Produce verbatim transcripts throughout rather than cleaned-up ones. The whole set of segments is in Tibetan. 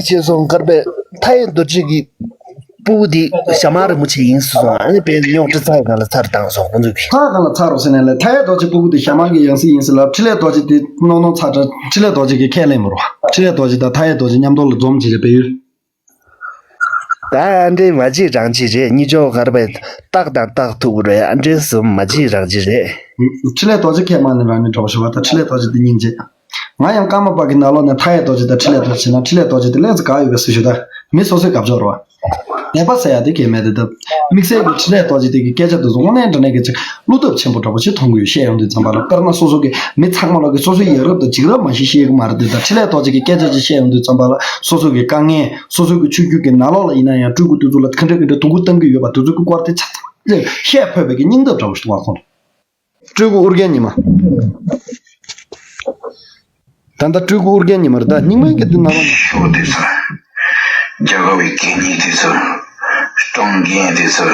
ཅི་བྱས་སོང་། མཁར་པས་མཐའ་ཡས་རྡོ་རྗེ་གི་སྤུ་གུ་དེ་ཞྭ་དམར་རིན་པོ་ཆེ་ཡིན་ཟེར་སོང་། ཨ་ནི་དཔེ་རྙོག་དྲ་ཚ་གང་ལ་ཚར་བཏང་སོང་ཁོང་ཚོས་གི། ཚ་གང་ལ་ཚར་རོ་ཟེར་ནས་ལས། མཐའ་ཡས་རྡོ་རྗེ་སྤུ་གུ་དེ་ཞྭ་དམར་གི་ཡང་སྲིད་ཡིན་ཟེར་ལ། འཕྲིན་ལས་རྡོ་རྗེ་དེ་རྣོ་རྣོ་ཚ་དྲགས། འཕྲིན་ལས་རྡོ་རྗེ་གི་ཁས་ལེན་མི་རུང་། འཕྲིན་ལས་རྡོ་རྗེ་དང་མཐའ་ཡས་རྡོ་རྗེ་མཉམ་དུ་ལ་འཛོམས་བྱས་རེད་པས་ཡོད། ད་ཨ་འདྲེ་མ་གཅིག་རང་གཅིག་རེད། གཉིས་ཆོག་མཁར་པས་རྟགས་དང་རྟགས་ཐུག་རེད། ཨ་འདྲེ་གསུམ་མ་གཅིག་རང་གཅིག་རེད། འཕྲིན་ལས་རྡོ་རྗེ་ཁས་མ་ནས་རང་ནས་འགྲོ་བ་ཞུ་བ་དང་། འཕྲིན་ལས་རྡོ་རྗེ་དེ་སྙིང་རྗེ། ང་ཡང་ཀརྨ་པ་གི་ནང་ལོགས་ནས་མཐའ་ཡས་རྡོ་རྗེ་དང་འཕྲིན་ལས་རྡོ་རྗེ་བྱས་ན། འཕྲིན་ལས་རྡོ་རྗེ་དེ་ལས་ཙི་ག་ཡོད་པའི་སུ་ཞུ་ད། མི་སོ་སོའི་དགའ་ཕྱོགས་རེད་བ། ནད་པ་ཟེར་ཡ་དེ་གལ་མེད་དེ། ད་དམིགས་བསལ་གྱི་འཕྲིན་ལས་རྡོ་རྗེ་དེ་གི་སྐད་ཆ་དེ་ཚོ་དངོས་གནས་དྲང་གནས་ཀྱི་ཅིག་བློ་སྟོབས་ཆེན་པོ་འདྲ་པོ་ཅིག་མཐོང་གི་ཡོད། བཤད་ཡོང་དུས་ཙམ་པ་ལ། དཔེར་ན་སོ་སོ་གི་མི་ཚང་མ་ལོག་གི་སོ་སོའི་ཡ་རབས་དང་འཇིགས་རབས་མ་གཞི་ཤེས་ཀྱི་མ་རེད་དེ། ད་འཕྲིན་ལས་རྡོ་རྗེ་གི་སྐད་ཆ་ཅིག་བཤད་ཡོང་དུས་ཙམ་པ་ལ། སོ་སོ་གི་དཀའ་ངལ། སོ་སོ་གི་ཆོས་བརྒྱུད་ཀྱི་ནང་ལོགས་ལ་ཡིན་ན་ཡང་སྤྲུལ་སྐུ་དེ་ཚོ་ལ་ག་འདྲ་ག་འདྲ་སྡུག་པོ་བཏང་གི་ཡོད་པ་དེ་ཚོ་གི་སྐོར་དེ་ཚ་ཚ་བཤད་ཕོད་པའི་གི་སྙིང་སྟོབས་འདྲ་པོ་ཞིག་འདུག་བ་ཁོང་། སྤྲུལ་སྐུ་ཨོ་རྒྱན་ཉི་མ། ད་ལྟ་སྤྲུལ་སྐུ་ཨོ་རྒྱན་ཉི་མ་རེད། ད་རྙིང་མའི་གི་འདི་ནང་ལ། ཤོག་དེ་ཚོ། རྒྱ་གར་བའི་གད་སྙིགས་དེ་ཚོ། སྤྲང་རྒན་དེ་ཚོ།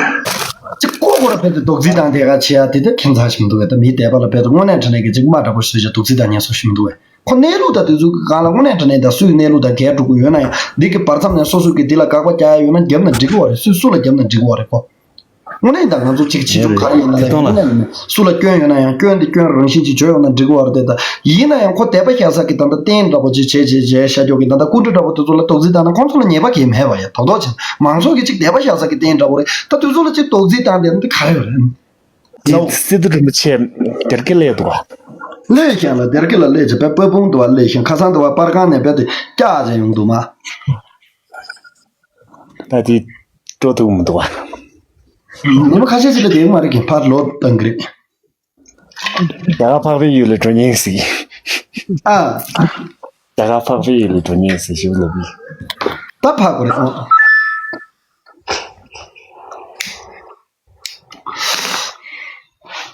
ཅིག་ཀོ་ཀོ་ར་ཕེབས་ཏེ་རྡོག་རྫིས་དང་དེ་ག་བྱེད་ཡ་དེ་དེ་ཁྱད་མཚར་ཞིག་མི་འདུག་གས། ད་མིའི་དད་པ་ལ་ཕེབས་ཏེ་དངོས་གནས་དྲང་གནས་ཀྱི་ཅིག་དམའ་འདྲ་པོ་བཟོས་བྱས་རྡོག་རྫིས་དང་ངན་སོང་ཞིག་མི་འདུག་གས། ཁོ་གནས་ལུགས་དང་དེ་ཚོ་གི་སྒང་ལ་དངོས་གནས་དྲང་གནས་ད་སུའི་གནས་ལུགས་དང་འགལ་འགྲོ་གི་ཡོད་ན་ཡང་། འདི་གི་བར་མཚམས་ནས་སོ་སོ་གི་འདི་ལ་དགག་པ་རྒྱག་ཡ་ཡོད་ན་རྒྱབ་ན་འགྲིག་གི་བ་རེད། སུས་སུ་ལ་རྒྱབ་ན་འགྲིག་གི་བ་རེད་ཁོ། དངོས་གནས་ད་ང་ཚོ་གཅིག་བྱེད་ཆོག་ག་རེ་ཡིན་ན་ཡང་། དེ་དོན་ལ། དངོས་གནས་མེད། སུ་ལ་སྐྱོན་ཡོད་ན་ཡང་། སྐྱོན་དེ་སྐྱོན་རང་བཞིན་གྱིས་བརྗོད་ཡོང་ན་འགྲིག་གི་བ་རེད་དེ། ད་ཡིན་ན་ཡང་ཁོ་དད་པ་བཞག་ས་གི་ད་ལྟ་རྟེན་འདྲ་པོ་ཅིག་བྱས་བྱས་བྱས་བཞག་ཆོག་གི། ད་ལྟ་སྐུ་འདྲ་འདྲ་པོ་དེ་ཚོ་ལ་རྡོག་རྫིས་བཏང་ན་ཁོང་ཚོ་ལ་ཉེས་པ་གང་ཡང་མེད་པ་ཡ། རྡོག་རྡོག་བྱས། མང་ཚོགས་ཀྱི་ཅིག་དད་པ་བཞག་ས་གི་རྟེན་འདྲ་པོ་རེད། ད་དེ་ཚོ་ལ་ཅིག་རྡོག་རྫིས་བཏང་དེ་འདི་ག་རེ་ཡོད་རེད། དེ་ལའོ། སི་ཏུ་རིན་པོ་ཆེ་སྡེར་ཁ་སླེབས་འདུག་བ། སླེབས་ཤིང་ལ་སྡེར་ཁ་ལ་སླེབས་བྱས་པའི་པ་སྤུངས་འདུག་བ། སླེབས་ཤིང་ཁ་སང་འདུག་བ། པར་ཁང་ནས་རྦད་དེ་བཀྱག་བྱས་ཡོང་འདུག་མ། ད་དེ་སྤྲོ་ཐུབ་མི་འདུག་བ། ཉི་མ་ཁ་ཤས་ཤིག་ལ་བསྡད་ཡོད་མ་རེད་གི། ཕར་ལོག་བཏང་གི་རེད། རྒྱ་གར་འཕགས་པའི་ཡུལ་ལ་འགྲོ་ཉེན་ཟིག་ཨ། རྒྱ་གར་འཕགས་པའི་ཡུལ་ལ་འགྲོ་ཉེན་ཟིག་ཞིག་ལབ་ཡིན། ད་འཕགས་པ་རེད་ཨང་།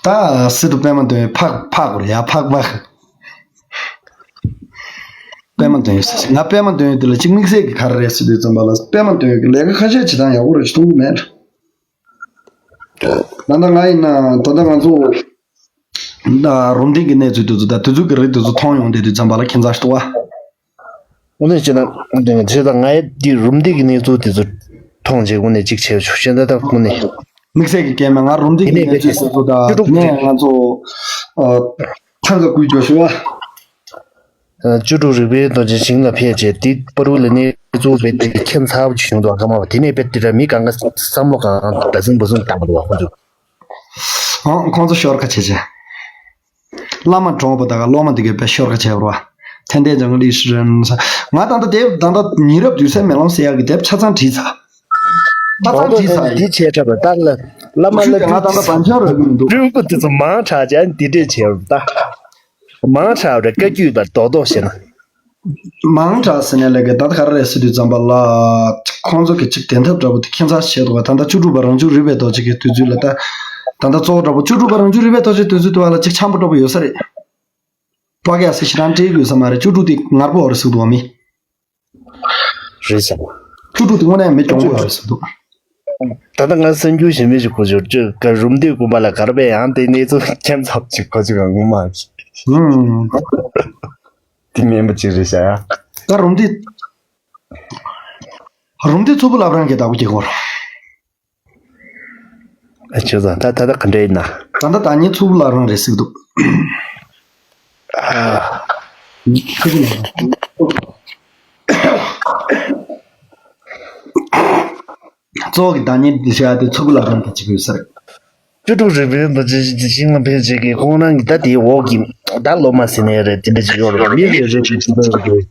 ད་སི་ཏུ་པད་མ་འདོན་འཕགས་འཕགས་པ་རེད་ཡ། འཕགས་པ། པད་མ་འདོན་ཡོད་ཟེར། ང་པད་མ་འདོན་ཡོད་དེ་ལ་ཅིག་དམིགས་བསལ་གྱི་ག་རེ་རེད་ཟེར་དུས་ཙམ་པ་ལ། པད་མ་འདོན་ཡོད་ཀྱི་ལས་ཀ་ཁ་ཤས་བྱེད་སྟངས་ཡག་པོ་རེད་ཅིག་མཐོང་གི་མེད། ད་ལྟ་ང་ཡིན་ན་ད་ལྟ་ང་ཚོ་ད་རུམ་བཏེག་གི་གནས་ཚུལ་དེ་ཚོ་ད་དེ་ཚོ་གི་རིགས་དེ་ཚོ་མཐོང་ཡོང་དེ་དུས་ཙམ་པ་ལ་ཁྱད་མཚར་ཞིག་འདུག་བ། དངོས་གནས་བྱས་ན་བྱས་ཙང་ང་ཡི་འདི་རུམ་བཏེག་གི་གནས་ཚུལ་དེ་ཚོ་མཐོང་རྗེས་དངོས་གནས་གཅིག་བྱས་ཆོག་བྱས་ད་ལྟ་དངོས་གནས། དམིགས་བསལ་གྱི་སྐད་མེད། ང་རུམ་བཏེག་གི་གནས་ཚུལ་དེ་ཚོ་ད་དེ་ནས་ང་ཚོ་ཐང་ག་ཀུའི་ཇོ་ཤུ་བ། བཅུ་དྲུག་རིག་པའི་རྡོ་རྗེ་ཞིང་ལ་ཕེབས་རྗེས་དེ་པ་རུ་ལ་གནས་ཚུལ་རྦད་དེ་ཁྱད་མཚར་པོ་ཅིག་བྱུང་འདུག་ཨ། ཀརྨ་པ་དེ་ནས་རྦད་དེ་ར་མི་གང་ག་བསམ་བློ་གང་གང་ད་ཟིང་བུ་ཟིང་བཏང་འདུག་ཨ་ཁོ་ཚོ། ཨང་། ཁོང་ཚོ་ཤོར་ཁ་བྱེད་བྱེད། བླ་མ་གྲོངས་པ་དང་སློབ་མ་དེ་གས་དཔེ་ཤོར་ཁ་བྱས་པ་རེད་བ། ཐན་ལྡན་ལྗང་ལི་ཧྲི་རན་ས། ང་ད་ལྟ་དེ་ད་ལྟ་ཉེ་རབས་དུས་གསར་མེ་ལོང་ཟེར་ཡག་གི་དེབ་ཆ་ཚང་བྲིས་ཚར། ཆ་ཚང་བྲིས་ཚར་ཡིན། འདི་བྱས་ཁྲབ་པ་ལྟར་ལ་བླ་མ་ལ་ང་ད་ལྟ་བན་ཆུང་རོལ་གི་མི་འདུག་སྤྲུལ་སྐུ་དེ་ཚོ་མང་དྲགས་ཀྱང་འདི་འདྲས་བྱས་པ་ད། མང་དྲགས་རེད་བཀའ་བརྒྱུད་པ་རྡོག་རྡོག་བྱས་ན། མང་དྲགས་ཟེར་ནས་ལས་ཀའི་ད་ལྟ་ག་རེ་རེད་ཟེར་དུས་ཙམ་པ་ལ། ཁོང་ཚོ་གི་ཅིག་བདེན་ཐབས་འདྲ་པོ་དེ་ཁྱད་མཚར་བྱས་འདུག་བ། ད་ལྟ་བཅུ་དྲུག་པ་རང་བྱུང་རིག་པའི་རྡོ་རྗེ་གི་དུས་ཚོད་ལ་ད། ད་ལྟ་གཙོ་བོ་འདྲ་པོ་བཅུ་དྲུག་པ་རང་བྱུང་རིག་པའི་རྡོ་རྗེ་དུས་ཚོད་དུ་བ་ལ་ཅིག་འཆམ་པོ་འདྲ་པོ་ཡོད་ས་རེད། པ་ག་ཡ་སི་ཞེ་དྲག་སྤྲད་ཡོད་ས་མ་རེད། བཅུ་དྲུག་དེ་ངར་པོ་བ་རེད་ཟེར་འདུག་བ་མི། རེད་ཟེར། བཅུ་དྲུག་དེ་དངོས་གནས་མི་གྱོང་པོ་བ་རེད་ཟེར་འདུག་ད་ལྟ་ང་གསར་འགྱུར་ཞིག་མི་ཞིག་གོ་ཆོག་ཅོ་ག་རུམ་བཏེག་དགོན་པ་ལ་གར་པས་ཡང་དེ་གནས་ཚུལ་ཁྱད་མཚར་ཅིག་གོ་ཆོག་ག་ངོ་མ། ཧུམ། དེ་མེན་པ་ཅིག་རེད་ཤག་ཡ། ད་རུམ་བཏེག་རུམ་བཏེག་མཚུར་ཕུ་བླ་བྲང་གི་བདག་པོ་སྐྱེ་སྐོར། ཨ་ཅོ་ད་ད་ད་ག་འདྲ་ཡིན་ན། ད་ད་ད་ཉིད་མཚུར་ཕུ་བླ་བྲང་རེད་ཟེར་གི་འདུག་གཙོ་བོ་གི་བདག་ཉིད་འདི་བྱ་དེ་མཚུར་ཕུ་བླ་བྲང་དང་གཅིག་པ་ཡོད་ས་རེད། བཅུ་དྲུག་རིག་པའི་རྡོ་རྗེ་ཞིང་ལ་ཕེབས་བྱེད་ཀྱི་ཁོང་རང་གི་ད་དེའི་འོག་གི་ད་སློབ་མ་ཟེར་ནའི་རེད་དེ་འདྲ་ཅིག་ཡོད་རེད། མི་རེ་རེ་གི་ཅིག་ཡོད་རེད།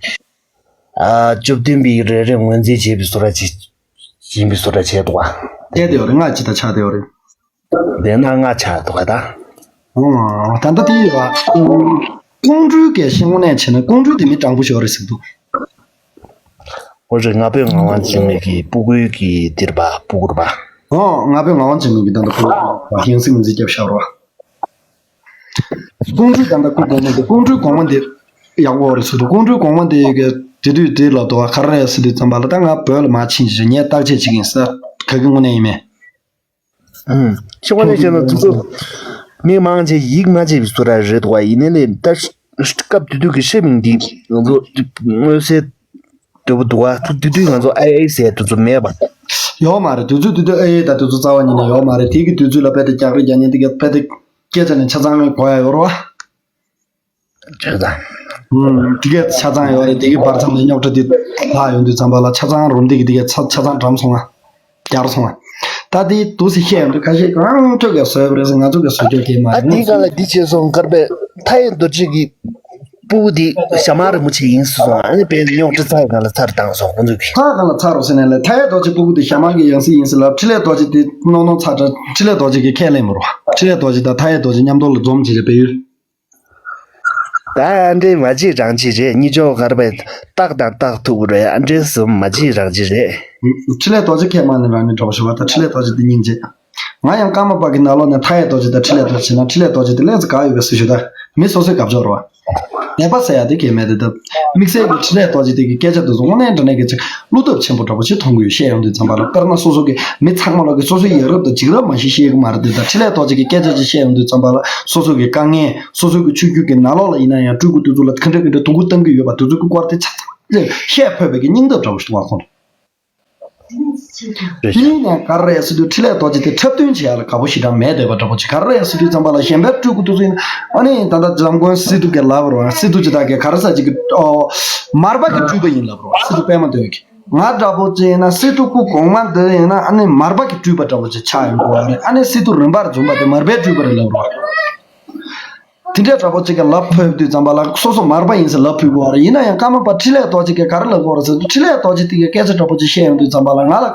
ཨ་བཅུ་བདུན་པའི་རེ་རེ་ངོས་འཛིན་བྱེད་པའི་བཟོ་འདྲ་ཅིག་ཡིན་པའི་བཟོ་འདྲ་བྱས་འདུག་བ། བསྡད་དེ་ཡོད་རེད། ང་ཅི་ད་ཆགས་བསྡད་ཡོད་རེད། བསྡད་ན་ང་ཆགས་འདུག་བ་ད། ཨོ་ད་ལྟ་དེ་ཡོད་བ། ཀོང་སྤྲུལ་གྱི་ཤིང་ངོ་ནས་བྱས་ན་ཀོང་སྤྲུལ་དེ་མི་དྲང་པོ་ཞིག་རེད་ཟེར་འདུག་ཨོ་རེད། ང་ཕོད་ངག་དབང་འཇིགས་མེད་ཀྱི་སྤུ་གུའི་གི་འདིར་པ་སྤུ་གུར་པ། ཨོ་ང་ཕོད་ངག་དབང་འཇིགས་མེད་ཀྱི་ད་ལྟ་ཁོ་ཡང་སྲིད་ངོས་འཛིན་རྒྱབ་ཤར་བ། ཀོང་སྤྲུལ་ད་ལྟ་སྐུ་གོང་མ་འདི་ཀོང་སྤྲུལ་གོང་མ་འདི་ཡག་པོ་རེད་ཟེར་འདུག་ཀོང་སྤྲུལ་གོང་མ་འདི་གི་དེ་དུས་དེ་ལ་དོ་བ་ག་རེ་རེད་ཟེར་དུས་ཙམ་པ་ལ་ད་ང་བོད་ལ་མར་ཕྱིན་ཅི་ངས་བརྟག་དཔྱད་བྱེད་ཀྱི་ཡིན་ཟེར་ག་གི་དངོས་གནས་ཡིན་མེད། ཨུམ། ཆེ་བ་ནས་བཤད་ན་དེ་ཚོ་མི་མང་ཆེ་ཡིད་མ་ཆེས་པའི་བཟོ་འདྲ་རེད་འདུག་བ། ཡིན་ནའི་ལས་ད་སྐབས་དེ་དུས་ཀྱི་ཤེས་མིན་འདི་ང་ཚོ་མངོན་གསལ་ སྡུག་པོ་འདུག་ཨ། དུས་དུས་ང་ཚོ་ཨེ་ཨེ་ཟེར་དུས་ཚོད་མེད་པ། ཡོད་མ་རེད། དུས་ཚོད་དུས་ཚོད་ཨེ་ཨེ་དང་དུས་ཚོད་རྩ་བ་ཉིད་ནས་ཡོད་མ་རེད། དེ་གི་དུས་ཚོད་ལ་དཔེ་དེ་རྒྱག་རེས་རྒྱག་མཁན་དེ་ག་དཔེ་དེ་སྐད་ཆ་ནས་ཆ་ཚང་གོ་ཡ་ཡོད་རེད་བ། བྱས་ཙང་། ཨུམ། དེ་གས་ཆ་ཚང་ཡོད་རེད། དེ་གི་བར་མཚམས་ལ་རྙོག་དྲ་དེ་ལྷག་ཡོང་དུས་ཙམ་པ་ལ་ཆ་ཚང་རུམ་དེ་གི་དེ་གས་ཆ་ཆ་ཚང་འགྲམ་སོང་ང་། རྒྱར་སོང་ང་། ད་དེ་འདུག་སེ་བཤད་ཡོང་དུས་ཁ་ཤས་གང་ཐོས་གས་བཟོས་པ་རེད་ཟེར། ང་ཚོ་གས་བཟོ་རྒྱུ་དེ་མ་ཨ་རེད། དེའི་སྒང་ལ་འདི་བྱས་སོང་། མཁར་པས་མཐའ་ཡས་རྡོ་རྗེ་གི་སྤུ་གུ་དེ་ཞྭ་དམར་རིན་པོ་ཆེ་ཡིན་ཟེར་སོང་། ཨ་ནི་དཔེ་རྙོག་དྲ་ཚ་བའི་སྒང་ལ་ཚར་བཏང་སོང་ཁོང་ཚོས་གི། ཚ་སྒང་ལ་ཚར་རོགས་ཟེར་ནས་ལས། མཐའ་ཡས་རྡོ་རྗེ་སྤུ་གུ་དེ་ཞྭ་དམར་གི་ཡང་སྲིད་ཡིན་ཟེར་ལབ། འཕྲིན་ལས་རྡོ་རྗེ་དེ་རྣོ་རྣོ་ཚ་དྲགས། འཕྲིན་ལས་རྡོ་རྗེ་གི་ཁས་ལེན་མི་རུང་། འཕྲིན་ལས་རྡོ་རྗེ་དང་མཐའ་ཡས་རྡོ་རྗེ་མཉམ་དུ་ལ་འཛོམས་བྱས་རེད་པས་ཡུལ། ད་ཨ་འདྲེ་མ་བྱེད་རང་བྱེད་རེད། གཉིས་ཆོག་མཁར་པས་རྟགས་དང་རྟགས་ཐུག་རེད། ཨ་འདྲེ་གསུམ་མ་བྱེད་རང་བྱེད་རེད། འཕྲིན་ལས་རྡོ་རྗེ་ཁས་མ་ནི་རང་ནི་གྲོགས་ཞུ་བ་དང་། འཕྲིན་ལས་རྡོ་རྗེ་འདི་སྙིང་རྗེ། ང་ཡང་ཀརྨ་པ་གི་ནང་ལོགས་ནས་མཐའ་ཡས་རྡོ་རྗེ་དང་འཕྲིན་ལས་རྡོ་རྗེ་བྱས་ན། འཕྲིན་ལས་རྡོ་རྗེ་འདི་ལས་ཙི་དགའ་ཡོད་པའི་སྲི་ཞུ་ད། མི་སོ་སོའི་དགའ་ཕྱོགས་རེད་བ། ནད་པ་ཟེར་ཡ་དེ་གལ་མེད་དེ། ད་དམིགས་བསལ་གྱི་འཕྲིན་ལས་རྡོ་རྗེ་དེ་གི་སྐད་ཆ་དེ་ཚོ་དངོས་གནས་དྲང་གནས་ཀྱི་ཅིག་བློ་སྟོབས་ཆེན་པོ་འདྲ་པོ་ཞིག་མཐོང་གི་ཡོད། བཤད་ཡོང་དུས་ཙམ་པ་ལ། དཔེར་ན་སོ་སོ་གི་མི་ཚང་མ་ལོག་གི་སོ་སོའི་ཡ་རབས་དང་འཇིགས་རབས་མ་ཞིག་ཤེས་ཀྱི་མ་རེད་དེ། ད་འཕྲིན་ལས་རྡོ་རྗེ་གི་སྐད་ཆ་ཅིག་བཤད་ཡོང་དུས་ཙམ་པ་ལ། སོ་སོ་གི་དཀའ་ངལ། སོ་སོ་གི་ཆོས་བརྒྱུད་ཀྱི་ནང་ལོགས་ལ་ཡིན་ན་ཡང་སྤྲུལ་སྐུ་དེ་ཚོ་ལ་ག་འདྲ་ག་འདྲ་དུག་སྦྲུལ་བཏང་གི་ཡོད་པ་དེ་ཚོ་གི་སྐོར་དེ་ཆ་ཚང་བཤད་ཕོད་པའི་གི་སྙིང་སྟོབས་འདྲ་པོ་ཞིག་འདུག་བ་ཁོང་ཚོ། རེད་ཤག་དེ་ནས་ག་རེ་རེད་ཟེར་དུས། འཕྲིན་ལས་རྡོ་རྗེ་དེ་འཁྲབ་སྟོན་བྱེད་ཡ་ལ་དགའ་པོ་ཞེ་དྲག་མེད་བསྡད་པ་འདྲ་པོ་ཅིག་ག་རེ་རེད་ཟེར་དུས་ཙམ་པ་ལ། གཞན་པའི་སྤྲུལ་སྐུ་དེ་ཚོ་ཡིན་ན། ཨ་ནི་ད་ལྟ་འཇམ་མགོན་སི་ཏུ་གིས་ལབ་རོགས། སི་ཏུ་ཅི་ད་གིས་ག་རེ་ཟེར་ཅིག་གི། ཨོ། མར་པ་གི་སྤྲུལ་པ་ཡིན་ལབ་རོགས། སི་ཏུ་པད་མ་འདོད་ཀྱིས། ང་འདྲ་པོ་ཅིག་ཡིན་ན་སི་ཏུ་སྐུ་གོང་མ་འདི་ཡིན་ན་ཨ་ནི་མར་པ་གི་སྤྲུལ་པ་འདྲ་པོ་ཅིག་ཆགས་ཡོང་གི་ཡོད་རེད། ཨ་ནི་སི་ཏུ་རིམ་པར་འཛོམས་པ་དེ་མར་པའི་སྤྲུལ་པ་རེད་ལབ་རོགས། དེ་འདྲའི་འདྲ་པོ་ཅིག་གིས་ལབ་ཕོད་དུས་ཙམ་པ་ལ། སོ་སོ་མར་པ་ཡིན་ཟེར་ལབ་ཕོད་དགོས་པ་རེད། ཡིན་ན་ཡང་ཀརྨ་པ་འཕྲིན་ལས་རྡོ་རྗེ་གིས་ག་རེ་ལབ་དགོས་རེད་ཟེར་དུས། འཕྲིན་ལས་རྡོ་རྗེ་དེ་གིས་སྐད་ཆ་འདྲ་པོ་ཅིག་བཤད་ཡོང་དུས་ཙམ་པ་ལ། ང་ལ་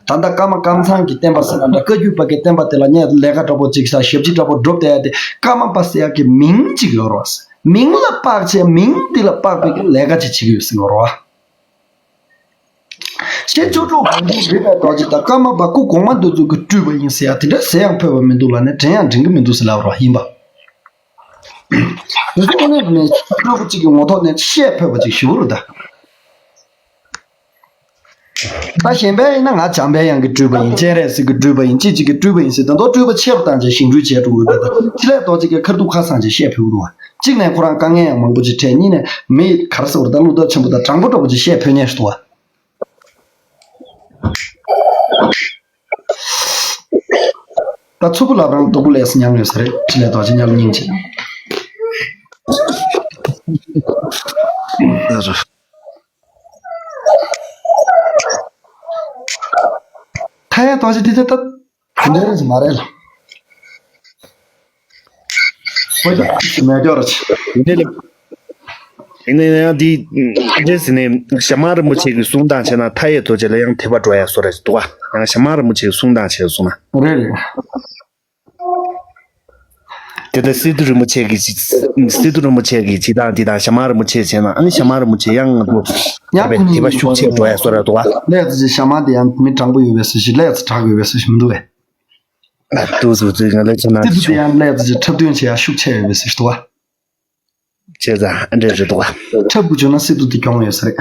ད་ལྟ་ཀརྨ་ཀམ་ཚང་གི་བསྟན་པ་ཟེར་ན་འདྲ། བཀའ་བརྒྱུད་པ་གི་བསྟན་པ་དེ་ལ་ངས་ལས་ཀ་འདྲ་པོ་ཅིག་བྱས། ཞབས་ཕྱི་འདྲ་པོ་སྒྲུབ་བསྡད་ཡ་དེ། ཀརྨ་པ་ཟེར་ཡ་གི་མིང་ཅིག་ཡོད་རེད་བ། མིང་ལ་དཔག་བྱས། མིང་དེ་ལ་དཔག་པའི་གི་ལས་ཀ་ཅིག་བྱེད་ཀྱི་ཡོད་ཟེར་གྱི་ཡོད་རེད་བ། ཤེས་བཅུ་དྲུག་དགོངས་འདུས་རིག་པའི་རྡོ་རྗེ་དང་ཀརྨ་པ་སྐུ་གོང་མ་འདི་ཚོ་གི་སྤྲུལ་པ་ཡིན་ཟེར་ཡ་དེ་འདྲ་ཟེར་ཡང་ཕོད་པ་མི་འདུག་ལབ་ནས། དྲན་ཡང་དྲན་གྱི་མི་འདུག་ཟེར་ལབ་རོགས་ཡིན་པ། དེ་ཚོ་དངོས་གནས་དྲང་གནས་སྤྲུལ་སྐུ་གཅིག་གི་ངོ་ཐོག་ནས་བཤད་ཕོད་པ་ཅིག་ཞུ་རུ་ད། ད་གཞན་པ་ཡིན་ན་ང་འཇམ་དཔལ་དབྱངས་ཀྱི་སྤྲུལ་པ་ཡིན། སྤྱན་རས་གཟིགས་ཀྱི་སྤྲུལ་པ་ཡིན། ཅི་ཅིག་གི་སྤྲུལ་པ་ཡིན་ཟེར། ད་དུང་སྤྲུལ་པ་ཆེ་རུ་བཏང་བྱས་བཞེངས་སྐྲུན་བྱས་འགྲོ་གི་ཡོད་པ་དང་། འཕྲིན་ལས་རྡོ་རྗེ་གིས་ཁ་ཐུག་ཁ་སང་བྱས་བཤད་ཕོད་ཀྱི་འདུག་བ། གཅིག་ནས་ཁོ་རང་དཀའ་ངལ་ཡང་མང་པོ་ཅིག་འཕྲད། གཉིས་ནས་མི་ག་རེ་ཟེར་བ་རེད། ད་བློ་སྟོབས་ཆེན་པོ་དང་དྲང་པོ་འདྲ་པོ་ཅིག་བཤད་ཕོད་མཁན་ཞིག་འདུག་བ། ད་མཚུར་ཕུ་ལབ་རང་སྡུག་པོ་ལས་སུ་མྱངས་ཡོད་ས་རེད། འཕྲིན་ལས་རྡོ་རྗེ་མཉམ་སྙིང་རྗེ། མཐའ་ཡས་རྡོ་རྗེ་དེ་ད་ད་དེ་འདྲ་རེད་མ་རེད་ལ། ཁོ་ཅིག་མེད་སྐྱོ་ར་ཆེ། ཡིན་ནའི་ལ། ཡིན་ནའི་ཡང་དེ་འདྲ་ཟེར་ནས་ཞྭ་དམར་རིན་པོ་ཆེ་གི་གསུང་སྟངས་བྱས་ན། མཐའ་ཡས་རྡོ་རྗེ་ལ་ཡང་དད་པ་འགྲོ་ཡ་བཟོ་འདྲ་ཞིག་འདུག་བ། ཡང་ཞྭ་དམར་རིན་པོ་ཆེ་གི་གསུང་སྟངས་བྱས་སོང་ན། རེད་རེད། དེ་ལྟར་སི་ཏུ་རིན་པོ་ཆེ་གི་སི་ཏུ་རིན་པོ་ཆེ་གི་བྱེད་སྟངས་འདི་དང་ཞྭ་དམར་རིན་པོ་ཆེ་བྱས་ན། ཨ་ནི་ཞྭ་དམར་རིན་པོ་ཆེ་ཡང་ང་ཚོ་ཡང་དད་པ་ཞུགས་ཆེ་འགྲོ་ཡ་བཟོ་འདྲ་འདུག་བ། ལས་ཙི་ཞྭ་དམར་དེ་ཡང་མི་དྲང་པོ་ཡོད་པའི་སྲི་ཞུ། ལས་ཙི་དྲག་ཡོད་པའི་སྲི་ཞུ་མི་འདུག་བས། ཨ་ཏུ་ཟུ་ཙི་ང་ལས་ཁྱེད་ན་སི་ཏུ་དེ་ཡང་ལས་ཙི་འཁྲབ་སྟོན་བྱེད་ཡ་ཤུགས་ཆེ་ཡོད་པའི་སྲི་ཞུ་འདུག་བ། བྱས་ཙང་ཨ་འདྲས་རེད་འདུག་བ། འཁྲབ་དགོས་བྱུང་ན་སི་ཏུ་དེ་གྱོང་ཡོད་ས་རེད།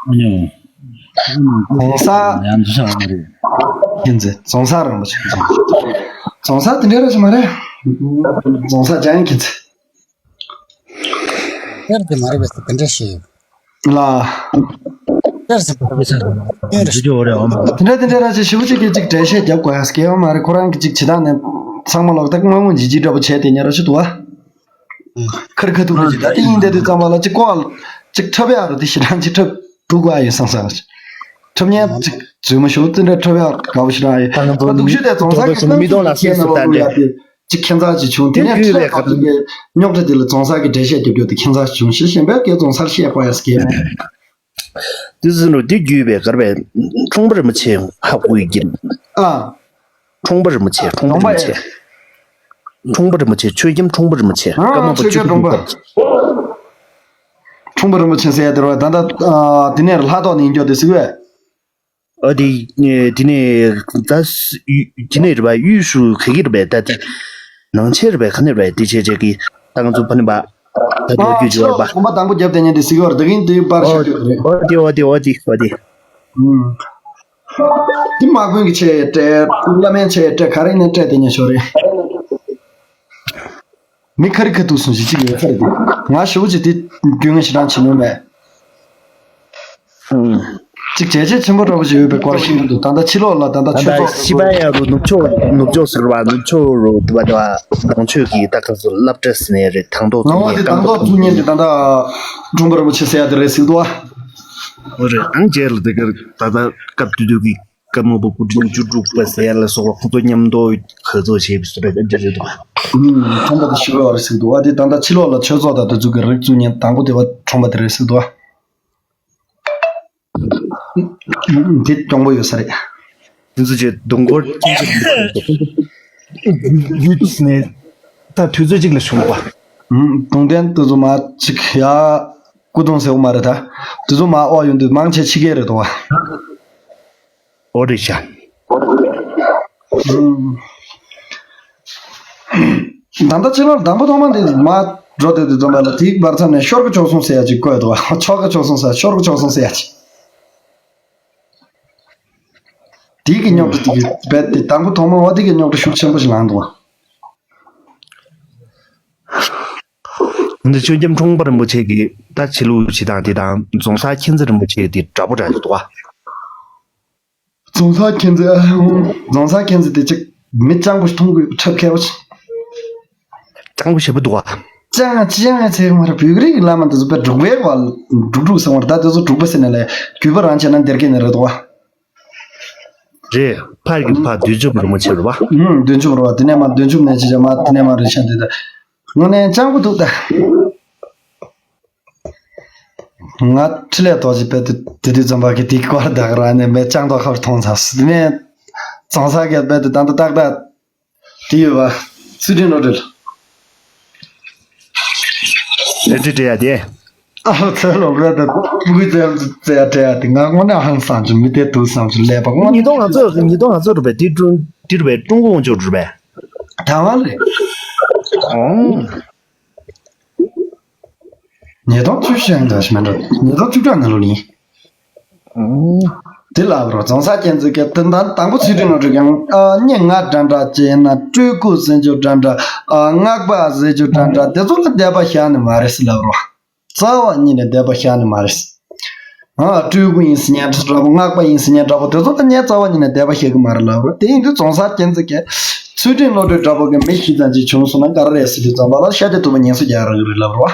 ཉོ། རྫོང་གསར། ཡང་འདི་ཤ་བ་མ་རེད། ཁྱེད་ཚེ་རྫོང་གསར་རིན་པོ་ཆེ། རྫོང་གསར་དེ་འདྲ་རེད་ས་མ་རེད། རྫོང་གསར་ཅང་ཁྱེད་ཚེ། དེར་དེ་མ་རེད་པས་དེ་འདྲ་ཞིག་ལ། དེར་ཟེར་བ་རེད། དེ་འདྲ་དེ་འདྲ་ར་ཅིག་ཞིབ་ཅིག་གིས་ཅིག་འགྲེལ་བཤད་རྒྱབ་དགོས་ཡ་སྐལ་བ་མ་རེད། ཁོ་རང་གིས་ཅིག་བྱེད་སྟངས་ནས་ཚང་མ་ལོག་ད་སྔོན་སྔོན་ཇི་ཇི་འདྲ་པོ་བྱས་དེ་ཉར་ར་ཞིག་འདུག་བ། ཁར་ཁ་ཐུག་རེ་ཅིག་ད་དེ་ཡིན་དེ་དུས་ཙམ་པ་ལ་ཅིག་ཀོ་ཨ་ཅིག་འཁྲབ་ཡ་རུ་དེ་ཞེ་དྲག་ཅིག་འཁྲབ་འདུག་ག་ཡིན་བསམ་བསམ་ལ་ཅིག་འཁྲབ་མཁན་ཅིག་རྫུན་མ་ཞུ་དེ་འདྲ་འཁྲབ་ཡ་དགའ་པོ་ཞེ་དྲག་ཡིན། ད་སྡུག་ཤོས་དེ་རྫོང་སར་གྱི་མི་དོན་ལ་སེམས་སུ་བལྟ་འདྲ། ཅིག་ཁྱད་མཚར་ཅིག་བྱུང་། དེ་ནས་འཕྲིན་ལས་ཁ་ཐུག་གི་རྙོག་དྲ་དེ་ལ་རྫོང་སར་གྱི་འགྲེལ་བཤད་རྒྱབ་རྒྱུ་དེ་ཁྱད་མཚར་ཅིག་བྱུང་། ཞེས་གཞན་པའི་སྐད་རྫོང་སར་བཤད་དགོས་ཡ་སྐད་མེད། དེ་ཚོ་ནོ་དེ་བརྒྱུད་པའི་གར་པའི་ཁྲོང་པ་རིན་པོ་ཆེ་ཧ་གོ་ཡི་གིན། ཨ། ཁྲོང་པ་རིན་པོ་ཆེ། ཁྲོང་པ་རིན་པོ་ཆེ། ཁྲོང་པ་རིན་པོ་ཆེ། ཆོས་རྒྱམ་ཁྲོང་པ་རིན་པོ་ཆེ། ཨ། ཀརྨ་པ་ཆོས་རྒྱལ་ཁྲོང་པ། ཁྲོང་པ་རིན་པོ་ཆེ་ཟེར་ཡ་དེ་རེད་བ། ད་ལྟ་ཨ་དེ་ནས་ལྷ་ཐོག་ནས་ཡིན་རྒྱུ་དེ་ཟེར་བས། ཨ་དེ་དེ་ནས་ད་དེ་ནས་རེད་བ། གཡུ་ཤུ་ག་གི་རེད་བས། ད་དེ་ནང་ཆེ་རེད་བས། ག་ནས་རེད་བས། དེ་བྱས་བྱས་ཀྱི་ད་ང་ཚོ་ཕ་ནི་བ། ད་དེ་ཨ་རྒྱུ་ཕྱི་ལོགས་ལ་གོམ་པ་དང་པོ་བརྒྱབ་བསྡད་མཁན་དེ་ཟེར་གྱི་ཡོད་རེད། ད་གིན་དེ་པར་ཤོག་ཡོད་རེད། ཨོ་དེ་ཨོ་དེ་ཨོ་དེ་ཨོ་དེ། ཨུམ། དེ་དམག་དཔོན་གྱི་ཆེད་སྤྲད། བླ་མའི་ཆེད་སྤྲད། ག་རེ་ནས་སྤྲད་དེ་ཉན་ཤོར་རེད། མི་ཁ་རི་ཁ་ཐུག་སོང་ཞིག་ཅིག་ཡོད་ཁ་རི་དེ། ང་ཞེ་པོ་ཅིག་དེ་རྒྱུས་མངའ་ཞེ་དྲག་བྱེད་མྱོང་མེད། ཅིག་བྱས་རྗེས་ཆེན་པོ་འདྲ་པོ་ཞིག་ཡོད་པའི་སྐོར་ཞིག་འདུག་ད་ལྟ་ཕྱི་ལོགས་ལ་ད་ལྟ་ད་ཆོས་ལྟ་ཚོགས་ཤི་བན་ཡ་རུ་ནུབ་ཕྱོགས་ནུབ་ཕྱོགས་ཟེར་བ་ནུབ་ཕྱོགས་རུ་དུ་བ་དུ་བ་ནང་ཆོས་ཀྱི་ད་ག་ཚོད་སློབ་གྲྭ་ཟེར་ནས་རེད། དང་ཐོག་ང་བ་དེ་དང་ཐོག་བཙུགས་མཁན་དེ་ད་ལྟ་ཁྲོམ་པ་རིན་པོ་ཆེ་ཟེར་ཡ་དེ་རེད་ཟེར་འདུག་ཨ། འོ་རེད། ཨང་རྗེས་ལ་དེ་གར་ད་ལྟ་སྐབས་དུས་དུས་ཀྱི་བཀའ་མ་པ་སྐུ་ཕྲེང་བཅུ་དྲུག་པ་ཟེར་ཡ་ལ་སོགས་པ་ཁོང་ཚོ་མཉམ་དུ་ག་ཚོད་བྱས་པའི་བཟོ་འདྲ་ཨ་འདྲ་རེད་འདུག་ཁྲོམ་པ་དེ་ཞུ་བའི་བར་ཟེར་འདུག་ཨ། དེ་ད་ལྟ་ཕྱི་ལོགས་ལ་ཆོས་ཚོགས་དང་དེ་ཚོ་གི་རིགས་བཙུགས་མཁན་དང་པོ་དེ་བ་ཁྲོམ་པ་དེ་རེད་ཟེར་འདུག་ཨ། དེ་གྱོང་པོ་ཡོད་ས་རེད། དེ་ཚོ་ཆེ་དུང་འཁོར་ཡུད་ནས་ད་དུས་ཚོད་གཅིག་ལ་བྱུང་པ། དུང་ལྡན་དེ་ཚོ་མ་གཅིག་ཡ། སྐུ་གདུང་ཟེར་བ་མ་རེད་ད། དེ་ཚོ་མ་ཨོ་ཡོང་དུས་མང་ཆེ་ཕྱི་རྒྱལ་རེད་དོ། ཨོ་རེད་ཤག་ད་ལྟ་ཕྱི་ལོར་དང་པོ་ཐོག་མ་འདི་མ་འགྲོ་དེ་དུས་ཙམ་པ་ལ་དེའི་བར་མཚམས་ནས་ཤོར་གི་ཆོག་སོང་ཟེར་ཡ་ཅིག་བཀོད་འདུག་ཆོག་གི་ཆོག་སོང་ཟེར་ཤོར་གི་ཆོག་སོང་ཟེར་ཡ་ཅིག་དེའི་གི་རྙོག་དྲ་དེ་གི་རྦད་དེ་དང་པོ་ཐོག་མ་བ་དེ་གི་རྙོག་དྲ་ཤུགས་ཆེན་པོ་ཞིག་ལངས་འདུག་འདི་ཆོས་རྒྱལ་འཁྲུངས་པ་རིན་པོ་ཆེ་གི་ད་ཆོས་ལུགས་ཆེ་དང་དེ་དང་རྫོང་སར་མཁྱེན་བརྩེ་རིན་པོ་ཆེ་དེ་འདྲ་པོ་འདྲ་ཞིག་འདུག་བ། རྫོང་སར་མཁྱེན་བརྩེ། རྫོང་སར་མཁྱེན་བརྩེ་དེ་ཅིག་མི་སྤྱང་པོ་ཞིག་མཐོང་དགོས་ཁྲབ་ཁལ་པོ་ཞིག་སྤྱང་པོ་ཞེ་པོ་འདུག་བ། སྤྱང་ཅི་ཡང་ཚེ་མ་ར་བོད་རིགས་ཀྱི་བླ་མ་དེ་ཚོ་དཔེ་འབྲུག་པའི་བ་འབྲུག་འབྲུག་ཟེར་བ་རེད། ད་དེ་ཚོ་འབྲུག་པ་ཟེར་ནས་ལས་རྒྱུད་པ་རང་བྱས་ན་འདེར་གི་ནི་རེད་འདུག་བ། རེད། ཕར་གྱི་ཕར་བདུད་འཇོམས་རིན་པོ་ཆེ་རེད་བ། ཧུམ། བདུད་འཇོམས་རེད་བ། དེ་ནས་མ་བདུད་འཇོམས་ནས་ཅི་བྱ་མ་དེ་ནས་མ་རེད་ཤག་འདི་ད། དངོས་གནས་སྤྱང་པོ་འདུག་ད། ང་འཕྲིན་ལས་རྡོ་རྗེ་དཔེ་དེ་དེ་དུས་ཙམ་པ་གི་དེ་སྐོར་ད་ག་རང་ནས་མེད་སྤྱང་མདོག་ཁ་པར་མཐོང་ཚར་སོང་། དེ་ནས་རྫོང་སར་གི་དཔེ་དེ་ད་ལྟ་ཏག་ཏག་དེ་ཡོད་བ། ཚུལ་ཁྲིམས་བློ་གྲོས། ཨེ་འདྲི་འདྲི་ཡ་དེ། ཨ་ཚོད་ལོ་རེད་ད། ཕྲུ་གུ་བཙལ་བཙལ་ཡ་བྲལ་ཡ་དེ་ང་དངོས་གནས་ཧང་སང་བྱུང་། མི་དེ་འདུག་བསམ་བྱུང་། ཀླད་པ་དངོས་ཉིས་སྟོང་ལྔ་བཅུ་ཉིས་སྟོང་ལྔ་བཅུ་རུ་བས་དེ་ཀྲུང་དེ་རུ་བས་ཀྲུང་གོ་དབང་ཆོག་རུ་བས། ཐའེ་ཝན་རེད། ཨོ། ཉིས་སྟོང་བཅུ་བཞི་ཡང་འདྲ་ཞིག་མ་འགྲོ། ཉིས་སྟོང་བཅུ་དྲུག་ནང་ལོ་ནི། ཨོ། དེ་ལབ་རོ། རྫོང་སར་མཁྱེན་བརྩེ་གི་དོན་དག་དང་པོ་ཚུལ་ཁྲིམས་བློ་གྲོས་ཀྱང་། ཨ་སྙན་ངག་འདྲ་འདྲ་བྱས་ན་སྤྲུལ་སྐུ་ཟེར་རྒྱུ་འདྲ་འདྲ། ཨ་སྔགས་པ་ཟེར་རྒྱུ་འདྲ་འདྲ་དེ་ཚོ་ལ་དད་པ་བཞག་ནི་མ་རེད་ཟེར་ལབ་རོ། རྩ་བ་ཉིད་ནས་དད་པ་བཞག་ནི་མ་རེད། ཨ་སྤྲུལ་སྐུ་ཡིན་ཟེར་མཁན་འདྲ་པོ། སྔགས་པ་ཡིན་ཟེར་མཁན་འདྲ་པོ་དེ་ཚོ་ལ་ངས་རྩ་བ་ཉིད་ནས་དད་པ་བཞག་གི་མ་རེད་ལབ་རོ། དེ་ཡིན་དུས་རྫོང་སར་མཁྱེན་བརྩེ་གི་ཚུལ་ཁྲིམས་བློ་གྲོས་འདྲ་པོ་གི་མི་ཞིག་ཙམ་ཅིག་བྱུང་སོང་ན་ག་རེ་རེད་ཟེར་དུས་ཙམ་པ་ལ་ཤཱཀྱ་ཐུབ་པ་ངན་སོང་རྒྱག་རག་གི་རེད་ལབ་རོ།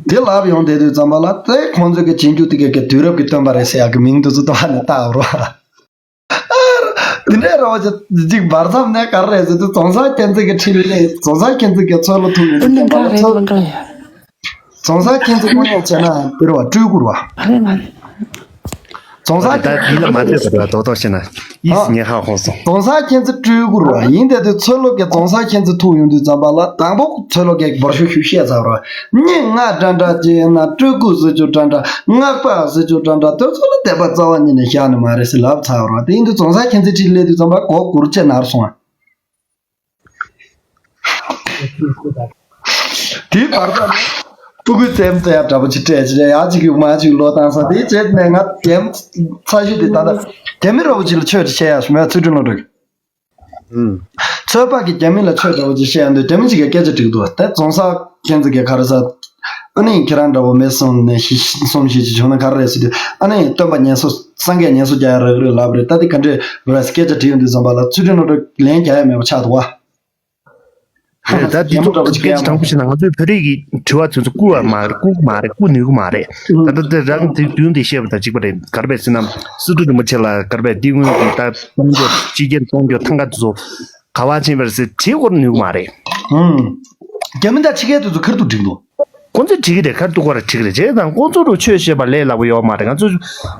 དེ་ལབ་ཡོང་བསྡད་དུས་ཙམ་པ་ལ་དེ་ཁོང་ཚོས་ཀྱི་རྗེས་འཇུག་དེ་གས་ཀྱི་དུས་རབས་ཀྱི་སྟོན་པ་རེད་ཟེར་ཡག་གི་མིང་དེ་ཚོ་བཏགས་ནས་བཏགས་རོ། དེ་འདྲའི་ར་བ་ཅིག་གཅིག་བར་མཚམས་ནས་ག་རེ་རེད་ཟེར་དུས་རྫོང་སར་མཁྱེན་བརྩེ་གི་འཕྲིན་ལས། རྫོང་སར་མཁྱེན་བརྩེ་གི་ཚོད་ལ་ཐུག་ཡོང་དུས་ཙམ་པ་ལ་ཚོད། རྫོང་སར་མཁྱེན་བརྩེ་དངོས་གནས་བྱས་ན་དཔེར་བ་སྤྲུལ་སྐུ་རེད་བ། རྫོང་སར་ད་འདི་ལ་མ་ལྟོས་པར་རྡོག་རྡོག་བཤད་ན་ཨིས་ཨ། ཉེ་ཧ་ཧོ་སོང་། རྫོང་སར་མཁྱེན་བརྩེ་སྤྲུལ་སྐུ་རེད་བ། ཡིན་དེ་དུས་ཚོད་ལོ་གི་རྫོང་སར་མཁྱེན་བརྩེ་ཐུག་ཡོང་དུས་ཙམ་པ་ལ་དང་པོ་ཚོད་ལོ་གི་འབོར་ཤོག་ཤུགས་བཤད་ཚར་རོ། སྙན་ངག་འདྲ་འདྲ་བྱས་ན་སྤྲུལ་སྐུ་ཟེར་རྒྱུ་འདྲ་འདྲ། སྔགས་པ་ཟེར་རྒྱུ་འདྲ་འདྲ་དེ་ཚོ་ལ་དད་པ་རྩ་བ་ཉིད་ནས་བཞག་ནི་མ་རེད་ཟེར་ལབ་ཚར་རོ། དེ་ཡིན་དུས་རྫོང་སར་མཁྱེན་བརྩེ་འཕྲིན་ལས་དུས་ཙམ་པ་གོ་གུར་ཆེ་ནར་སོང་ཨ། དེའི་བར་ད་ནི་སྤུ་གུའི་རྩེད་མོ་རྩེ་ཡག་འདྲ་པོ་ཅིག་སྤྲད་ཅིག་ཡག་ཅིག་གི་མ་ཅིག་ལོ་བཏང་ས་དེའི་རྗེས་ནས་ང་རྒན་ཚ་ཤོས་དེ་ད་ལྟ་རྒྱ་མི་རོ་པོ་ཅིག་ལ་ཆོས་ཅིག་བཤད་ཡག་ཞུ་མེད་ཚུལ་ཁྲིམས་བློ་གྲོས། ཚོད་དཔག་གི་རྒྱ་མི་ལ་ཆོས་འདྲ་པོ་ཅིག་བཤད་ཡག་འདུག་རྒྱ་མི་ཅིག་གིས་སྐད་ཆ་དྲིས་འདུག་དེ་རྫོང་སར་མཁྱེན་བརྩེ་གི་ག་རེ་ཟ། ཨ་ནི་ཁྱེད་རང་འདྲ་པོ་མི་གསུམ་ནས་བཞི་གསུམ་བཞི་ཅིག་བྱུང་ན་ག་རེ་རེད་ཟེར་དུས། ཨ་ནི་སྟོན་པ་ངན་སོང་སངས་རྒྱས་ངན་སོང་རྒྱག་ཡག་རག་གི་རེད་ལབ་རེད། ད་དེ་ག་འདྲས་རེད་ཟེར་སྐད་ཆ་དྲིས་ཡོང་དུས་ཙམ་པ་ལ་ཚུལ་ཁྲིམས་བློ་གྲོས་ལན་རྒྱག་ཡག་མེད་པ་ཆགས་འདུག་བ། རེད། ད་འདི་ཚོ་སྐད་ཆ་དྲང་པོ་བཤད་ན་ང་ཚོའི་བོད་རིགས་ཀྱི་དྲི་བ་དེ་ཚོ་བཀུར་བ་མ་རེད། བཀུར་མ་རེད། བཀུར་ནུས་ཀྱི་མ་རེད། ད་ལྟ་དེ་རང་དེ་མདུན་དེ་བཤད་པ་དང་གཅིག་པ་རེད། ག་རེ་རེད་ཟེར་ན་སི་ཏུ་རིན་པོ་ཆེ་ལ་ག་རེ་རེད། འདི་སྔོན་གྱི་ད་གཏོང་རྒྱུ་ཕྱི་རྒྱལ་གཏོང་རྒྱུ་ཐང་ག་དེ་ཚོ་ག་བ་ཕྱིན་པ་རེད་ཟེར་དྲི་དགོས་ནུས་ཀྱི་མ་རེད། ཨང་། རྒྱ་མི་དང་ཕྱི་རྒྱལ་དེ་ཚོ་ཁ་ཐུག་འགྲིག་འདུག་ཁོང་ཚོས་འགྲིག་གི་རེད། ཁ་ཐུག་ཁོ་ར་འགྲིག་གི་རེད། བྱས་ཙང་ཁོང་ཚོ་རུ་ཆོས་བཤད་པ་ལས་སླ་པོ་ཡོད་མ་རེད། ང་ཚོ་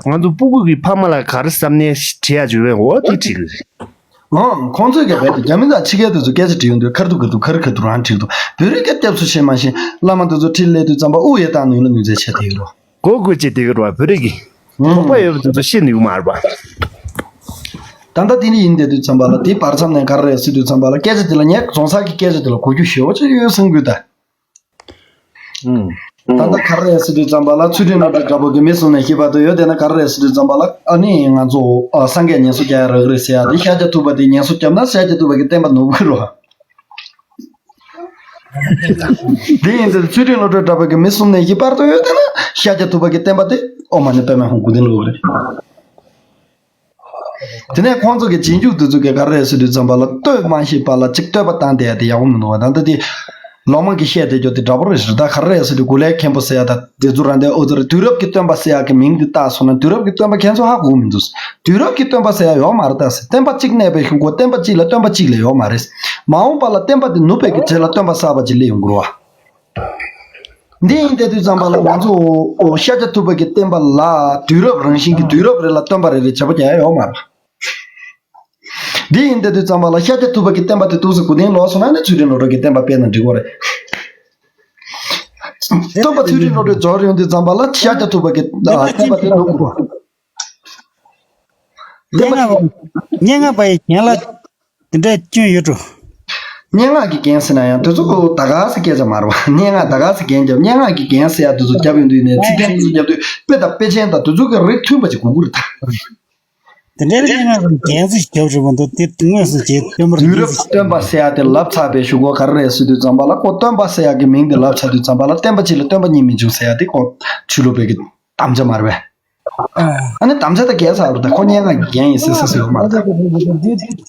ང་ཚོ་སྤུ་གུ་གི་ཕ་མ་ལ་ག་རེ་བསམ་ནས་དྲི་ཡག་བྱུང་བས་འོ་དེ་འགྲིག་གི་རེད། ཨང་། ཁོང་ཚོས་ཀྱང་རྦད་དེ་རྒྱ་མི་དང་ཕྱི་རྒྱལ་དེ་ཚོ་སྐད་ཆ་དྲིས་ཡོང་དུས་ཁ་ཐུག་ཁ་ཐུག་ཁ་རི་ཁ་ཐུག་རང་འགྲིག་འདུག་བོད་རིགས་ཀྱི་སྐྱབས་སུ་ཆེ་མ་ཤེས་བླ་མ་དེ་ཚོ་འཕྲིན་ལས་དུས་ཙམ་པ་དབུགས་ཡར་བཏང་ནུས་ལ་ནུས་ཚད་ཆེ་དེ་ཡོད་རོ། གོ་དགོས་ཅེས་དེ་གི་རོ། བོད་རིགས་ཀྱི་ཨང་། དོགས་པ་ཡོད་པ་དེ་ཚོ་ཤེས་ནུས་མ་རེད་པ། ད་ལྟ་དེ་ནི་ཡིན་དེ་དུས་ཙམ་པ་ལ་དེའི་བར་མཚམས་ནས་ག་རེ་རེད་ཟེར་དུས་ཙམ་པ་ལ་སྐད་ཆ་དེ་ལ་ངས་རྫོང་སར་གྱི་སྐད་ཆ་དེ་ལ་གོ་རྒྱུ་ཞེ་པོ་ཅིག་ཡོད་བསམ་གྱི་ད། ཨང་། ད་ལྟ་ག་རེ་རེད་ཟེར་དུས་ཙམ་པ་ལ་ཚུལ་ཁྲིམས་བློ་གྲོས་འདྲ་པོ་གི་མི་གསུམ་ནས་ཤེས་པ་དུ་ཡོད་དེ་ན་ག་རེ་རེད་ཟེར་དུས་ཙམ་པ་ལ་ཨ་ནི་ང་ཚོ་ཨ་སངས་རྒྱས་ཉམས་གསོ་རྒྱག་ཡ་རག་གི་རེད་ཟེར་ཡ་དེ་ཤཱཀྱ་ཐུབ་པ་དེ་ཉམས་གསོ་བརྒྱབ་ན་ཤཱཀྱ་ཐུབ་པ་གི་བསྟན་པ་ནུབ་གི་རེད། དེ་ཡིན་ཚེ་ཚུལ་ཁྲིམས་བློ་གྲོས་འདྲ་པོ་གི་མི་གསུམ་ནས་ཤེས་པ་དུ་ཡོད་དེ་ན་ཤཱཀྱ་ཐུབ་པ་གི་བསྟན་པ་དེ་ཨོཾ་མ་ཎི་པདྨེ་ཧཱུྃ་དགུ་ལྡན་ལུགས་རེད། དེ་ནས་ཁོང་ཚོ་གི་རྗེས་འཇུག་དེ་ཚོ་གིས་ག་རེ་རེད་ཟེར་དུས་ཙམ་པ་ལ་ལྟོས་མ་ཤེས་པ་ལ་ཅིག་ལྟོས་པ་བཏང་བསྡད་ཡ་དེ་ཡག་པོ་མི་འདུག་བ། ད་ལྟ་དེ་ལོ་མང་གིས་བཤད་བསྡད་རྒྱུ་དེ་འདྲ་པོ་རེད་ཟེར། ད་ག་རེ་རེད་ཟེར་དུས་གུ་ལའི་མཁན་པོ་ཟེར་ཡ་ད་དེ་ཚོ་རང་དེ་ཨོ་ཙི་རེད། དུས་རབས་ཀྱི་སྟོན་པ་ཟེར་ཡ་གི་མིང་དེ་བཏགས་སོང་ན་དུས་རབས་ཀྱི་སྟོན་པ་ཁྱེད་ཚོ་ཧ་གོ་མི་འདུག་དུས་རབས་ཀྱི་སྟོན་པ་ཟེར་ཡ་ཡོད་མ་རེད། ད་ཟེར་བསྟན་པ་གཅིག་གནས་པའི་གཞུག་གུ་བསྟན་པ་གཅིག་ལ་སྟོན་པ་གཅིག་ལས་ཡོད་མ་རེད། མ་འོངས་པ་ལ་བསྟན་པ་དེ་ནུབ་པའི་གི་རྗེས་ལ་སྟོན་པ་གསར་པ་ཅིག་སླེབས་ཡོང་གི་རེད་བ། འདི་ཡིན་དེ་དུས་ཙམ་པ་ལ་ང་ཚོ་ཤཱཀྱ་ཐུབ་པ་གི་བསྟན་པ་ལ་དུས་རབས་རང་བཞིན་གྱི་དུས་རབས་རེ་ལ་སྟོན་པ་རེ་རེ་བྱེད་པོ་རྒྱག་ཡ་ཡོད་མ་རེད། འདི་ཡིན་དེ་དུས་ཙམ་པ་ལ་ཤཱཀྱ་ཐུབ་པ་གི་བསྟན་པ་དེ་ཏོག་ཙམ་གོ་དན་ལོག་སོང་ན་ནི་ཚུལ་ཁྲིམས་བློ་གྲོས་ཀྱི་བསྟན་པ་སྤེལ་ན་འགྲིག་གོ་རེད། སྟོན་པ་ཚུལ་ཁྲིམས་བློ་གྲོས་འབྱོར་ཡོང་དུས་ཙམ་པ་ལ་ཤཱཀྱ་ཐུབ་པ་གི་བསྟན་པ་དེ་ནུབ་གོ། སྙན་ངག་སྙན་ངག་པ་ཡི་རྒན་ལགས་དེ་འདྲའི་སྐྱོན་ཡོད་འགྲོ། སྙན་ངག་གི་རྒན་ཟེར་ན་ཡང་དེ་ཚོ་ད་ག་སེ་སྐད་ཆ་མ་རེད་བ། སྙན་ངག་ད་ག་སེ་རྒན་རྒྱབ། སྙན་ངག་གི་རྒན་ཟེར་ཡ་དེ་ཚོ་རྒྱབ་ཡོང་དུས་ནས་ཚིག་ཕྲེང་དེ་ཚོ་རྒྱབ་དུས་དཔེ་དང་དཔེ་ཅན་དང་དེ་ཚོ་གི་རིགས་མཐུན་པ་ཅིག་དགོས་ཀྱི་རེད་ད། དེ་འདྲའི་སྙན་ངག་གི་རྒན་ཟེར་རྒྱབ་རེད་མ་གཏོགས་དེ་དངོས་སུ་རྗེ་བསྟན་པར་དུས་རབས་སྟོན་པ་ཟེར་ཡ་དེ་ལབ་ཚར་བའི་གཞུག་གུ་ག་རེ་རེད་ཟེར་དུས་ཙམ་པ་ལ་ཁོ་སྟོན་པ་ཟེར་ཡ་གི་མིང་དེ་ལབ་ཚར་དུས་ཙམ་པ་ལ་བསྟན་པ་གཅིག་ལ་སྟོན་པ་གཉིས་མི་འབྱུང་ཟེར་ཡ་དེ་ཁོ་ཆོས་ལུགས་པའི་གི་དམ་བཅའ་མ་རེད་པས། ཨ་ནི་དམ་བཅའ་དང་འགལ་ཚར་རུ་ད་ཁོ་སྙན་ངག་གི་རྒན་ཡིན་ཟེར་ཟེར་ཟེར་ཡོད་མ་རེད།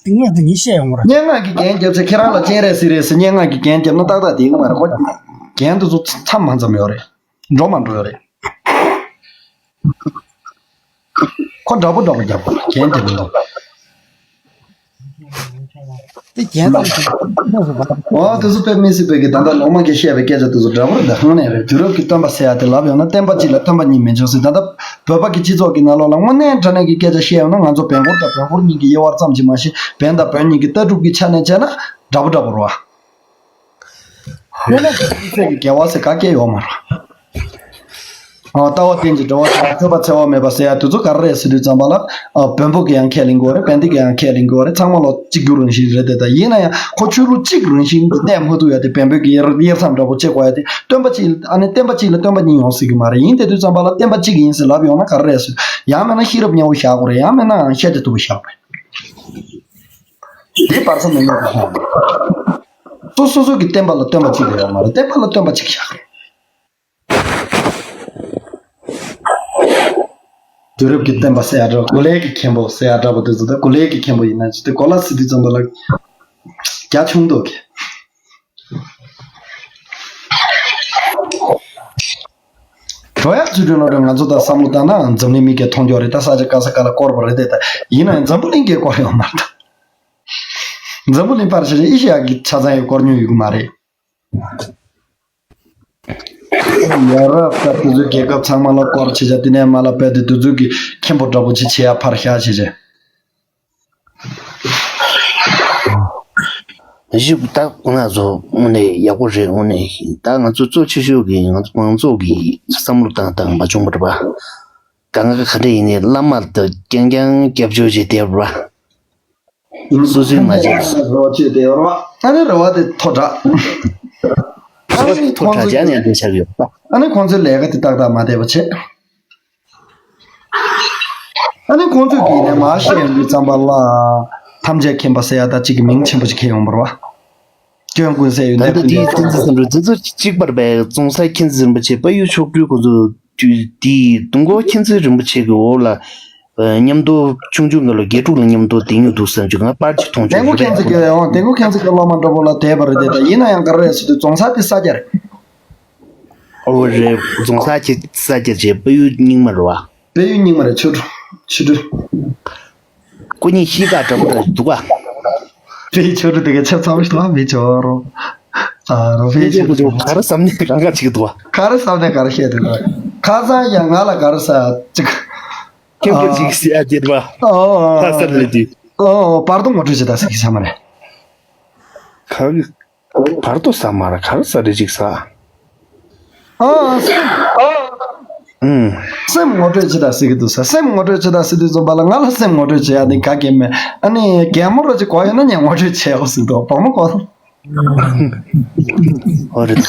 དངོས་དེ་ཉིད་བཤད་ཡོང་ར། སྙན་ངག་གི་རྒན་རྒྱབ་ཚེ་ཁྱེད་རང་ལ་སྤྱན་རས་གཟིགས་རེད་ཟེར་སྙན་ངག་གི་རྒན་རྒྱབ་ན་ཏག་ཏག་དེ་ཡོང་མ་རེད། ཁོ་རྒན་དེ་ཚོ་མཚམས་མ་མཚམས་ཡོད་རེད། འགྲོ་མ་འགྲོ་ཡོད་རེད། ཁོ་འདྲ་པོ་འདྲ་པོ་རྒྱབ་རྒན་རྒྱབ་མི་འདུག་དེ་རྒྱན་དང་། འོ་དེ་ཚོ་དཔེ་མི་སྲིད་པའི་གི་ད་ལྟ་ལོ་མང་གིས་བཤད་པའི་སྐད་ཆ་དེ་ཚོ་འདྲ་པོ་རེད། ད་ཧང་ནས་རེད། དུས་རབས་ཀྱི་སྟོན་པ་ཟེར་ཡ་དེ་ལབ་ཡོང་ན་བསྟན་པ་གཅིག་ལ་སྟོན་པ་གཉིས་མི་འབྱུང་ཟེར། ད་ལྟ་བོད་པ་གི་སྤྱི་ཚོགས་ཀྱི་ནང་ལོགས་ལ་དངོས་གནས་དྲང་གནས་ཀྱི་སྐད་ཆ་བཤད་ཡོང་ན་ང་ཚོ་བོན་སྐོར་དང་བོན་སྐོར་གཉིས་ཀྱི་དབྱེ་བ་ཙམ་གྱིས་མ་ཤེས་བོན་དང་བོན་གཉིས་ཀྱི་ལྟ་གྲུབ་ཀྱི་ཆ་ནས་བྱས་ན་འདྲ་པོ་འདྲ་པོ་རེད་བ། དངོས་གནས་ཀྱི་ཚིག་གི་དགེ་བ་ཟེར་ག་གེ་ཡོད་མ་རེད། ཨ་ལྟ་བ་རྟེན་ཅིང་འབྲེལ་བར་འབྱུང་། ཐོས་པ་འཚེ་བ་མེད་པ་ཟེར་ཡ་དེ་ཚོ་ག་རེ་རེད་ཟེར་དུས་ཙམ་པ་ལ་ཨ་བོན་པོ་གི་ཡང་ཁས་ལེན་དགོས་རེད། བན་དེ་གི་ཡང་ཁས་ལེན་དགོས་རེད། ཚང་མ་ལོ་གཅིག་གྱུར་རང་བཞིན་རེད་དེ། ད་ཡིན་ན་ཡང་ཁོ་ཆོས་ལུགས་གཅིག་རང་བཞིན་གནས་མ་ཐུབ་ཡ་དེ་བོན་པོ་གི་དབྱེ་དབྱེ་མཚམས་འདྲ་པོ་བྱེད་དགོས་ཡ་དེ་སྟོན་པ་གཅིག་ཨ་ནི་བསྟན་པ་གཅིག་ལ་སྟོན་པ་གཉིས་ཡོང་སྲིད་གི་མ་རེད། ཡིན་དེ་དུས་ཙམ་པ་ལ་བསྟན་པ་གཅིག་ཡིན་ཟེར་ལབ་ཡོང་ན་ག་རེ་རེད་ཟེར། ཡང་མིན་ན་ཤེས་རབ་སྙིང་པོ་བཞག་དགོས་རེད། ཡང་མིན་ན་ཤཱཀྱ་ཐུབ་པ་བཞག་དགོས་རེད། དེ་བར་མཚམས་མི་ཉུང་བ་ཞིག་སོ་སོ་སོ་གི་བསྟན་པ་ལ་སྟོན་པ་གཅིག་ལས་ཡོད་མ་རེད། བསྟན་པ་ལ་སྟོན་པ་གཅིག་བཞག་རེད། དུས་རབས་ཀྱི་བསྟན་པ་ཟེར་ཡ་འདྲ་བོ། གོ་ལའི་གི་མཁན་པོ་ཟེར་ཡ་འདྲ་བོ་དེ་ཚོ། ད་གོ་ལའི་གི་མཁན་པོ་ཡིན་ན་ཅི་སྟེ་གོ་ལ་ཟེར་དུས་ཙམ་པ་ལ་རྒྱ་ཆུང་དུ་གི། འགྲོ་ཡ་ཚུལ་ཁྲིམས་བློ་གྲོས་ང་ཚོ་ད་བསམ་བློ་བཏང་ན་འཛམ་གླིང་མི་སྒེར་མཐོང་རྒྱུ་རེད། ད་ས་ཆ་ག་ས་ག་ལ་བསྐོར་བ་རེད་དེ། ད་ཡིན་ན་ཡང་འཛམ་བུ་གླིང་གིས་བསྐོར་ཡོད་མ་རེད། འཛམ་བུ་གླིང་ཕར་བཞག་ཨེ་ཤེ་ཡ་གི་ཆ་ཚང་ཡང་བསྐོར་མྱོང་ཡོད་གི་མ་རེད། ཡ་རབས་ད་དེ་ཚོའི་རྒྱལ་ཁབ་ཚང་མ་ལ་སྐོར་བྱེད་བྱ། དེ་ནས་མ་ལ་བལ་དེ་དེ་ཚོའི་གི་མཁན་པོ་འདྲ་པོ་ཅིག་བྱེད་ཡ་ཕར་བཞག་བྱེད་བྱ། གཞི་ད་ང་ཚོ་དངོས་གནས་ཡག་པོ་རེད། དངོས་གནས་ད་ང་ཚོ་གཙོ་ཆེ་ཤོས་ཀྱི་ང་ཚོ་མང་ཚོགས་ཀྱི་བསམ་བློ་བཏང་སྟངས་མ་བྱུང་བ་རེད་པ། གང་ག་ག་འདྲ་ཡིན་ནའི་བླ་མ་ད་རྐྱང་རྐྱང་སྐྱབས་བཅོལ་བྱས་བསྡད་པ་རེད་པ། སོ་སོའི་མ་བྱས། རོ་ཆེ་དེ་རོ། ཨ་ནི་རེ་བ་དེ་མཐོ་དྲགས། ཨ་ནི་མཐོ་ཁོང་དྲགས་ཚོ་རྒྱ་ནས་འདི་ཆགས་ཡོད་པ། ཨ་ནི་ཁོང་ཚོའི་ལས་ཀ་དེ་ཏག་ཏག་མ་བསྡད་པ་བྱས། ཨ་ནི་ཁོང་ཚོས་ཀྱིས་ནས་མ་བཤད་ཡོང་དུས་ཙམ་པ་ལ། ཐམས་ཅད་མཁྱེན་པ་ཟེར་ཡ་ད་གཅིག་གི་མིང་ཆེན་པོ་ཅིག་ཁྱེར་ཡོང་བ་རེད་པ། སྐྱོན་ཀུན་ཟད་ཡོན་ད་ཏན་ལྟ་ཕུན་དེའི་ཚོགས་བསྟན་འཛིན་བསམ་གྲུབ་འཛིན་ཚུལ་གཅིག་པར་པའི་རྫོང་སར་མཁྱེན་བརྩེ་རིན་པོ་ཆེ་དཔལ་ཡུལ་མཆོག་སྤྲུལ་ཁོང་ཚོ་དུས་དེའི་དུས་འཁོར་མཁྱེན་བརྩེ་རིན་པོ་ཆེ་གི་འོག་ལ། ཨ། མཉམ་དུ་ཆུང་ཆུང་སྒང་ལ་དགེ་ཕྲུག་ལ་མཉམ་དུ་བསྡད་མྱོང་འདུག་བསམ་བྱུང་། ང་པར་ཅིག་མཐོང་བྱུང་། དེ་ངོ་མཁྱེན་བརྩེ་གི་ཡང་དེ་ངོ་མཁྱེན་བརྩེ་གི་སློབ་མ་འདྲ་པོ་ལ་བསྡད་པ་རེད་དེ། ད་ཡིན་ན་ཡང་ག་རེ་རེད་ཟེར་དུས་རྫོང་སར་དེ་ས་སྐྱ་རེད། ཨོ་རེད། རྫོང་སར་ཁྱེད་ས་སྐྱ་བྱས་དཔལ་ཡུལ་རྙིང་མ་རེད་པ། དཔལ་ཡུལ་རྙིང་མ་རེད། ཆོ་འཕྲུལ། ཆོ་འཕྲུལ། སྐུ་ཉིད་གཤིས་ཀ་འདྲ་པོ་འདྲ་འདུག་ག་དཔེ་ཆོ་འཕྲུལ་དེ་ག་ཆབ་ཚང་མ་ཞིག་ལ་མི་ཆོ་རོ། ཨ་རོ་དཔེ་ཆོ་འཕྲུལ་ག་རེ་བསམ་ནས་གང་ག་ཅིག་འདུག་ག་ག་རེ་བསམ་ནས་ག་རེ་བཤད་འདུག་ག་ཁ་སང་ཡང་ང་ལ་ག་རེ་ཟ་ཅིག་ཁྱོད་ཁྱོད་ཅིག་ཟེར་ཡ་དེ་རེད་པ། ཨོ་ཁ་སར་ལས་དུས། ཨོ་བར་དོ་ངོ་སྤྲོད་བྱེད་ད་ཟེར་གི་ས་མ་རེད། ག་བར་དོ་ཟ་མ་ར་གར་ཟ་རེ་ཅིག་ཟ། ཨ། སེམས། ཨུམ། སེམས་ངོ་སྤྲོད་བྱེད་ད་ཟེར་གི་འདུག་ས། སེམས་ངོ་སྤྲོད་བྱེད་ད་ཟེར་དུས་ཙམ་པ་ལ་ང་ལ་སེམས་ངོ་སྤྲོད་བྱེད་ཡ་ནི་ག་གེ་མེད། ཨ་ནི་རྒན་མོ་ར་ཅིག་གོ་ཡོད་ན་ངས་ངོ་སྤྲོད་བྱེད་འོ་ཟེར་འདུག་བུ་མོ་གོ། ཨོ་རེད།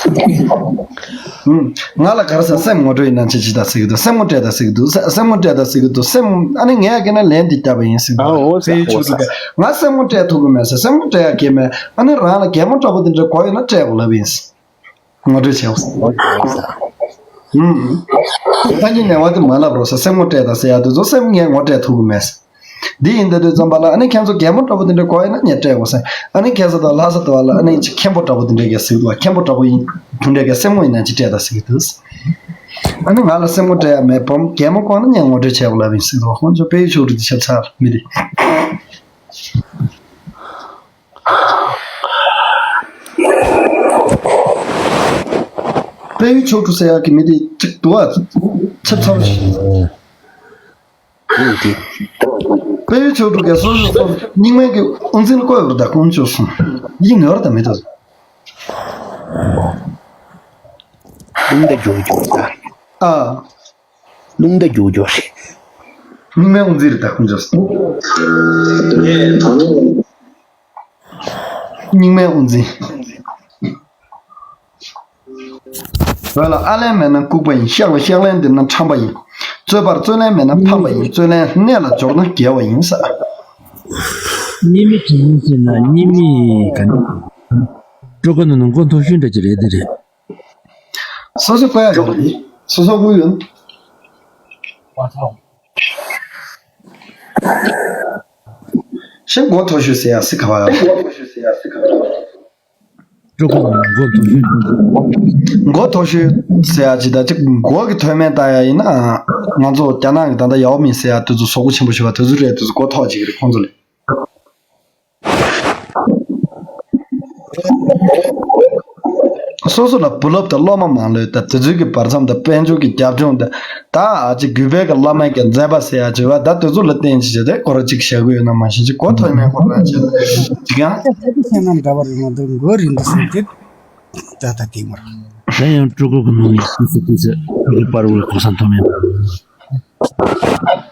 ང་ལ་ག་རེ་ཟེར། སེམས་ངོ་སྤྲོད་ཡིན་ན་ཅི་ཅི་ད་ཟེར་གི་འདུག་སེམས་ངོ་སྤྲད་ད་ཟེར་གི་འདུག་སེམས་ངོ་སྤྲད་ད་ཟེར་གི་འདུག་སེམས། ཨ་ནི་ངས་ཀྱི་ན་ལན་འདི་བརྒྱབ་པ་ཡིན་ཟེར་གི་འདུག་ཨོ་ཟེར། ཕ་ཡུལ་ཨོ་ཆོས་ཟེར། ལུགས་ཀྱི་ང་སེམས་ངོ་སྤྲད་ཐུབ་གི་མེད་ཟེར། སེམས་ངོ་སྤྲད་ཡ་གི་མེད། ཨ་ནི་རང་ལ་གད་མོ་འདྲ་པོ་འདི་འདྲ་དགོས་ཡོད་ན་སྤྲད་དགོས་ལབ་ཡིན་ཟེར། ངོ་སྤྲོད་བྱས། ཨོ་ཟེར། ཧུམ། ད་ནི་ནས་བ་དེ་མ་ལབ་རོགས་ཟེར། སེམས་ངོ་སྤྲད་ད་ཟེར་ཡ་དེ་ཚོ་སེམས་ངས་ངོ་སྤྲད་ཐུབ་གི་མེད་ཟེར། འདི་ཡིན་ད་དུས་ཙམ་པ་ལ་ཨ་ནི་ཁྱེད་ཚོ་གད་མོ་འདྲ་པོ་དེ་འདྲ་དགོས་ཡོད་ན་ངས་སྤྲད་དགོས་ཟེར། ཨ་ནི་ཁ་སང་དང་ལྷ་ས་དུ་བ་ལ་ཨ་ནི་ཅིག་མཁན་པོ་འདྲ་པོ་དེ་འདྲ་གས་ཟེར་གི་འདུག་མཁན་པོ་འདྲ་པོ་ཡིན་དུ་འདྲ་གས་སེམས་ངོ་ཡིན་ན་ཅིག་སྤྲད་ད་ཟེར་གི་འདུག་ཨ་ནི་ང་ལ་སེམས་ངོ་སྤྲད་ཡ་མེད། བུམ་གད་མོ་དགོས་ན་ངས་ངོ་སྤྲོད་བྱས་པ་ལབ་ཡིན་ཟེར་གི་འདུག་ཁོང་ཚོ་དཔལ་ཡུལ་ཕྱོགས་རིས་དེ་ཆབ་ཚར་མི་དེ། དཔལ་ཡུལ་ཕྱོགས་རིས་ཟེར་ཡག་གི་མི་དེ་གཅིག་འདུག་ཨ། ཆབ་ཚར་བ་ཞིག་དཔལ་ཡུལ་ཕྱོགས་རིས་ག་སོ་སོ་སོ་རྙིང་མའི་གི་དབུ་འཛིན་བསྐོས་བར་དག་ཁོང་ཆོས་གསུང་ཡིན་ནོར་དང་མི་འདུག་རླུང་དང་རྒྱུ་རྒྱུ་ད། ཨ། རླུང་དང་རྒྱུ་རྒྱུ་རེད། རྙིང་མའི་དབུ་འཛིན་རེད་ད་ཁོང་ཆོས་གསུང་། རྙིང་མའི་དབུ་འཛིན། བོད་ལ་ཨ་ལན་མེད་ན་ལྐུགས་པ་ཡིན། གཤགས་ལ་གཤགས་ལན་འདེབས་ན་ཁྲམ་པ་ཡིན། རྩོད་པར་རྩོད་ལན་མེད་ན་ཕམ་པ་ཡིན། རྩོད་ལན་གནད་ལ་འབྱོར་ན་རྒྱལ་བ་ཡིན་ས། གཉིས་མི་གྲངས་ཟེར་ན་གཉིས་མི་ག་ནི། སྤྲོ་ག་ནང་ནང་མགོ་མཐོ་ཤོས་འདྲ་ཅིག་རེད་དེ་རེད། སོ་སོ་བཀོད་ཡ་ཡོད་རེད། སོ་སོ་དབུ་ཡོད། ཤེས་མགོ་མཐོ་ཤོས་ཟེར་ཡ་སི་ཁ་བ། སྤྲོ་ག་ནང་མགོ་མཐོ་ཤོས། མགོ་མཐོ་ཤོས་ཟེར་ཡ་ཅི་ད་ཅིག་མགོ་གི་མཐོ་དམན་ལྟ་ཡ་ཡིན་ན། ང་ཚོ་རྒྱ་ནག་གི་ད་ལྟ་ཡའོ་མིང་ཟེར་ཡ་དེ་ཚོ་གཟུགས་པོ་ཆེན་པོ་ཞེ་བ་དེ་ཚོ་རེད། དེ་ཚོ་མགོ་མཐོ་ཅིག་རེད་ཁོང་ཚོ་ལས། སོ་སོ་ལ་བུ་སློབ་དང་སློབ་མ་མང་ལོས་དང་དེ་ཚོའི་གི་བར་མཚམས་དང་དཔལ་འབྱོར་གྱི་རྒྱབ་ལྗོངས་དང་། ད་ཨ་ཅེ་རྒྱུད་པའི་གི་བླ་མའི་གི་མཛད་པ་ཟེར་ཡ་བྱེད་པ་ད་དེ་ཚོ་ལ་བརྟེན་ཅི་བྱས་ཏེ་ཁོ་ར་ཅིག་བཞག་གི་ཡོད་ན་མ་གཞི་ཅིག་གོ་ཐོས་མེད་ཁོ་ར་བྱེད་ཅིག་ཡང་། ད་དེ་ཁྱེད་རྣམས་འདྲ་བར་ཡོང་དུ་མགོ་རིང་དུ་སོང་སྟེ་ད་ད་དེ་མར། ད་ཡང་སྤྲུལ་སྐུ་གི་ནང་ཡིན་སྲིད་དུས་ཚོད་སྤྲུལ་སྐུ་པར་བུ་གོ་ས་མཐོ་དམན།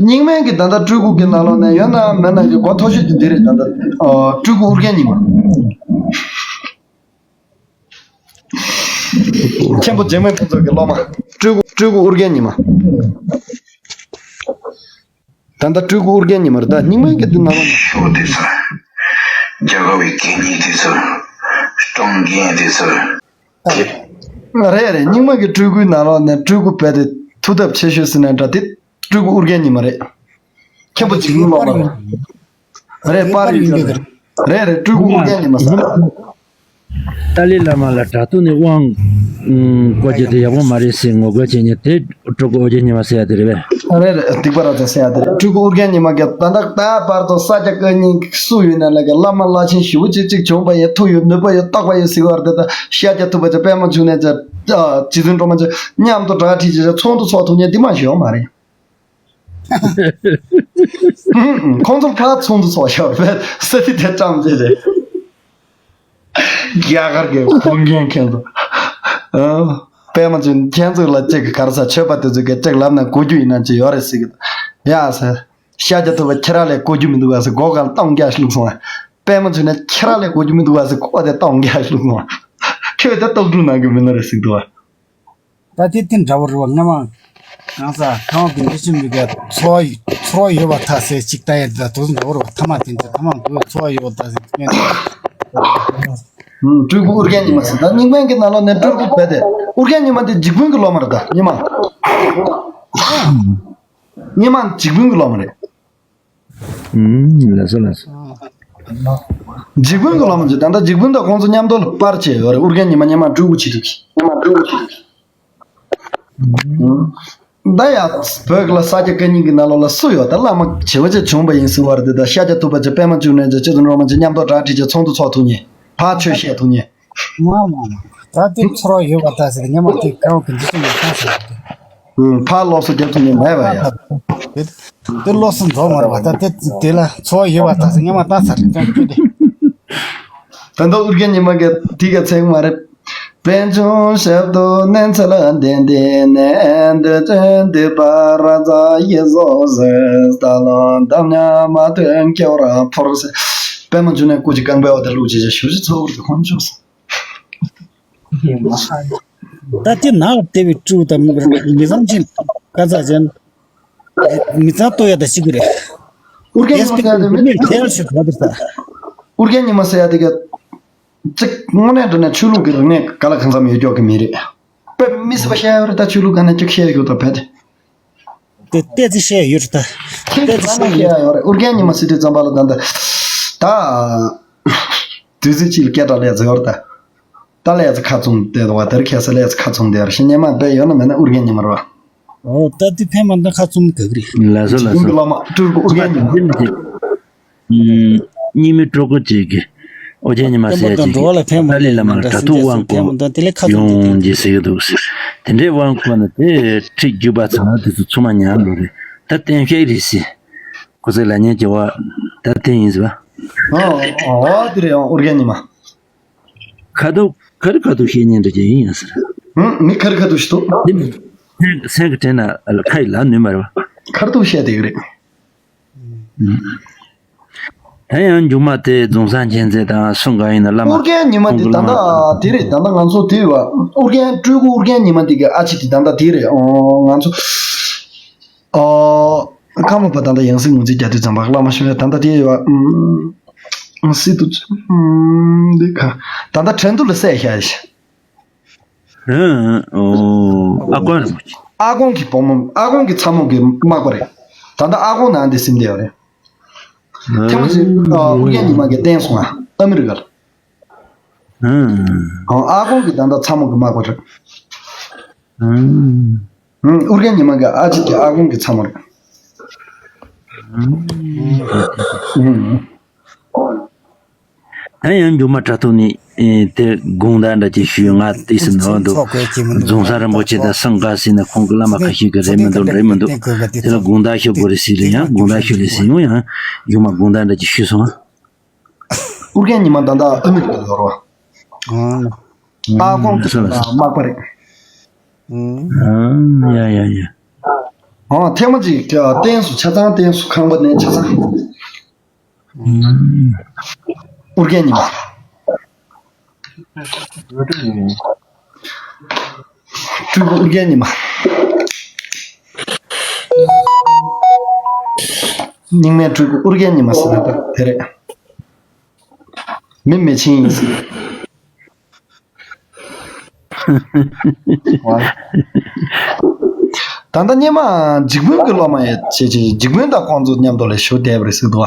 རྙིང་མའི་གི་ད་ལྟ་སྤྲུལ་སྐུ་གི་ནང་ལོགས་ནས་ཡོད་ན་མེད་ན་གི་གོ་མཐོ་ཤོས་ཀྱི་འདི་རེད། ད་ལྟ་ཨ་སྤྲུལ་སྐུ་ཨོ་རྒྱན་རྙིང་མ། མཁན་པོ་འཇིགས་མེད་ཕུན་ཚོགས་ཀྱི་སློབ་མ། སྤྲུལ་སྐུ་སྤྲུལ་སྐུ་ཨོ་རྒྱན་རྙིང་མ། ད་ལྟ་སྤྲུལ་སྐུ་ཨོ་རྒྱན་རྙིང་མ་རེད། ད་རྙིང་མའི་གི་འདི་ནང་ལོགས་ནས། ཤོག་དེ་ཚོ། རྒྱ་གར་བའི་གད་སྙིགས་དེ་ཚོ། སྲུང་མཁན་དེ་ཚོ། རེད་རེད། རྙིང་མ་གི་སྤྲུལ་སྐུའི་ནང་ལོགས་ནས་སྤྲུལ་སྐུ་རྦད་དེ་མཐུ་སྟོབས་ཆེ་ཤོས་ཟེར་ན་འདྲ་དེ་སྤྲུལ་སྐུ་ཨོ་རྒྱན་ཉི་མ་རེད། མཁན་པོ་འཇིགས་མེད་སློབ་མ་རེད། རེད་པར་ཡིན་རྒྱུ་རེད། རེད་རེད། སྤྲུལ་སྐུ་ཨོ་རྒྱན་ཉི་མ་ཟེར། ཏཱ་ལའི་བླ་མ་ལ་དྲག་ཏུ་ནི་དབང་བསྐུར་རྒྱུ་དེ་ཡག་པོ་མ་རེད་ཟེར་ངོ་རྒོལ་བྱེད་མཁན་དེ་སྤྲུལ་སྐུ་ཨོ་རྒྱན་ཉི་མ་ཟེར་ཡ་དེ་རེད་པས། རེད་རེད། སྡིག་པ་ར་ཙ་ཟེར་ཡ་དེ་རེད། སྤྲུལ་སྐུ་ཨོ་རྒྱན་ཉི་མ་གིས་ད་ལྟ་ད་བར་དུ་ས་སྐྱ་བཀའ་རྙིང་སུ་ཡོད་ན་ལ་གི་བླ་མ་བླ་ཆེན་ཞེ་པོ་ཅིག་ཅིག་བྱུང་པ་ཡིན། མཐུ་ཡོད་ནུས་པ་ཡོད་རྟོགས་པ་ཡོད་ཟེར་བ་རེད། ད་ཤཱཀྱ་ཐུབ་པ་ཅིག་པདྨ་འབྱུང་གནས་ཅིག་རྗེ་བཙུན་སྒྲོལ་མ་ཅིག་མཉམ་དུ་གྲ་སྒྲིག་བྱས་ཚོགས་འདུ་ཚོགས་ཐུབ་མཁན་འདི་མ་ཞིག་ཡོད་མ་རེད། ཁོང་ཚོ་ཕར་ཚོགས་འདུ་ཚོགས་ཤོར་བས་ས་ཐིག་དེ་བཀྲམ་རྗེས་རེད། རྒྱ་གར་གྱི་བུ་རྒན་ཁྱེད་ཚོ། ཨ། པདྨ་འབྱུང་ཁྱེད་ཚོ་ལ་གཅིག་གི་ག་རེ་ཟ་ཆོས་པ་དེ་ཚོ་གི་གཅིག་ལབ་ན་གོ་རྒྱུ་ཡིན་ན་ཅི་ཡོད་རེད་ཟེར་གི་འདུག་ཡ་ཟེར། ཤཱཀྱ་ཐུབ་པ་ཁྱེད་རང་ལས་གོ་རྒྱུ་མི་འདུག་ག་ཟེར་མགོ་སྒང་ལ་སྟོང་རྒྱག་ཞིག་བླུགས་སོང་བ། པདྨ་འབྱུང་གནས་ཁྱེད་རང་ལས་གོ་རྒྱུ་མི་འདུག་ག་ཟེར་ཁོ་དེ་སྟོང་རྒྱག་ཞིག་བླུགས་སོང་བ། ཁྱོད་དེ་སྟོབས་སྒྲུབ་གནང་གི་མིན་ནོ་རེད་ཟེར་གི་འདུག་བ། ད་དེ་དེ་འདྲ་བོ་རེད་བ། སྔ་མ་གང་ཟག་གང་བ་གི་འདི་ཕྱིན་མི་དགའ་ཚོར་བ་ཚོར་བ་ཡོད་པ་ཐ་སེ་ཅིག་ལྟ་ཡ་འདི་ལ་དོ་ཚོ་འདྲ་བོ་རེད་བ། ཐ་མ་དེ་འདྲ་ཐ་མ་འགོས་ཚོར་བ་ཡོད་པ་ཐ་སེ་ཅིག་ཡོད་འདྲ། སྤྲུལ་སྐུ་ཨོ་རྒྱན་ཉི་མ་ཟེར། ད་རྙིང་མའི་གི་ནང་ལོགས་ནས་སྤྲུལ་སྐུ་བས་ཏེ་ཨོ་རྒྱན་ཉི་མ་དེ་འཇིགས་དཔོན་གི་སློབ་མ་རེད། ད་ཉི་མ་ཉི་མ་འཇིགས་དཔོན་གི་སློབ་མ་རེད། ལགས་སོ་ལགས་སོ། འཇིགས་དཔོན་གྱི་བླ་མ་ཚོས་ད་ལྟ་འཇིགས་དཔོན་དང་ཁོང་ཚོ་མཉམ་དུ་ལ་པར་བྱས་ཡོད་རེད། ཨོ་རྒྱན་ཉི་མ་སྔོན་མ་སྤྲུལ་སྐུ་བྱེད་དུས་ཀྱི། ད་ཡ་བོད་ཀྱི་ལ་ས་སྐྱ་བཀའ་རྙིང་གི་ནང་ལོགས་ལ་སུ་ཡོད་ད་བླ་མ་བྱེ་བ་ཅིག་བྱུང་བ་ཡིན་ཟེར་བ་རེད། དེ་ད་ཤཱཀྱ་ཐུབ་པ་ཅིག་པདྨ་འབྱུང་གནས་ཅིག་རྗེ་བཙུན་སྒྲོལ་མ་ཅིག་མཉམ་དུ་གྲ་སྒྲིག་བྱས་ཚོགས་འདུ་ཚོགས་ཐུབ་མཁན། ཕར་ཆོས་བཤད་ཐུབ་མཁན། མ་མ་མ། ད་དེ་ཚོར་བ་ཡོད་པ་ད་ཟེར་ཉི་མ་དེ་གང་གི་འདི་ཚོ་མ་ཁ་ཟེར། ཕར་སློབ་གསོ་རྒྱབ་ཐུབ་མཁན་མེད་པ་ཡ། དེ་དེ་སློབ་གསོ་འཛོམས་མ་རེད་པ། ད་དེ་དེ་ལ་ཚོར་བ་ཡོད་པ་ད་ཟེར་ཉི་མ་ད་ཟེར་རེད་ཀྱང་ཁྱོད་དེ། ད་ལྟ་ཨོ་རྒྱན་ཉི་མ་གི་དེ་ག་ཚད་མ་རེད། པད་འབྱུང་ཞབས་ཏོག་གནས་ཚལ་ལྡན་ལྡན་ནས། འདོད་ཅན་འདུས་པ་ར་ཛ་ཡི་བཟོ་ཟེར། ད་ལོ་འདམ་ཉ་མ་ཐོན་ཁྱེའུ་ར་ཕོར་ཟེར། པད་མ་འབྱུང་གནས་སྐུ་གཅིག་རྐང་པའི་འོག་ཏུ་བླུགས་བྱས་བྱས་ཞུ་ཞུ་ཚོགས་རུ་ཁོང་ཆུགས་སོང་། ད་དེ་ནག་ལ་བལྟས་པའི་སྤྲུལ་དང་མི་བཟང་ཅན་ཀ་ཙ་ཅན། མི་ཚང་ལྟོ་ཡ་ད་ཤི་གི་རེད། ཨུར་རྒྱན་ཉི་མ་ཟེར་ཡ་དེ་མི་ཨུར་རྒྱན་ཉི་མ་ཟེར་ཡ་དེ་ག་གཅིག་དངོས་གནས་དྲང་གནས་ཆོས་ལུགས་ཀྱི་རིག་གནས་ག་ལ་གང་འཚམ་ཡོད་ཀྱོག་གི་མི་རེད། དཔེ་མི་སྲིད་པ་བཤད་ཡོད་རེད། ད་ཆོས་ལུགས་ག་ནས་ཅིག་བཤད་ཡོད་ད་བས་ཏེ། དེ་ཏོག་ཙམ་བཤད་ཡོད་རེད་ད། ཁྱེད་ཀྱིས་ཏོག་ཙམ་བཤད་ཡོད་རེད། ཨུར་རྒྱན་ཉི་མ་ཟེར་དུས་ཙམ་པ་ལ་ད་ད་ད། དུས་ཚོད་གཅིག་ལ་སྐད་གྲགས་ལས་ཟེར་བར་ད། ད་ལས་ཚེ་ཁ་བཙུམ་བསྡད་འདུག་བ། དེར་ཁ་སང་ལས་ཚེ་ཁ་བཙུམ་བསྡད་ར་ཤི་ཉེ་མ་དཔེ་ཡོད་ན་མེད་ན་ཨུར་རྒྱན་ཉི་མ་རེད་བ། ཨོ་ད་དེ་ཕན་མ་འདུག་ཁ་བཙུམ་ག་གི་རེད། ལགས་སོ་ལགས་སོ། ཀུན་གྱི་བླ་མ་སྤྲུལ་སྐུ་ཨུར་རྒྱན་ཉི་མ། ཨུམ། རྙིང་མའི་སྤྲུལ་སྐུ་ཅིག་གིས་ཨུར་རྒྱན་ཉི་མ་ཟེར་ཡ་ཅིག་གིས་ཏཱ་ལའི་བླ་མར་དྲ་ཐོག་དབང་བསྐུར་ཡོང་རྒྱུ་ཟེར་གྱི་འདུག་ཟེར། དེ་འདྲའི་དབང་བསྐུར་ན་དེ་ཁྲིད་རྒྱུག་པ་ཚང་མ་དེ་ཚོ་ཚུར་མ་ཉར་འགྲོ་རེད། ད་བསྟན་བཤིག་རེད་ཟེར། ཁོ་ཚོས་ལབ་མཁན་གྱི་བ་ད་དེ་ཡིན་ཟེར་བ། ཨོ་ཨོ་དེ་རེད། ཨོ་ཨུར་རྒྱན་ཉི་མ། ཁ་ཐུག་ཁ་རི་ཁ་ཐུག་བཤད་མཁན་འདྲ་ཅིག་ཡིན་ཡང་ཟེར། ཧུམ། མི་ཁ་རི་ཁ་ཐུག་ཞིག་འདུག་འདི་མི་སེམས་སེམས་ཀྱི་དྲན་ན་ཁ་ཡི་ལ་ནུས་མ་རེད་བ། ཁ་རི་ཐུག་བཤད་བསྡད་ཀྱི་རེད། ད་ཡང་མཇུག་མ་དེ་རྫོང་སར་མཁྱེན་བརྩེ་དང་སུ་འགའ་ཡིན་ན་བླ་མ་ཨུར་རྒྱན་ཉི་མ་ཁོང་དེ་གི་ད་བླ་མ། ལྟ་དེ་རེད། ད་ལྟ་ང་ཚོ་དེ་བ་ཨུར་རྒྱན་སྤྲུལ་སྐུ་ཨུར་རྒྱན་ཉི་མ་དེ་གི་ཨ་ཅེ་དེ་ད་ལྟ་དེ་རེད། ཨོ་ང་ཚོ་ཨོ་ཁམས་པ་ད་ལྟ་ཡང་སྲིད་ངོས་འཛིན་རྒྱག་དུས་ཙམ་པ་བླ་མ་ཤོད་ད་ལྟ་དེ་ཡོད་བ། སྲིད་དུ་འདི་ག་ད་ལྟ་ཁྲེན་ཏུ་ལ་བསད་བཞག་ཡ། ཨོ་ཨ་དཀོན་རིན་པོ་ཆེ། ཨ་དཀོན་གྱི་བུ་མོ། ཨ་དཀོན་གྱི་ཚ་མོ་གི་མག་པ་རེད། ད་ལྟ་ཨ་དཀོན་ནང་དེ་སིམ་བསྡད་ཡོད་རེད། ཐེངས་མ་ཅིག་ཨུར་རྒྱན་ཉི་མ་གིས་བསྟན་སོང་ང་ཨ་མི་རི་ཀར། ཨ་དཀོན་གྱི་ད་ལྟ་ཚ་མོ་གི་མག་པ་རེད། ཨུར་རྒྱན་ཉི་མ་གི་ཨ་ཅེ་དེ་ཨ་དཀོན་གྱི་ཚ་མོ་རེད། ད་ཡང་མཇུག་མ་དྲ་ཐོག་ནས་ཨེ་དེ་དགོངས་དག་འདྲ་ཅིག་ཞུས། ང་དེ་སེམས་ནང་འདུག་རྫོང་སར་རིན་པོ་ཆེ་དང་སངས་དགའ་ཟེར་ན་ཁོང་གི་བླ་མ་ཁ་ཤས་ཀྱི་རེད་མི་འདུག་འདྲ་མི་འདུག་དེ་ལ་དགོངས་དག་ཞུ་དགོས་རེད་ཟེར་ལ་ཡང་དགོངས་དག་ཞུ་རེད་ཟེར། ཡང་ཡང་མཇུག་མ་དགོངས་དག་འདྲ་ཅིག་ཞུས་སོང་། ཨུར་རྒྱན་ཉི་མ་ད་ལྟ་ཨ་མི་རི་ཀར་ཡོད་རེད་བ། ཨ་དཀོན་གྱི་མག་པ་རེད། ཡ་ཡ་ཡ། ཨ་ཐེངས་མ་ཅིག་བསྟན་སོང་། ཆ་ཚང་བསྟན་སོང་། ཁང་པ་ནས་ཆ་ཚང་། ཨུར་རྒྱན་ཉི་མ། སྤྲུལ་སྐུ་ཨུར་རྒྱན་ཉི་མ། རྙིང་མའི་སྤྲུལ་སྐུ་ཨུར་རྒྱན་ཉི་མ་ཟེར་ན་ད་དེ་རེད། མི་མེ་ཆིང་ཡིན་ཟེར། ད་ལྟ་སྔོན་མ་འཇིགས་དཔོན་གྱི་སློབ་མ་ཡོད་བྱས་བྱས་འཇིགས་དཔོན་དང་ཁོང་ཚོ་མཉམ་དུ་ལས་ཞུ་བསྡད་པ་རེད་ཟེར་འདུག་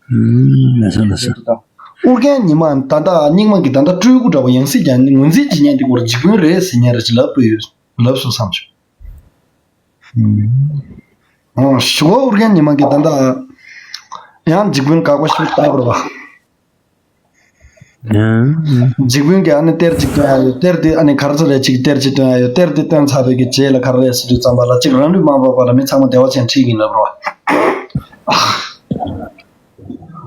བ། ལགས་སོ་ལགས་སོ། ཨུར་རྒྱན་ཉི་མ་ད་ལྟ་རྙིང་མ་གི་ད་ལྟ་སྤྲུལ་སྐུ་འདྲ་བོ་ཡང་སྲིད་ཀྱང་ངོས་འཛིན་བྱེད་མཁན་དེ་སྐོར་འཇིགས་དཔོན་རེད་ཟེར་མཁན་རེ་ཅིག་ལབ་པ་ཡོད། ལབ་སོང་བསམ་བྱུང་། ཨོ་ཞུ་བ་ཨུར་རྒྱན་ཉི་མ་གི་ད་ལྟ་ཡང་འཇིགས་དཔོན་དགག་པ་ཞུ་ལྟ་བུར་བ། འཇིགས་དཔོན་གྱིས་ཨ་ནི་གཏེར་གཅིག་བཏོན་ཡ་ཡོད། གཏེར་དེ་ཨ་ནི་ག་རེ་ཟེར་རེད། གཅིག་གཏེར་གཅིག་བཏོན་ཡ་ཡོད། གཏེར་དེ་བཏོན་ཚར་བའི་གི་རྗེས་ལ་ག་རེ་རེད་ཟེར་དུས་ཙམ་པ་ལ་གཅིག་རང་ལུས་མ་འབག་པ་ལ་མི་ཚང་མ་བདེ་བ་ཅན་ཁྲིད་ཀྱིན་ལབ་རོགས།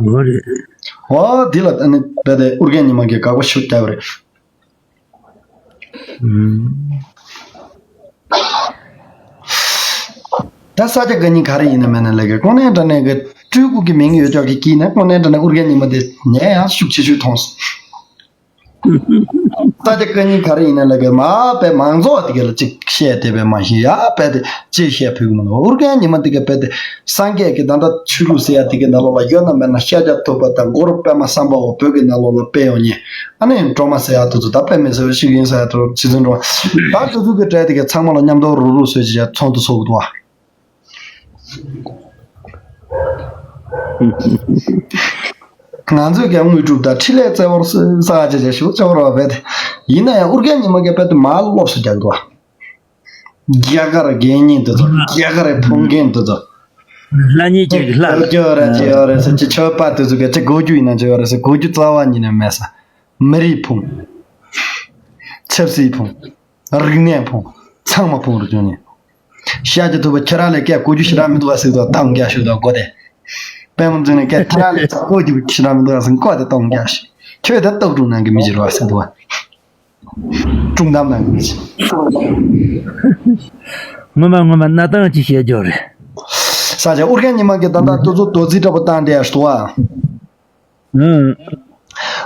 འོ་རེད། འོ་འདི་ལ་ཨ་ནི་རྦད་དེ་ཨུར་རྒྱན་ཉི་མ་གིས་དགག་པ་ཞུ་བསྡད་པ་རེད། ད་ས་སྐྱ་བཀའ་རྙིང་ག་རེ་ཡིན་ན་མེད་ན་ལས་ཀའི་དངོས་གནས་དྲང་གནས་ཀྱི་སྤྲུལ་སྐུ་གི་མིང་ཡོད་ཅོག་གི་དཀྱིལ་ནས་དངོས་གནས་དྲང་གནས་ཨུར་རྒྱན་ཉི་མ་དེ་ངས་ཡང་ཤུགས་ཆེ་ཤོས་མཐོང་སོང་། ས་སྐྱ་བཀའ་རྙིང་ག་རེ་ཡིན་ན་ལས་ཀའི་མ་དཔེ་མང་ཚོགས་དེ་ག་ལ་ཅིག་བཤད་བསྡད་པའི་མ་གཞི་ཡ་དཔེ་དེ་ཅིག་བཤད་ཕོད་ཀྱི་མི་འདུག་ཨུར་རྒྱན་ཉི་མ་དེ་ག་དཔེ་དེ་སངས་རྒྱས་ཀྱི་ད་ལྟ་ཆོས་ལུགས་ཟེར་ཡ་དེ་གའི་ནང་ལོགས་ལ་ཡོད་ན་མེད་ན་ཤཱཀྱ་ཐུབ་པ་དང་གུ་རུ་པདྨ་སམ་བྷ་ཝ་བོད་ཀྱི་ནང་ལོགས་ལ་སྤེལ་ཡོང་མཁན་ཨ་ནི་སྒྲོལ་མ་ཟེར་ཡ་དེ་ཚོ་ད་དཔེ་མི་སྲིད་པ་ཞིག་ཡིན་ཟེར་ཡ་དེ་ཚོ་རྗེ་བཙུན་སྒྲོལ་མ་ད་དེ་ཚོ་གི་གྲས་དེ་གའི་ཚང་མ་ལ་མཉམ་དུ་རུག་རུག་བཟོས་བྱས་ཚོགས་འདུ་ཚོགས་འདུག་བ། ང་ཚོས་ཀྱང་དངོས་གྲུབ་དང་འཕྲིན་ལས་བསྩལ་བར་གསོལ་ཟེར་བྱས་བྱས་ཞུ་ཆོག་རོགས་བས་ཏེ། ཡིན་ན་ཡང་ཨུར་རྒྱན་ཉི་མ་གིས་དཔེ་དེ་མར་སློབ་གསོ་རྒྱག་འདུག་བ། རྒྱ་གར་དགེ་བསྙེན་དེ་ཚོ་རྒྱ་གར་རི་ཕུང་མཁན་དེ་ཚོ། ལྷ་ཉིད་ཅན་གྱི་ལྷ། ཨོ་ཅོ་ར་ཅོ་ར་ཟེར་གྱི་ཆོས་པ་དེ་ཚོ་ག་ཅི་གོ་རྒྱུ་ཡིན་ན་ཅོ་ར་ཟེར་གོ་རྒྱུ་རྩ་བ་ཉིད་ནས་མེད་ས། མི་རིགས་ཕུང་། ཆབ་སྲིད་ཕུང་། རིག་གནས་ཕུང་། ཚང་མ་ཕུང་རུ་བྱུང་ནས། ཤཱཀྱ་ཐུབ་པ་ཁྱེད་རང་ལས་སྐད་གོ་རྒྱུ་ཞེ་དྲག་མི་འདུག་ཨ་ཟེར་དུས་སྟོང་རྒྱག་ཞུ་དང་གོ་དེ། པདྨ་འབྱུང་གནས་སྐད་ཁྱེད་རང་ལས་ཀྱང་གོ་རྒྱུ་ཞེ་དྲག་མི་འདུག་ཨ་ཟེར་གོ་དེ་སྟོང་རྒྱག་ཞུ། ཁྱོད་ད་སྟག་ཕྲུག་ནང་གི་མི་ཅིག་རེད་བ་ཟེར་འདུག་ཨ། ཀྲུང་གཏམ་ནང་གི་མི་ཅིག་ངོ་མ་ངོ་མ་གནའ་སྟངས་ཅིག་བཤད་རྒྱུ་རེད། ས་ཆ་ཨུ་རྒྱན་ཉི་མ་གིས་ད་ལྟ་དུ་ཚོ་རྡོ་རྩིག་འདྲ་པོ་བཏང་དེ་ཡ་ཞུ་བ།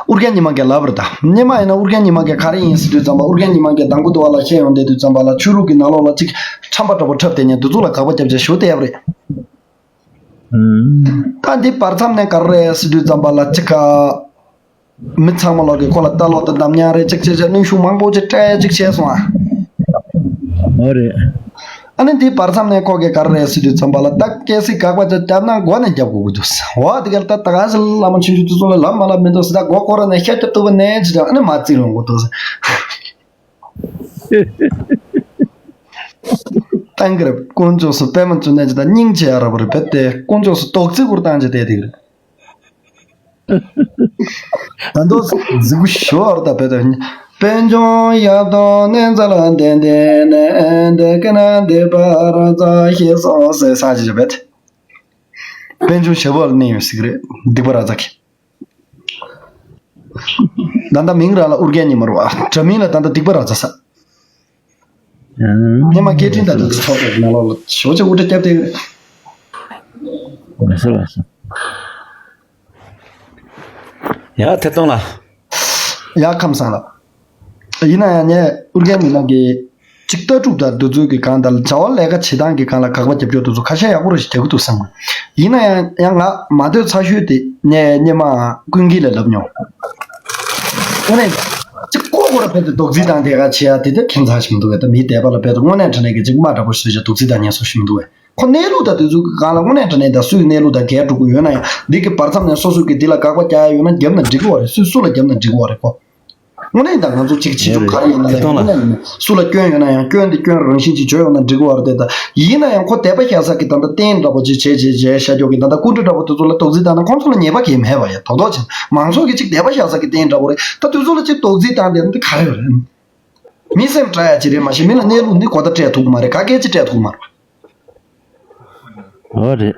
ཨུ་རྒྱན་ཉི་མ་གིས་ལབ་རེད་ད། སྔོན་མ་ཡིན་ན་ཨུ་རྒྱན་ཉི་མ་གིས་ག་རེ་ཡིན་ཟེར་དུས་ཙམ་པ་ཨུ་རྒྱན་ཉི་མ་གིས་དང་པོ་དུ་བ་ལ་བཤད་ཡོང་བསྡད་དུས་ཙམ་པ་ལ་ཆོས་ལུགས་ཀྱི་ནང་ལོགས་ལ་ཅིག་ཁྲམ་པ་འདྲ་པོ་འཁྲབ་དེ་ཉིད་དུ་ཚོ་ལ་དགག་པ་རྒྱབ་བྱས་ཞུ་བསྡད་ཡོད་རེད། ད་འདི་བར་མཚམས་ནས་ག་རེ་རེད་ཟེར་དུས་ཙམ་པ་ལ་ཅིག་ག་མི་ཚང་མ་ལོག་གིས་ཁོ་ལ་ལྟ་ཀློག་དང་གདམ་ཉར་རེ་ཅིག་བྱས་བྱས་གནོན་ཤུགས་མང་པོ་ཅིག་སྤྲད་ཅིག་བྱས་སོང་ཨ། འོ་རེད། ཨ་ནི་འདི་བར་མཚམས་ནས་ཁོ་གིས་ག་རེ་རེད་ཟེར་དུས་ཙམ་པ་ལ་ད་གལ་སྲིད་དགག་པ་ཅིག་བརྒྱབ་ན་མགོ་ནས་རྒྱབ་དགོས་ཀྱི་འདུག་འོ་དེ་ག་ལ་ད་ད་ག་ཟེར་བླ་མ་ཆུང་ཆུང་དེ་ཚོ་ལ་ལབ་མ་ལབ་མི་འདུག་ཟེར། ད་མགོ་སྐོར་ར་ནས་ཤ་རྒྱབ་ཐུབ་པ་ནས་ཅི་ད་ཨ་ནི་མ་བརྩིགས་ལོང་དགོས་འདུག་ཟེར། བཏང་གི་རེད། དཀོན་མཆོག་གསུམ་པད་མ་བཅུ་གནས་ཀྱི་ད་སྙིང་རྗེ་ཡ་རབ་རེད་བེད་དེ། དཀོན་མཆོག་གསུམ་རྡོག་རྩེ་སྐོར་བཏང་རྗེས་བསྡད་དེ་རེད། ད་འདོ་ཟིག་གུ་ཤོར་ད་བེད་དེ། དཔལ་འབྱུང་ཡབ་དང་ནེ་ཛ་ལ་ལྡན་ལྡན་ནས་འདི་སྐད་ན་འདི་པར་ཙ་ཤེས་སོང་ཟེར་ས་ཅི་བེད། དཔལ་འབྱུང་ཞབས་པ་ལ་གནས་ཡོད་ཟིག་རེད་སྡིག་པ་ར་ཙ་གི། ད་ལྟ་མིང་རང་ལ་ཨུར་རྒྱན་ཉི་མ་རུ་བ། དྲ་མིང་ལ་ད་ལྟ་སྡིག་པ་ར་ཙ་ས། སྔོན་མ་སྐད་འཕྲིན་དང་དུ་ཚོགས་པའི་ནང་ལོགས་ལ་ཞོ་ཆ་དབུ་སྐྲ་བརྒྱབ་སྟེ། ལགས་སོ་ལགས་སོ། ཡ་ཐེ་གཏོང་ལ། ཡ་ཁམས་བཟང་ལ། ཡིན་ན་ཡང་ངས་ཨུར་རྒྱན་མི་ནག་གི་གཅིག་ལྟ་གྲུབ་དང་འདི་ཚོའི་གི་གང་དང་བྱ་བ་ལས་ཀ་བྱེད་སྟངས་ཀྱི་གང་ལ་དགག་པ་རྒྱབ་སྐྱོར་དེ་ཚོ་ཁ་ཤས་ཡག་པོ་རེ་ཞིག་རྒྱག་གི་འདུག་བསམ་གི། ཡིན་ན་ཡང་ཡང་ང་མ་སྡོད་ཚ་ཤོས་དེ་ངས་སྙེ་མ་ཀུན་གྱིས་ལ་ལབ་མྱོང་། དངོས་གནས་གཅིག་ཀོ་ཀོ་ར་ཕེབས་ཏེ་རྡོག་རྫིས་བཏང་དེ་ག་བྱེད་ཡ་དེ་དེ་ཁྱད་མཚར་ཞིག་མི་འདུག་གས། ད་མི་དད་པ་ལ་ཕེབས་ཏེ་དངོས་གནས་དྲང་གནས་ཀྱི་གཅིག་དམའ་འདྲ་པོ་བཟོས་བྱས་རྡོག་རྫིས་བཏང་ཉན་སོ་ཞིག་མི་འདུག་གས། ཁོ་གནས་ལུགས་དང་དེ་ཚོ་གི་སྒང་ལ་དངོས་གནས་དྲང་གནས་ད་སུའི་གནས་ལུགས་དང་འགལ་འགྲོ་གི་ཡོད་ན་ཡང་འདི་གི་བར་མཚམས་ནས་སོ་སོ་གི་འདི་ལ་དགག་པ་རྒྱག་ཡ་ཡོད་ན་རྒྱབ་ན་འགྲིག་གི་བ་རེད། སུས་སུ་ལ་རྒྱབ་ན་འགྲིག་གི་བ་རེད་ཁོ། དངོས་གནས་ད་ང་ཚོ་གཅིག་བྱེད་ཆོག་ག་རེ་ཡིན་ན་ཡང་དངོས་གནས་སུ་ལ་སྐྱོན་ཡོད་ན་ཡང་སྐྱོན་དེ་སྐྱོན་རང་བཞིན་གྱིས་བརྗོད་ཡོང་ན་འགྲིག་གི་བ་རེད་དེ། ད་ཡིན་ན་ཡང་ཁོ་དད་པ་བཞག་ས་གི་ད་ལྟ་རྟེན་འདྲ་པོ་ཅིག་བྱས་བྱས་བྱས་བཞག་ཀྱོག་གི་ད་ལྟ་སྐུ་འདྲ་འདྲ་པོ་དེ་ཚོ་ལ་རྡོག་རྫིས་བཏང་ན་ཁོང་ཚོ་ལ་ཉེས་པ་གང་ཡང་མེད་པ་ཡ། རྡོག་རྡོག་ཅིག་མང་ཚོགས་ཀྱི་གཅིག་དད་པ་བཞག་ས་གི་རྟེན་འདྲ་པོ་རེད། ད་དེ་ཚོ་ལ་གཅིག་རྡོག་རྫིས་བཏང་དེ་འདི་ག་རེ་རེད། མི་སེམས་དྲག་ཡ་ཅིག་རེད། མ་གཞི་མི་ལ་གནས་ལུགས་འདི་གོ་བརྡ་སྤྲད་ཐུབ་ཀྱི་མ་རེད། ག་གེ་ཅིག་སྤྲད་ཐུབ་ཀྱི་མ་རེད། འོ་རེད།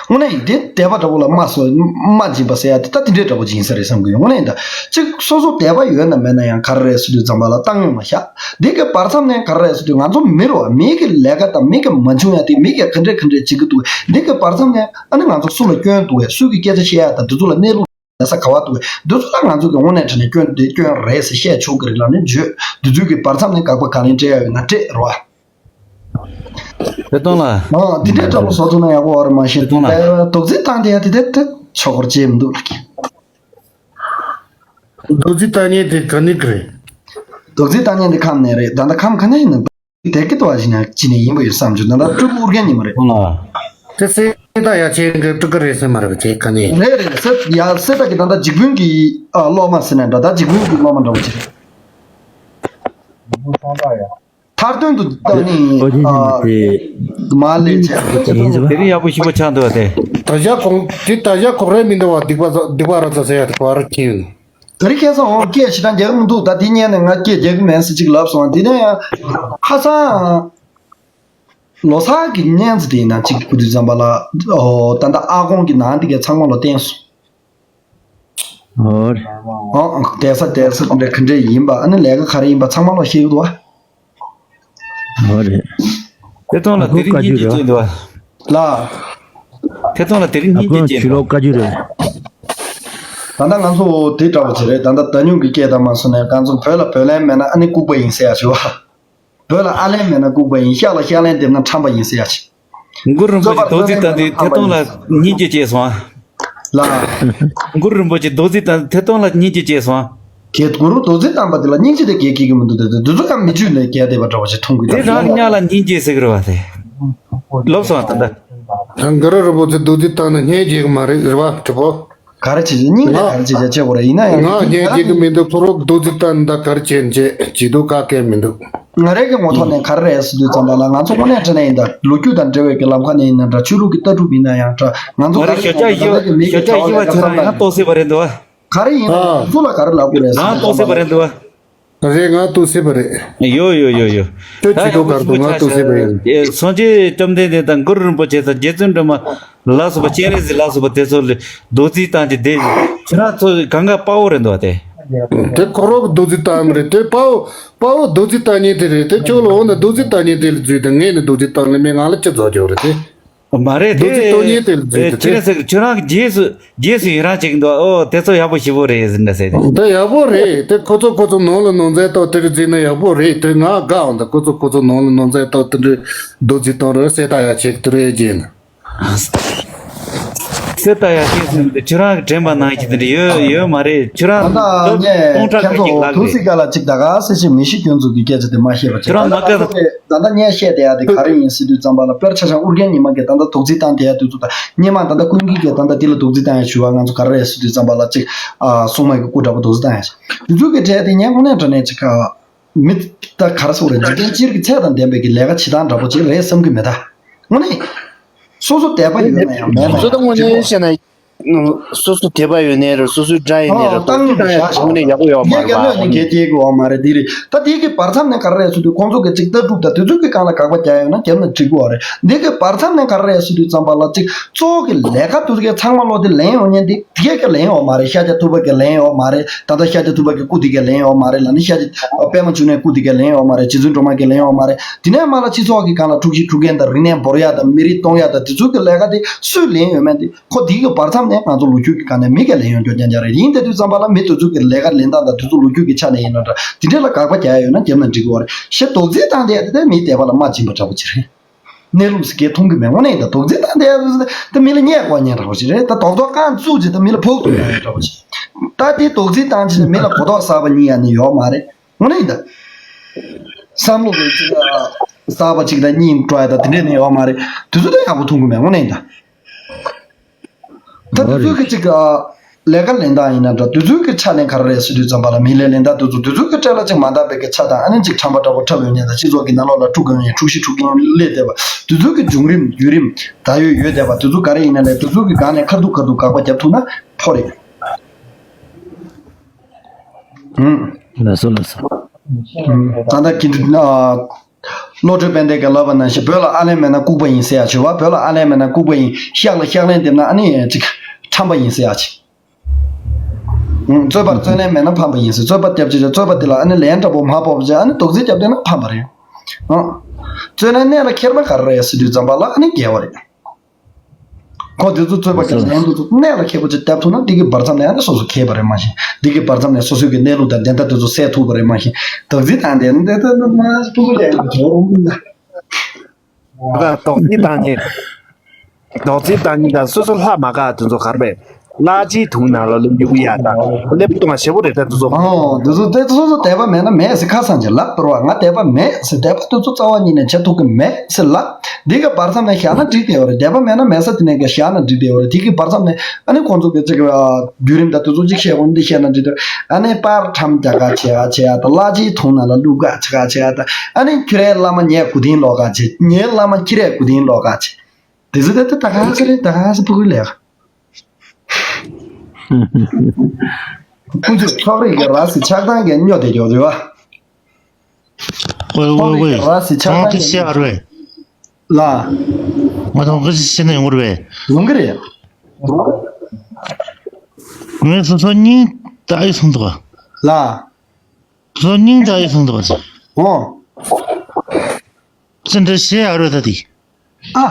དངོས་གནས་ཡིན་དེ་དད་པ་འདྲ་པོ་ལ་རྨ་སོ་རྨ་འབྱིན་པ་ཟེར་ཡ་དེ་ད་དེ་འདྲའི་འདྲ་པོ་ཅིག་ཡིན་ས་རེད་བསམ་གི་ཡོད། དངོས་གནས་ད་གཅིག་སོ་སོ་དད་པ་ཡོད་ན་མེད་ན་ཡང་ག་རེ་རེད་ཟེར་དུས་ཙམ་པ་ལ་བཏང་ཡོང་བ་ཤག་འདི་གི་བར་མཚམས་ནས་ག་རེ་རེད་ཟེར་དུས་ང་ཚོ་མི་རེད་བ། མི་གི་ལས་ཀ་དང་མི་གི་མ་བྱུང་ཡ་དེ་མི་གི་ག་འདྲས་ག་འདྲས་བྱེད་ཀྱི་འདུག་འདི་གི་བར་མཚམས་ནས་ཨ་ནི་ང་ཚོ་སུ་ལ་སྐྱོན་འདུག་གས། སུ་གི་སྐད་ཆ་བཤད་ཡ་དང་འདི་ཚོ་ལ་གནས་ལུགས་ལས་ས་ག་བ་འདུག་གས། འདི་ཚོ་ལ་ང་ཚོ་གི་དངོས་གནས་དྲང་གནས་སྐྱོན་འདི་སྐྱོན་རེད་ཟེར་བཤད་ཆོག་གི་རེད་ལབ་ནས་བརྗོད། འདི་ཚོའི་གི་བར་མཚམས་ནས་དགག་པ་ག་རེ་སྤྲད་ཡ་ཡོད་ན་སྤྲད་རོ། ཐེ་གཏོང་ལ། ཨ་འདི་འདྲའི་འདྲ་པོ་བཟོ་ཐུབ་ན་ཡག་པོ་བ་རེད། མ་གཞི་ཐེ་གཏོང་ལ། རྡོག་རྫིས་བཏང་དེ་ཡ་དེ་དེ་དེ་ཆོག་གོ་ཅེས་མི་འདུག་ལགས། རྡོག་རྫིས་བཏང་མཁན་དེ་ག་ནས་གི་རེད། རྡོག་རྫིས་བཏང་མཁན་དེ་ཁམས་ནས་རེད། ད་ལྟ་ཁམས་ག་ནས་ཡིན་ན་དེ་གི་དོ་བ་ཞིག་ན་ཅི་ནས་ཡིན་པ་ཡོད་བསམ་བྱུང་། ད་ལྟ་སྤྲུལ་སྐུ་ཨུར་རྒྱན་ཉི་མ་རེད། ཐེ་གཏོང་ལ། དེ་སེ་ད་ཡ་ཆེན་གི་སྤྲུལ་སྐུ་རེད་ཟེར་མ་རེད་པ་ཅེ་ག་ནས། རེད་རེད་རེད། སེ་ཡ་སེ་ད་གི་ད་ལྟ་འཇིགས་དཔོན་གི་ཨ་སློབ་མ་ཟེར་ན་འདྲ། ད་འཇིགས་དཔོན་གི་སློབ་མ་འདྲ་པོ་ཅིག་རེད། མཐར་དོན་དུ་ད་ནི་ཨོ་དེ་ཨ་དེ་མ་ལས་བྱས། དེ་རིང་ཡག་པོ་ཞིག་པོ་ཆགས་འདུག་བ་དེ། ད་ཞག་གོང་དེ་ད་ཞག་གོང་རེད་མི་འདུག་བ། སྡིག་པ་སྡིག་པ་ར་ཙ་ཟེར་ཡ་དེ་ག་རེ་ཁྱེར་ཡོང་། དེ་རིང་ཁ་སང་འོང་སྐད་ཞེ་དྲག་རྒྱག་གི་མི་འདུག་ད་དེ་ཉན་ནས་ང་སྐད་རྒྱག་གི་མེད་ཟེར་ཅིག་ལབ་སོང་། དེ་ནས་ཡང་ཁ་སང་ལོ་གསར་གྱི་བརྙན་ཚིག་དེ་ཡིན་ན་ཅིག་བུ་དུས་ཙམ་པ་ལ་ཨོ་ད་ལྟ་ཨ་ཁོང་གི་ནང་དེ་གའི་ཚང་མ་ལོ་བསྟན་སོང་། ཨོ་རེད། ཨོ་བསྡད་ས་བསྡད་ས་ག་འདྲ་ག་འདྲ་ཡིན་པ། ཨ་ནི་ལས་ཀ་ག་རེ་ཡིན་པ་ཚང་མ་ལོ་ཤེས་ཀྱི་འདུག་བ། ཨོ་རེད། ཐེ་གཏོང་ལ་དེ་རིང་སྙིང་རྗེ་སྐྱེས་འདུག་བ། ལ། ཐེ་གཏོང་ལ་དེ་རིང་སྙིང་རྗེ་སྐྱེས་འདུག་བ། ད་ལྟ་ང་ཚོ་དེ་འདྲ་བོ་ཅིག་རེད། ད་ལྟ་ད་ཉུང་གི་སྐད་བཏང་མ་སོང་ནས་ང་ཚོ་བོད་ལ་བོད་ལན་མེད་ན་ཨ་ནི་ལྐུགས་པ་ཡིན་ཟེར་ཡ་ཞུ་བ། བོད་ལ་ཨ་ལན་མེད་ན་ལྐུགས་པ་ཡིན། ཤ་ལ་ཤ་ལན་འདེབས་ན་ཁྲམ་པ་ཡིན་ཟེར་ཡ་ཅིག་གུ་རུ་རིན་པོ་ཆེ་རྡོ་རྩིག་བཏང་དུས་ཐེ་གཏོང་ལ་སྙིང་རྗེ་སྐྱེས་སོང་ཨ། ལ། གུ་རུ་རིན་པོ་ཆེ་རྡོ་རྩིག་བཏང་ཐེ་གཏོང་ལ་སྙིང་རྗེ་སྐྱེས་སོང་ཨ། གལ་གུ་རུ་རྡོ་རྩིག་བཏང་པ་དེ་ལ་སྙིང་རྗེ་དེ་གལ་སྐྱེ་གི་མི་འདུག་དེ་དེ་ཚོ་ཡང་མི་ཇུས་ནས་གལ་དེ་བ་འདྲ་བ་ཞིག་མཐོང་གི་དེ་འདུག་རང་གི་གཉའ་ལ་སྙིང་རྗེ་ཟེར་གི་རེད་བ་དེ། ལོབས་སོང་ཨ་ད་ལྟ། ད་གུ་རུ་རིན་པོ་ཆེ་རྡོ་རྩིག་བཏང་ན་སྙིང་རྗེ་གི་མ་རེད་རེད་བ་དྲི་བོ། ག་རེ་བྱེད་ཀྱི་སྙིང་རྗེ་ག་རེ་བྱེད་ཀྱི་བྱེད་དགོས་རེད། ཡིན་ན་ཡང་། ང་སྙིང་རྗེ་གི་མི་འདུག་ཁོ་རང་རྡོ་རྩིག་བཏང་ད་ག་རེ་བྱེད་བྱེད་བྱེད་དུས་ག་གེ་མི་འདུག་ང་རང་གི་ངོ་ཐོག་ནས་ག་རེ་རེད་ཟེར་དུས་ཙམ་པ་ལ་ང་ཚོ་དངོས་གནས་དྲང་གནས་ཡིན་ད་ལོ་རྒྱུས་དང་འབྲེལ་བའི་གི་ལམ་ཁ་ནས་ཡིན་ན་འདྲ། ཆོས་ལུགས་ཀྱི་ལྟ་གྲུབ་ཡིན་ན་ཡང་འདྲ། ང་ཚོ་ང་རེ་ག་རེ་ཞོ་ཡིན་ན་ད་ལྟ་གི་མི་གི་བྱ་བ་ལས་ཀ་བསམ་ན་ཡང་ཏོག་སེ་བ་རེད་འདུག་བ། ག་རེ་ཡིན་ན་ང་ཚོ་ལ་ག་རེ་ལབ་དགོས་རེད་ཟེར་དུས་ཙམ་པ་ལ། རེད། ང་ཏོག་སེ་བ་རེད་འདུག་བ། ཡོ་ཡོ་ཡོ་ཡོ། ཁྱོད་ད་ཇུས་གཏོགས་གར་འདུག་ང་ཏོག་སེ་བ་ཡིན། ཨེ་སངས་རྒྱས་བཅོམ་ལྡན་འདས་དང་གུ་རུ་རིན་པོ་ཆེ་དང་རྗེ་བཙུན་སྒྲོལ་མ་ལ་སོགས་པ་སྤྱན་རས་གཟིགས་ལ་སོགས་པ་དེ་ཚོ་ལ་རྡོ་རྩིག་བཏང་སྟེ་བསྡད་ཡོད། ཁྱེད་རང་ཚོ་གང་ག་དཔའ་བོ་རེད་འདུག་བ་དེ། དེ་ཁོ་རང་གི་རྡོ་རྩིག་བཏང་མི་རེད་དེ། དཔའ་བོ་དཔའ་བོ་རྡོ་རྩིག་བཏང་མཁན་དེ་རེད་དེ། ཁྱོད་ལ་འོ་ན་རྡོ་རྩིག་བཏང་མཁན་དེ་ལ་རྫུས་དང་ངས་ནི་རྡོ་རྩིག་བཏང་ལེ་མེད་ང་ལ་ཅི་བཟོ་རྒྱུ་རེད་དེ། མ་རེད། རྡོ་རྗེ་སྟོང་ཉིད་དེ་ལ་འཛིན་ཏེ་ཁྱེད་རང་ཟེར་ཁྱོད་རང་གི་རྗེས་སུ་རྗེས་སུ་ཡི་རང་བྱེད་ཀྱི་འདུག་ཨོ་དེ་ཚོ་ཡག་པོ་ཞེ་པོ་རེད་ཟེར་འདྲ་ཟེར་ཏེ། འདི་ཡག་པོ་རེད། དེ་ཁོ་ཚོ་ཁོ་ཚོ་ནང་ལ་ནང་ཚན་ཏོག་དེ་རིགས་འཛིན་ན་ཡག་པོ་རེད། དེ་ང་དགའ་འོང་། ད་ཁོ་ཚོ་ཁོ་ཚོ་ནང་ལ་ནང་ཚན་ཏོག་དེ་འདྲའི་རྡོ་རྗེ་སྟོང་རེད་ཟེར་ད་ཡག་བྱེད་ཀྱི་དེ་རེད་རྗེས་ན། གསེར་རྟ་ཡར་སྐྱེས་ཟིན་ཏེ་ཁྱོད་རང་གི་དྲན་པ་ནང་བཞིན་དེ་འདྲ་ཡོད་ཡོད་མ་རེད། ཁྱོད་རང་ད་ལྟ་སྟབས་ངས་སྟོང་ཕྲག་ཁ་ཁྱེད་ཚོ་ཅིག་ལག་ཐུགས་རེད། སྲིད་ག་ལ་ཅིག་ད་ག་སེ་ཆེ་མི་ཤི་སྐྱོན་འཛུགས་ཀྱི་སྐད་ཆ་དེ་མ་བཤད་པ་བྱེད། ཁྱོད་རང་ད་མ་ལྟ་ད་ད་ལྟ་ངས་བཤད་བསྡད་ཡ་དེ་ག་རེ་ཡིན་ཟེར་དུས་ཙམ་པ་ལ། དཔེར་ཆ་བཞག་ཨུ་རྒྱན་ཉི་མ་གིས་ད་ལྟ་དོགས་སེལ་བཏང་བསྡད་ཡ་དུས་ཚོད་དང་སྔོན་མ་ད་ལྟ་ཀུན་མཁྱེན་གྱིས་ད་ལྟ་དེ་ལ་དོགས་སེལ་བཏང་ཡ་ཞུ་བ། ང་ཚོ་ག་རེ་རེད་ཟེར་དུས་ཙམ་པ་ལ་ཅིག་ཨ་སྲུང་མ་གི་སྐུ་འདྲ་པོ་དོགས་སེལ་བཏང་ཡ་ཞིག་དེ་ཚོ་གི་གྲས་དེ་ངས་དངོས་གནས་དྲང་གནས་ཅིག་ཨ་མི་ད་ག་རེ་ཟེར་དགོས་རེད། འཇིག་རྟེན་སྤྱིར་གྱི་ཚད་དང་ལྡན་པའི་གི་ལས་ཀ་བྱེད་སྟངས་འདྲ་པོ་ཅིག་རེད་བསམ་གི་མེད་ད། དངོས་གནས། སོ་སོ་དད་པ་ཡོད་ན་ཡང་མེད་ན་སོ་ཡང་སོ་དངོས་གནས་བཤད་ན། སོ་སོ་དད་པ་ཡོད་ནའི་རེད། སོ་སོའི་དགྲ་ཡིན་ནའི་རེད། ཨོ་ཏང་ཡོད་ཤག་ཤག་དངོས་གནས་ཡག་པོ་ཡོད་མ་རེད་པ། ངས་ཀྱང་ལོས་ནི་གལ་ཆེ་གི་ཡོད་མ་རེད། འདི་རེད། ད་འདི་གི་བར་མཚམས་ནས་ག་རེ་རེད་ཟེར་དུས་ཁོང་ཚོ་གི་ཅིག་ལྟ་གྲུབ་དང་དེ་ཚོ་གི་སྒང་ལ་དགག་པ་རྒྱག་ཡོད་ན་རྒྱབ་ན་འགྲིག་གི་ཡོད་རེད། འདི་གི་བར་མཚམས་ནས་ག་རེ་རེད་ཟེར་དུས་ཙམ་པ་ལ་ཅིག་གཙོ་བོ་གི་ལས་ཀ་དེ་ཚོ་གི་ཚང་མ་ལོག་དེ་ལེན་ཡོང་མཁན་དེ་དེ་གས་ཀྱི་ལེན་ཡོད་མ་རེད། ཤཱཀྱ་ཐུབ་པ་གི་ལེན་ཡོད་མ་རེད། ད་ལྟ་ཤཱཀྱ་ཐུབ་པ་གི་སྐུ་དེ་གས་ལེན་ཡོད་མ་རེད་ལ་ནི་ཤཱཀྱ་པདྨ་འབྱུང་གནས་སྐུ་དེ་གས་ལེན་ཡོད་མ་རེད། རྗེ་བཙུན་སྒྲོལ་མ་གིས་ལེན་ཡོད་མ་རེད། དེ་ནས་མ་ལ་སྤྱི་ཚོགས་ཀྱི་སྒང་ལ་འཁྲུག་གཞི་འཁྲུག་མཁན་དང་རིག་གནས་འབོར་ཡག་དང་མི་རིགས་གཏོང་ཡག་དང་དེ་ཚོ་གི་ལས་ཀ་དེ་སུས་ལེན་ཡོད་མེད་དེ། ཁོ་དེའི་གི་བར་མཚམས་ནས་ང་ཚོ་ལོ་རྒྱུས་ཀྱི་སྒང་ནས་མི་གས་ལེན་ཡོང་རྒྱུ་རྐྱང་རྐྱང་རེད། ཡིན་དེ་དུས་ཙམ་པ་ལ་མི་དེ་ཚོ་གི་ལས་ཀ་ལེན་སྟངས་དང་དེ་ཚོ་ལོ་རྒྱུས་ཀྱི་ཆ་ནས་ཡིན་ན་འདྲ། དེ་འདྲ་ལ་དགག་པ་རྒྱག་ཡ་ཡོད་ན་རྒྱབ་ན་འགྲིག་གི་ཡོད་རེད། ཞེ་དོགས་འཛིན་བཏང་བསྡད་དེ་མིའི་དད་པ་ལ་རྨ་འབྱིན་པ་འདྲ་པོ་ཅིག་རེད། གནས་ལུགས་ཟེར་མཁན་མཐོང་གི་མེད། དངོས་གནས་ཡིན་ད། དོགས་འཛིན་བཏང་བསྡད་དེ་མི་ལ་བརྙས་བཀོག་མཁན་འདྲ་པོ་ཅིག་རེད། ད་རྡོག་རྡོག་རྐང་བཙུགས་བྱས་ད་མི་ལ་ཕོག་ཐུག་ཡོང་ཡ་འདྲ་པོ་ཅིག་ད་དེ་དོགས་འཛིན་བཏང་བྱས་མི་ལ་གོ་རྟོགས་གསར་པ་རྙེད་ཡ་ནི་ཡོད་མ་རེད། དངོས་གནས་ཡིན་ད། བསམ་བློ་གི་ཅིག་གསར་པ་ཅིག་དང་གཉིས་འགྲོ་ཡ་ད་དེ་འདྲས་ནི་ཡོད་མ་རེད། དེ་ཚོ་ད་ཡག་པོ་མཐོང་གི་མེད། དངོས་གནས་ཡིན་ད། ད་དེ་ཚོ་གི་ཅིག་ལས་ཀ་ལེན་སྟངས་ཡིན་ན་འདྲ། དེ་ཚོ་གི་ཆ་ནས་ག་རེ་རེད་ཟེར་དུས་ཙམ་པ་ལ་མི་ལས་ལེན་སྟངས་དེ་ཚོ་དེ་ཚོ་གི་གྲས་ལ་ཅིག་མ་འདང་བའི་གི་ཆ་དང་ཨ་ནི་ཅིག་ཁྲམ་པ་འདྲ་པོ་འཁྲབ་ཡོང་མཁན་དང་སྤྱི་ཚོགས་ཀྱི་ནང་ལོགས་ལ་དཀྲུག་གི་ཡོང་མཁན་འཁྲུག་གཞི་འཁྲུག་གི་ཡོང་སླེབས་བསྡད་པ་དེ་ཚོ་གི་བྱུང་རིམ་བརྒྱུད་རིམ་ད་ཡོད་ཡོད་བསྡད་པ་དེ་ཚོ་ག་རེ་ཡིན་ན་ལས་དེ་ཚོ་གི་སྒང་ནས་ཁ་ཐུག་ཁ་ཐུག་དགག་པ་རྒྱབ་ཐུབ་ན་ཕོ་རེད། ལགས་སོ་ལགས་སོ། ད་ལྟ་གི་བློ་གྲོས་དཔལ་ལྡན་གྱིས་ལབ་པ་ནང་བཞིན་བོད་ལ་ཨ་ལན་མེད་ན་ལྐུགས་པ་ཡིན་ཟེར་ཡ་ཅིག་ཡོད་པ། བོད་ལ་ཨ་ལན་མེད་ན་ལྐུགས་པ་ཡིན། ཤག་ལ་ཤག་ལན་འདེབས་ན་ཨ་ནི་ཅིག་ཁྲམ་པ་ཡིན་ཟེར་ཡ་ཅིག་རྩོད་པར་རྩོད་ལན་མེད་ན་ཕམ་པ་ཡིན་ཟེར། རྩོད་པ་བརྒྱབ་བྱས་རྩོད་པ་དེ་ལ་ཨ་ནི་ལན་འདྲ་པོ་མ་ཕོག་པ་བྱས་ཨ་ནི་དོགས་སེལ་བརྒྱབ་བསྡད་ན་ཕམ་པ་རེད། རྩོད་ལན་གནད་ལ་འཁེལ་ན་ག་རེ་རེད་ཟེར་དུས་ཙམ་པ་ལ་ཨ་ནི་འགལ་བ་རེད། ཁོ་དེ་ཚོ་རྩོད་པ་ཀྱང་ལན་དུ་གནད་ལ་འཁེལ་པོ་ཅིག་བཏབ་ཐུབ་ན་འདི་གི་བར་མཚམས་ནས་ཨ་ནི་སོ་སོ་འཁེལ་བ་རེད་མ་གཞི། འདི་གི་བར་མཚམས་ནས་སོ་སོའི་གི་གནས་ལུགས་དང་བདེན་མཐའ་དེ་ཚོ་གསལ་ཐུབ་པ་རེད་མ་གཞི། དོགས་སེལ་དང་དེ་འདི་ལྟ་ན་ཕྲུ་གུ་ལས་ཀྱི་གྲོགས་རུང་ན། ད་དོགས་སེལ་དང་ནི། དོགས་སེལ་དང་ནི་ད་སོ་སོ་ལྷ་མ་དགའ་དེ་ཚོ་གར་པས། གླ་ཆའི་དུང་ནང་ལ་བླུགས་རྒྱུ་ཡ་དང་སླེབས་གཏོང་བ་ཞེ་པོ་རེད་ད་དེ་ཚོ། ཨོ་དེ་ཚོ་དེ་ཚོ་སོ་སོ་དད་པ་མེད་ན་མེད་ཟེར་ཁ་སང་ཅིག་ལབ་པར་བ། ང་དད་པ་མེད་ཟེར། དད་པ་དེ་ཚོ་རྩ་བ་ཉིད་ནས་བྱེད་ཐུབ་ཀྱི་མེད་ཟེར་ལབ། འདི་ག་བར་མཚམས་ནས་བཞག་ན་འགྲིག་བསྡད་ཡོད་རེད། དད་པ་མེད་ན་མེད་ས་དེ་ནས་ག་བཞག་ན་འགྲིག་བསྡད་ཡོད་རེད། དེ་གི་བར་མཚམས་ནས་ཨ་ནི་ཁོང་ཚོ་གི་ཅིག་བརྒྱུད་རིམ་དང་དེ་ཚོ་ཅིག་བཤད་དགོས་ན་འདི་བཤད་ན་འགྲིག་འདུག་ཨ་ནི་པར་ཁྲམ་རྒྱག་ག་བྱེད་ག་བྱེད་ཡ་དང་གླ་ཆའི་དུང་ནང་ལ་བླུགས་ག་བྱེད་ག་བྱེད་ཡ་དང་ཨ་ནི་ཁྱོད་རའི་བླ་མ་ངའི་མགོ་རྟིང་སློག་ག་བྱེད། ངའི་བླ་མ་ཁྱེད་རའི་མགོ་རྟིང་སློག་ག་བྱེད། དེ་ཚོ་ད་ད་ག་ས་རེད། ད་ག་ས་ཕྲུ་གུའི་ལས་ཀ། ཁོང་ཚོས་ཚོགས་རིགས་ཀྱི་ར་སི་ཆགས་སྡང་གིས་སྨྱོ་བསྡད་ཡོད་རེད་བ། ཨོའི་ཨོའི་ཨོའི། ཚོགས་རིགས་ཀྱི་ར་སི་ཆགས་སྡང་གིས། ང་ཚོ་ཤེས་ཨ་རོས། ལ། ང་ཚོ་ཁ་ཤས་ཤེས་ན་ཡོང་གི་རེད་པས། ཡོང་གི་རེད། ངས་སོ་སོ་སྙིང་ད་ཨེ་སོང་འདུག་ག་ལ། སོ་སོ་སྙིང་ད་ཨེ་སོང་འདུག་ག་ཨོ། ཅི་འདྲ་ཤེས་ཨ་རོས་ད་དེ། ཨ།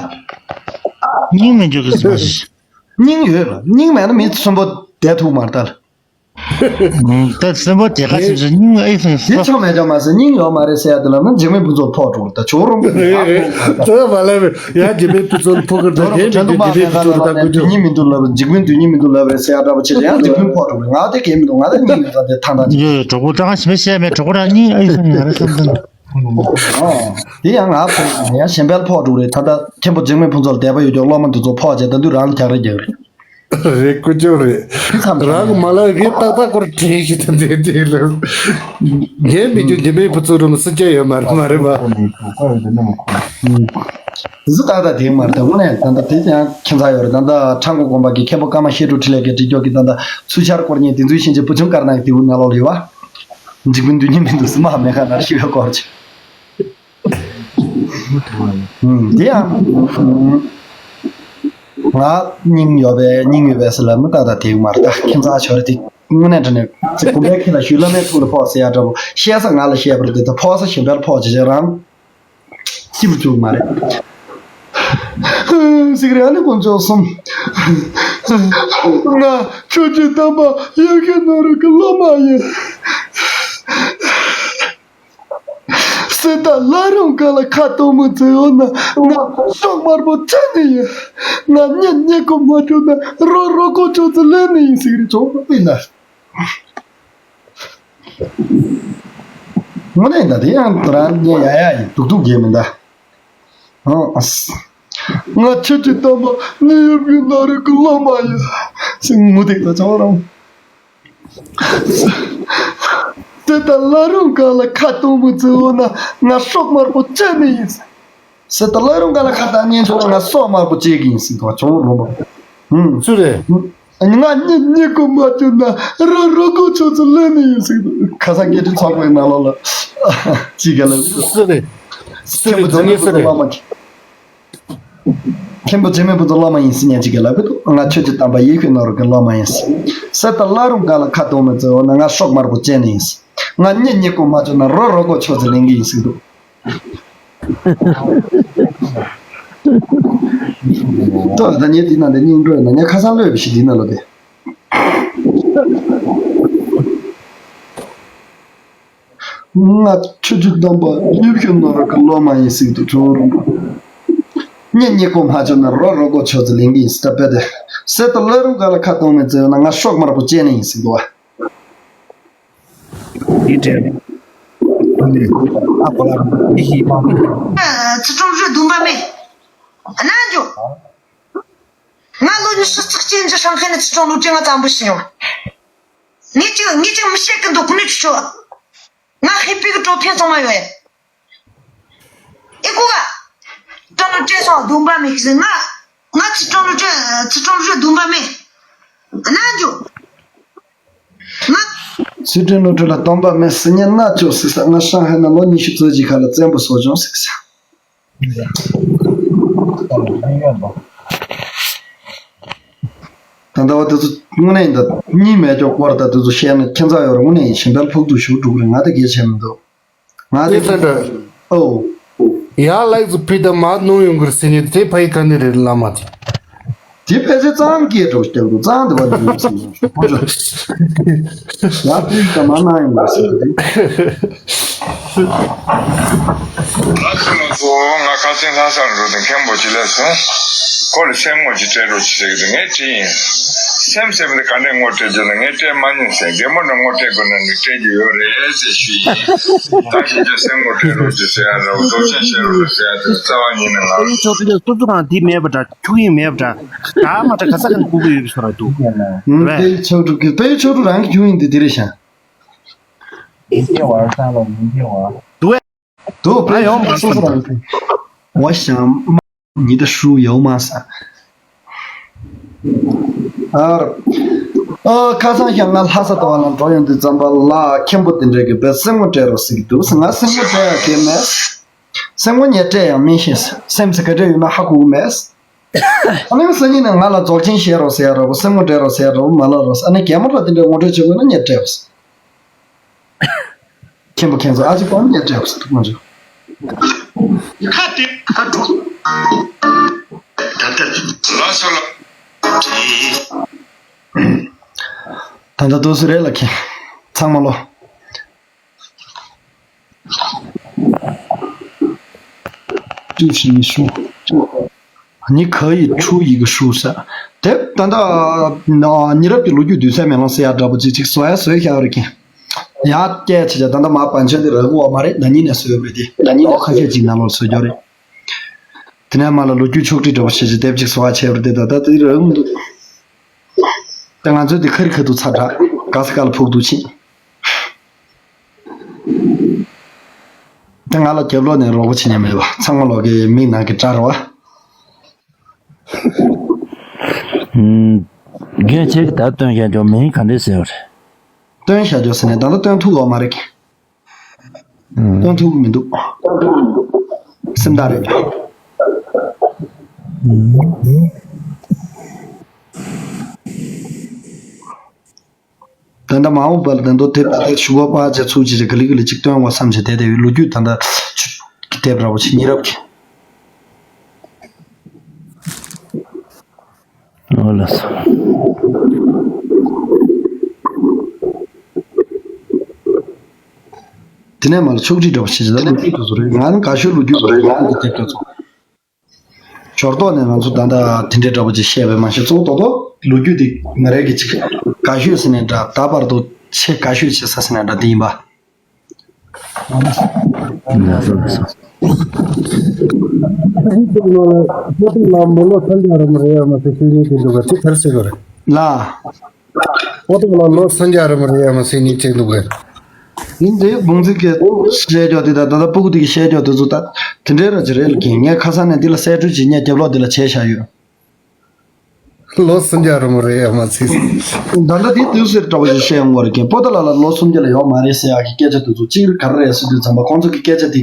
སྙིང་མི་འཇུག་གི་སོང་ཞིག་སྙིང་ཡོད་ལ་སྙིང་མེད་ན་མི་གསོན་པོ་བསྡད་ཐུབ་མ་རེད་ད། ད་གསོན་པོ་དེ་ག་ཚོད་ཚོད་སྙིང་ཨེ་ཕན་དེ་སོ། ཆོ་མེད་ཅོ་མ་ཟེར་སྙིང་ཡོད་མ་རེད་ཟེར་ཡ་དེ་ལ་ན་འཇིགས་མེད་ཕུན་ཚོགས་ཕོག་འགྲོ་ད་ཇོ་རོང་པོ་རེད། ད་མ་ལབ་ཡ་འཇིགས་མེད་ཕུན་ཚོགས་ཕོག་གི་ད་གཞན་མི་འདུག་འཇིགས་མེད་ཕུན་ཚོགས་ད་དགོས་དུས་སྙིང་མི་འདུག་ལབ་འཇིགས་མེད་དུས་སྙིང་མི་འདུག་ལབ་རེད་ཟེར་ཡ་འདྲ་པོ་བྱེད་ཡང་འཇིགས་མེད་ཕོག་འགྲོ་ང་དེ་གས་མི་འདུག་ང་དེ་སྙིང་མི་འདུག་ད་དེ་ཐང་ཐང་ཅིག་གྲོགས་པོ་ད་ག་ཞིམ་པ་བཤད་མེད་གྲོགས་པོ་རང་སྙིང་ཨེ་ཕན་ང་རེ་བསམ་དོན། དེ་ཡང་ང་ཕོག་ཡང་གཞན་པ་ལ་ཕོག་འགྲོ་རེད། ད་ལྟ་མཁན་པོ་འཇིགས་མེད་ཕུན་ཚོགས་ལ་དད་པ་ཡོད་ཀྱང་སློབ་མ་འདི་ཚོ་ཕོག་བྱས་ད་དུས་རང་ལ་རྒྱག་རེ་རྒྱག་རེད། རེད། ཀུ་ཅོ་རེད། དེ་ཙམ་རང་གི་མ་ལ་རེད་ཏག་ཏག་སྐོར་དྲན་ཞིག་དང་དེ་དེ་ལ། ངའི་མི་རྒྱུ་འདི་མའི་བུ་ཚོ་རུ་མི་སྲིད་ཀྱི་ཡོད་མ་རེད་མ་རེད་པ། དེ་ཚོ་ཏག་ཏག་དེ་མ་རེད། ད་དངོས་གནས་ད་ལྟ་དེ་ཡང་ཁྱད་མཚར་ཡོད་རེད། ད་ལྟ་ཁྲ་འགོ་དགོན་པ་གི་མཁན་པོ་ཀརྨ་བཤད་སྒྲུབ་འཕྲིན་ལས་ཀྱི་འབྲི་སྐྱོར་གྱི་ད་ལྟ་ཚུལ་འཆར་སྐོར་ཉིད་དེ་ཚོའི་ཤན་ཆེ་བུ་ཆུང་དཀར་ནག་གི་དེའུ་ནང་ལོགས་ལ་ཡོད་པ། འཇིགས་པའི་མདུན་ཉིད་མི་འདུག་སྲིད་མ་མེད་ཁ་ནར་ཤི་བའི་སྐོར་ཆེ། ཨུམ། དེ་ཡང་། ང་སྙིང་ཡོད་པས་སྙིང་ཡོད་པས་ཟེར་ལབ་ན་ཏག་ཏག་དེ་མ་རེད། ད་ཁྱིམ་ཚང་ཆོ་རེ་དེ་དངོས་གནས་དྲང་གནས་ཚེ་གོམ་པའི་ཁྱི་ལ་ཞུས་བླ་མའི་ཐུགས་ལ་ཕོག་ཟེར་ཡ་འདྲ་པོ་བཤད་ས་ང་ལ་བཤད་པ་རེད་དེ་ད་ཕོག་ས་གཞན་པ་ལ་ཕོག་བྱེད་བྱེད་རང་སྐྱིད་པོ་བྱུང་མ་རེད། ཟིག་རེད། ཨ་ནི་དཀོན་མཆོག་གསུམ། ང་ཆོས་ཀྱི་དམ་པ་ཡེ་ཤུ་ནོར་བུ་གི་སློབ་མ་ཡིན། སྲིད་དང་བླ་རུང་ག་ལ་ཁ་གཏོང་མི་བརྩི་འོ་ན། ང་ཤོག་དམར་པོ་བཅད་ནི་ཡིན། ང་གཉེན་ཉེ་གོ་མ་བྱུང་ན་རོ་རོ་གོ་ཆོག་ཚུལ་ལེན་ནི་ཡིན་ཟིག་རེད། ཆོག་པ་ཡིན་ན། དངོས་གནས་ད་དེ་ཡང་རང་ཉེ་ཡ་ཡ་ཡིན། སྡུག་སྡུག་རྒྱལ་མི་འདའ། ཨ། ང་ཆོས་ཀྱི་དམ་པ་ནིའུ་ཡོག་གི་ནོར་བུ་གི་སློབ་མ་ཡིན། ཟེར་ངུ་སྡིག་ད་ཆོག་རང་། སྲིད་དང་བླ་རུང་ག་ལ་ཁ་གཏོང་མི་བརྩི་འོ་ན། ང་ཤོག་དམར་པོ་བཅད་ནི་ཡིན། སྲིད་དང་བླ་རུང་ག་ལ་ཁ་བཏང་ཉན་ཆོག་ན། ང་སྲོག་དམར་པོ་བཅད་གི་ཡིན་ཟེར་དོ་ཆུང་རོ་མ། ཧུམ། སུ་རེད། ང་གཉེན་ཉེ་གོ་མ་བྱུང་ན་རོ་རོ་གོ་ཆོག་ཚུལ་ལེན་ནི་ཡིན་ཟེར་དོ། ཁ་སང་སྐད་འཕྲིན་ཚོགས་པའི་ནང་ལོགས་ལ་ཅི་ག་ལ། སུ་རེད། སུ་མཁན་པོ་རྫོང་ངེས་ནས་སུ་རེད། བླ་མ། མཁན་པོ་འཇིགས་མེད་ཕུན་ཚོགས་སློབ་མ་ཡིན་ཟེར་ཉན་ཅིག་ག་ལ་གི་འདུག་ང་ཆོས་ཀྱི་དམ་པ་ཡེ་ཤུ་ནོར་བུ་གི་སློབ་མ་ཡིན་ཟེར། སྲིད་དང་བླ་རུང་ག་ལ་ཁ་གཏོང་མི་བརྩི་འོ་ན། ང་ཤོག་དམར་པོ་བཅད་ནི་ཡིན་ཟེར། ང་གཉེན་ཉེ་གོ་མ་བྱུང་ན་རོ་རོ་གོ་ཆོག་ཚུལ་ལེན་གི་ཡིན་ཟེར་འདུག་ཏོ་ད་ཉེ་དེ་ན་འདི་སྙིང་འགྲོ་ཡིན་ན་ཉེ་ཁ་སང་ལོས་བི་ཤི་དེ་ན་ལོ་དེ། ང་ཆོས་ཀྱི་དམ་པ་ཡེ་ཤུ་ནོར་བུ་གི་སློབ་མ་ཡིན་ཟེར་དུ་གྲོགས་རུང་པོ། གཉེན་ཉེ་གོ་མ་བྱུང་ན་རོ་རོ་གོ་ཆོག་ཚུལ་ལེན་གི་ཡིན་ཟེར། ད་པད་དེ་སྲིད་དང་བླ་རུང་ག་ལ་ཁ་གཏོང་མི་བརྩི་འོ་ན། ང་ཤོག་དམར་པོ་བཅད་ནི་ཡིན་ཟེར་འདུག་བ། དེ་འདྲ་ཨ་ཁོ་ལ་མི་ཤེས་པ་མི། ཚུལ་ཁྲིམས་རུ་སྡོམ་པ་མེད། རྣ་འཇོ། ང་ལོ་ཉི་ཤུ་རྩ་གཅིག་ཅན་གྱི་ཧྲང་ཧའེ་ནས་ཚུལ་ཁྲིམས་སློབ་གྲྭའི་ང་ཙམ་པོ་ཞིག་ཡོང་། ངས་ཅིག་ངས་ཅིག་མི་བཤད་གི་འདུག་ཁོ་ནས་ཁྱོད། ང་ཧེ་པི་གི་གྲོགས་ཕན་ཚང་མ་ཡོད་ཡ། ཨེ་ཁུ་ག་ཏོ་ནོ་ཅེ་སོང་སྡོམ་པ་མེད་ཟེར། ང་ང་ཚུལ་ཁྲིམས་སློབ་གྲྭ་ཚུལ་ཁྲིམས་སློབ་གྲྭ་སྡོམ་པ་མེད། རྣ་འཇོ། ང་། ཚུལ་ཁྲིམས་སློབ་གྲྭ་ལ་སྡོམ་པ་མེད་ཟེར་ཉན་ན་ཆོག་ཟེར་ས། ང་ཧྲང་ཧའེ་ན་ལོ་ཉི་ཤུ་རྩ་གཅིག་ཁ་ལ་བཙན་པོ་བཟོ་བྱུང་ཟེར་ས། ད་ལྟ་བ་དེ་ཚོ་དངོས་གནས་ཡིན་ད། གཉིས་མེད་ཀྱོག་པར་ད་དེ་ཚོ་བཤད་ན་ཁྱད་མཚར་ཡོད་རེད། དངོས་གནས་ཡིན་གཞན་པ་ལ་ཕོག་ཐུག་ཞུ་འགྲོ་གི་རེད། ང་ད་གལ་ཆེ་མི་འདུག་ང་དེ། ཨེ་ད་ད། ཨོ། ཡ་ལགས་སུ་ཕི་ད་མ་ནུ་ཡོང་གི་རེད་ཟེར་ནས་དེ་ཕ་ཡི་ག་ནས་རེད་བླ་མ་དེ། དེ་ཕལ་ཆེར་གཙང་སྐད་འགྲོ་སྟེ་འདུག་གཙང་དེ་བ་དེ་ཡོང་སོང་། ཡ་ཕི་ད་མ་ན་ཡོང་གི་རེད་ཟེར་གི་དེ། ལགས་སོ་ལགས་སོ། ང་ཁ་སང་ལྷ་སར་འགྲོ་དུས་མཁན་པོ་ཅིག་སླེབས་སོང་། ཁོ་ལ་སེམས་ངོ་ཅིག་སྤྲད་རོགས་ཅིག་ཟེར་གི་འདུག་ངས་དྲིས་ཡིན། སེམས་སེམས་དེ་ག་འདྲས་ངོ་སྤྲད་རྒྱུ་ན་ངས་སྤྲད་མ་མྱོང་ཟེར། རྒན་མོ་འདྲ་ངོ་སྤྲད་དགོས་ན་ནི་སྤྲད་རྒྱུ་ཡོད་རེད་ཟེར་ཞུས་ཡིན། ད་ཞིག་ཅིག་སེམས་ངོ་སྤྲད་རོགས་ཅིག་ཟེར་ཡ་འདྲ་བོ་མདོག་ཅན་བཤད་རོགས་ཟེར་ཡ་དེ་རྩ་བ་ཉིད་ནས་ང་ལ། ཕྱོགས་དེ་སོ་སོ་རང་དེ་མེད་པ་འདྲ། ཁྱུག་ཡིན་མེད་པ་འདྲ། ད་མ་འདྲ་ག་ས་ག་ནས་ཁུག་གི་ཡོད་པའི་བཟོ་འདྲ་འདུག་ཨུམ། རེད། དཔལ་ཆོས་གྲུབ་ཀྱི། དཔལ་ཆོས་གྲུབ་རང་གི་ཁྱུག་ཡིན་དེ་དེ་རེད་ཤག་ཡིན་གྱི་བར་ས་ལ་ཡིན་གྱི་བར། འདུག་བས། འདུག་ང་ཡོང་མ་སོང་། སོང་། བ་ཞང་མ་ཉི་ད་ཧྲུ་ཡོ་མ་ས། ཨར། ཨ་ཁ་སང་ཞང་ང་ལྷ་ས་དོ་བ་ལ་འགྲོ་ཡོང་དུས་ཙམ་པ་ལ་མཁན་པོ་དེ་འདྲས་ཀྱི་བས་སེམས་ངོ་སྤྲད་རོགས་ཟེར་གི་འདུག་ང་སེམས་ངོ་སྤྲད་ཡ་གལ་མེད། སེམས་ངོ་ཉེ་སྤྲད་ཡང་མི་ཤེས། སེམས་སུ་ག་འདྲས་ཡོད་ན་ཧ་གོ་གི་མེད། ཨ་ནི་སང་ཉིན་ནས་ང་ལ་རྫོགས་ཆེན་བཤད་རོགས་ཟེར་ཡ་འདྲ་བོ། སེམས་ངོ་སྤྲད་རོགས་ཟེར་ཡ་འདྲ་བོ་མ་ལབ་རོགས། ཨ་ནི་རྒན་མོ་ལ་དེ་འདྲའི་ངོ་སྤྲོད་བྱེད་དགོས་ན་ཉེ་སྤྲད་རོགས། མཁན་པོ་མཁན་ཚོ་ཨ་ཅེ་པང་ཉེ་སྤྲད་རོགས་ཟེར་དུས་ཁོང་ཚོས། ཁ་དེ་ཁ་གྲོགས། ད་ལྟ་ལ་སོ་ལ། ད་ལྟ་དུས་སུ་རེད་ལ་མཁན་ཚང་མ་ལོ། 就是你说，你可以出一个书噻。དེ་ད་ལྟ་ཉེ་རབས་ཀྱི་ལོ་རྒྱུས་དུས་ཚོད་མེ་ལོང་ཟེར་ཡ་འདྲ་པོ་ཅིག་ཅིག་བཟོ་ཡ་བཟོས་བཞག་རེད་མཁན། ཡ་སྐད་ཆ་ཆ་ད་ལྟ་མ་བན་ཆོས་འདི་རག་གི་ཡོད་མ་རེད། ན་ནིང་ནས་བཟོས་ཡོད་རེད་དེ། ན་ནིང་ནས་ཁ་ཤས་ཅིག་ནང་ལོགས་བཟོས་ཡོད་རེད། དེ་ནས་མ་ལ་ལོ་རྒྱུས་ཕྱོགས་སྒྲིག་འདྲ་པོ་བྱས་ཅིག་དེབ་ཅིག་བཟོ་བ་བྱས་པ་རེད་དེ། ད་ལྟ་དེ་རག་མི་འདུག་ད་ང་ཚོའི་དེ་ཁ་རི་ཁ་ཐུག་ཚ་དྲག་ག་ས་ག་ལ་ཕུག་འདུག་ཕྱིན། ད་ང་ལ་རྒྱབ་ལོགས་ནས་རོགས་པ་བྱེད་མཁན་མེད་པ། ཚང་མ་ལོག་གི་མིག་ནང་གི་སྐྲ་རེད་བ། ངས་ཁྱེད་ཀྱི་ད་སྟོན་བཤད་ཆོག་མིང་ག་འདྲས་ཟེར་བ་རེད། སྟོན་བཤད་ཆོག་ཟེར་ནས་ད་ལྟ་སྟོན་ཐུབ་ཡོད་མ་རེད། སྟོན་ཐུབ་ཀྱི་མི་འདུག་སེམས་ཐག་རེད། ད་ལྟ་མ་འོངས་པ་ལ་ད་དུང་དེབ་ད་ལྟ་ཞུ་བ་པ་བྱས་ཚུགས་ཅི་རེད། ག་ལེ་ག་ལེ་ཅིག་སྟོན་དགོས་བསམ་བྱས་བསྡད་བསྡད་ཡོད། ལོ་རྒྱུས་ད་ལྟ་ཆུ་གི་དེབ་ར་བོ་ཆེ་ཉེ་རབས་ཀྱི། ཨོ་ལགས་སོ། དེ་ནས་མར་ཕྱོགས་སྒྲིག་འདྲ་པོ་བྱེད་ཅིག་ད་ལོ་རྒྱུས་དེ་ཚོ་རེད། ང་ནི་དགའ་ཤོས་ལོ་རྒྱུས་ལོ་རྒྱུས་ཀྱི་དེབ་དེ་ཚོ། ཞོར་ཐོག་ནས་ང་ཚོ་ད་ལྟ་དེ་འདྲའི་འདྲ་པོ་ཅིག་བཤད་པའི་མ་གཞི་གཙོ་བོ་རྡོག་རྡོག་ལོ་རྒྱུས་དེ་ང་རང་གི་ཅིག་དགའ་ཤོས་ཟེར་ནས་འདྲ། ད་བར་དུ་ཆེས་དགའ་ཤོས་བྱེད་ས་ཟེར་ནས་འདྲ་དེ་ཡིན་པ། ལགས་སོ་ལགས་སོ། ཨ་ནི་དེ་ནང་ལ་ཕོ་བྲང་ལ་མི་ལོ་སུམ་བརྒྱ་རིང་པོ་རེད་ཡ་མ་ཟེར་ཤོད་མཁན་ཅིག་འདུག་ག་དེ་ག་རེ་ཟེར་དགོས་རེད། ལགས། ཕོ་བྲང་ལ་ལོ་སུམ་བརྒྱ་རིང་པོ་རེད་ཡ་མ་ཟེར་མཁན་ཅིག་འདུག་ག་ཡིན་དེ་བུང་ཚིག་གི་བཤད་རྒྱུ་དེ་དང་ད་ལྟ་སྤུ་གུ་དེ་གི་བཤད་རྒྱུ་དེ་ཚོ་ད་དེ་འདྲའི་ར་ཅིག་རེད་ལ་རྒན། ངས་ཁ་སང་ནས་འདི་ལ་གསལ་སྒྲོས་ཅིག་ངས་རྒྱབ་ལོགས་འདི་ལ་བྱས་བཞག་ཡོད། ལོ་སུམ་བརྒྱ་རིང་པོ་རེད་ཡ་མ་ཟེར། ད་ལྟ་འདི་དུས་ཟེར་འདྲ་བོ་ཞིག་བཤད་ཡོང་བ་རེད་རྒན། པོ་ཏཱ་ལ་ལ་ལོ་སུམ་བརྒྱ་ལ་ཡོད་མ་རེད་ཟེར་ཡག་གི་སྐད་ཆ་དེ་ཚོ་གཅིག་ག་རེ་རེད་ཟེར་དུས་ཙམ་པ་ཁོང་ཚོ་གི་སྐད་ཆ་དེ་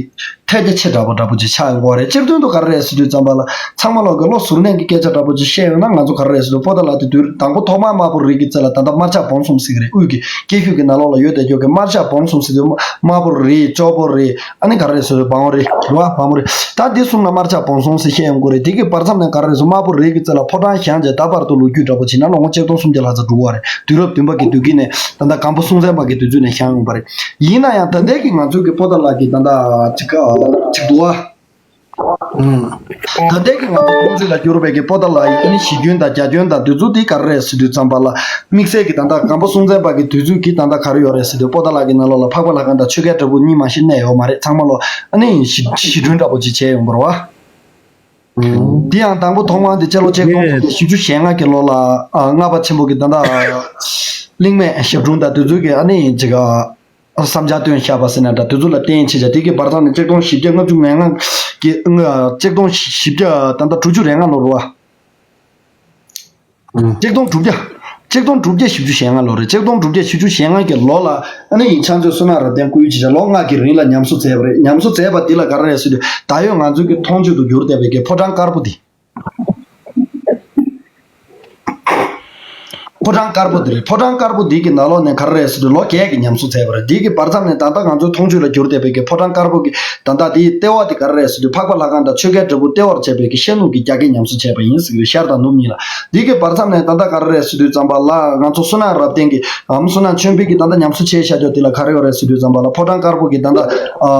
ཐལ་རྒྱ་ཆེ་དྲགས་པ་འདྲ་པོ་ཅིག་ཆགས་ཡོང་གི་རེད། སྤྱིར་བཏང་དུ་ག་རེ་རེད་ཟེར་དུས་ཙམ་པ་ལ་ཚང་མ་ལོག་གི་བློ་གཟུར་གནས་ཀྱི་སྐད་ཆ་འདྲ་པོ་ཅིག་བཤད་ཡོང་ན་ང་ཚོ་ག་རེ་རེད་ཟེར་དུས་པོ་ཏཱ་ལ་དེ་དུས་དང་པོ་ཐོག་མར་དམར་པོ་རིགས་ཀྱི་རྩ་ལ་ད་ལྟ་དམར་ཆག་བོང་གསུམ་ཟེར་གི་རེད། དབུས་ཀྱི་སྐྱེ་ཤུལ་གྱི་ནང་ལོགས་ལ་ཡོད་བསྡད་རྒྱུ་གི་དམར་ཆག་བོང་གསུམ་ཟེར་དུས་དམར་པོ་རིགས་ཅོག་པོ་རིགས་ཨ་ནི་ག་རེ་རེད་ཟེར་དུས་བང་བོ་རིགས་རེད་བ། བང་བོ་རིགས་ད་འདི་གསུམ་ལ་དམར་ཆག་བོང་གསུམ་ཟེར་བཤད་ཡོང་གི་རེད། དེ་གི་བར་མཚམས་ནས་ག་རེ་རེད་ཟེར་དམར་པོ་རིགས་ཀྱི་རྩ་ལ་ཕོ་བྲང་བཞེངས་རྗེས་ད་བར་དུ་ལོ་རྒྱུས་འདྲ་པོ་བྱས་ན་ལོ་ངོ་ཆིག་སྟོང་སུམ་བརྒྱ་ལྷག་ཙམ་འགྲོ་གི་ཡོད་རེད། དུས་རབས་བདུན་པ་གི་དུས་དཀྱིལ་ནས་ད་ལྟ་སྒམ་པོ་སྲོང་བཙན་པ་གི་དུས་ཚོད་ནས་བཞེངས་ཡོང་པ་རེད། ཡིན་ན་ཡང་ད་ལྟའི་གི་ང་ཚོའི་གི་པོ་ཏཱ་ལ་གི་ད་ལྟ་ཅིག་ཅིག་འདུག་བ། ད་ལྟའི་གི་ང་ཚོ་ཁོང་ཚོ་ལ་གྱུར་པའི་གི་པོ་ཏཱ་ལ་ཡི་ཨ་ནི་གཞི་རྒྱུན་དང་རྒྱ་རྒྱུན་དང་དུས་ཚོད་འདི་ག་རེ་རེད་ཟེར་དུས་ཙམ་པ་ལ་དམིགས་བསལ་གི་ད་ལྟ་སྒམ་པོ་སྲོང་བཙན་པ་གི་དུས་ཚོད་ཀྱི་ད་ལྟ་ག་རེ་ཡོད་རེད་ཟེར་དུས་པོ་ཏཱ་ལ་གི་ནང་ལོགས་ལ་འཕགས་པ་ལྷ་ཁང་དང་ཆོས་སྐལ་བྲག་ཕུག་གཉིས་མ་གཏོགས་གནས་ཡོད་མ་རེད། ཚང་མ་ལོ་ཨ་ནི་གཞི་གཞི་རྒྱུན་འདྲ་པོ་ཅིག་བྱས་ཡོང་པ་རེད་བ། འདི་ཡང་དང་པོ་ཐོག་མར་འདི་སྤྱི་ལོ་ཆིག་སྟོང་དགུ་བརྒྱ་བཞི་བཅུ་ཞེ་ལྔ་གི་ལོ་ལ་ཨ་ལྔ་པ་ཆེན་པོ་གི་ད་ལྟ་གླིང་སྨད་ཞབས་དྲུང་དང་དུས་ཚོད་ཀྱི་ཨ་ནི་ཅིག་བསམ་འཆར་བཏོན་བཞག་པ་ཟེར་ན་འདྲ། དུས་ཚོད་ལ་བརྟེན་བྱས་བྱ་དེ་གི་བར་མཚམས་ནས་ཆིག་སྟོང་བཞི་བརྒྱ་ལྔ་བཅུ་ང་ལྔ་གི་ཆིག་སྟོང་བཞི་བརྒྱ་ད་ལྟ་དྲུག་ཅུ་རེ་ལྔ་ལོ་རེད་བ། ཆིག་སྟོང་དྲུག་བརྒྱ། ཆིག་སྟོང་དྲུག་བརྒྱ་བཞི་བཅུ་ཞེ་ལྔ་ལོ་རེད། ཆིག་སྟོང་དྲུག་བརྒྱ་བཞི་བཅུ་ཞེ་ལྔ་གི་ལོ་ལ་ཨ་ནི་ཕྱག་མཛོད་བསོད་ནམས་རབ་བརྟན་སྐུའི་ཆེད་དུ་ལོ་ལྔ་གི་རིང་ལ་ཉམས་གསོ་མཛད་པ་རེད། ཉམས་གསོ་མཛད་པ་འདི་ལ་ག་རེ་རེད་ཟེར་དུས་ད་ཡོད་ང་ཚོའི་གི་མཐོང་ཆོས་དུ་གྱུར་བསྡད་པའི་གི་ཕོ་བྲང་དཀར་པོ་འདི། ཕོ་བྲང་དཀར་པོ་འདི་རེད། ཕོ་བྲང་དཀར་པོ་འདི་གི་ནང་ལོགས་ནས་ག་རེ་རེད་ཟེར་དུས་ལོ་བརྒྱད་ཀྱི་ཉམས་གསོ་མཛད་པ་རེད། འདི་གི་བར་མཚམས་ནས་ད་ལྟ་ང་ཚོའི་མཐོང་ཆོས་ལ་གྱུར་བསྡད་པའི་གི་ཕོ་བྲང་དཀར་པོ་གི་ད་ལྟ་དེའི་ལྟེ་བ་དེ་ག་རེ་རེད་ཟེར་དུས་འཕགས་པ་ལྷ་ཁང་དང་ཆོས་སྐལ་བྲག་ཕུག་ལྟེ་བར་བྱས་པའི་གི་ཤར་ནུབ་ཀྱི་རྒྱ་སྐད་ཉམས་གསོ་བྱས་པ་ཡིན་ཟེར་གི་རེད། ཤར་དང་ནུབ་གཉིས་ལ། འདི་གི་བར་མཚམས་ནས་ད་ལྟ་ག་རེ་རེད་ཟེར་དུས་ཙམ་པ་ལ་ང་ཚོ་བསོད་ནམས་རབ་བརྟན་གྱི་ཨམ་བསོད་ནམས་ཆོས་འཕེལ་གྱི་ད་ལྟ་ཉམས་གསོ་བྱས་བཞག་ཅོག་དེ་ལ་ག་རེ་ཡོད་རེད་ཟེར་དུས་ཙམ་པ་ལ་ཕོ་བྲང་དཀར་པོ་གི་ད་ལྟ་ཨ་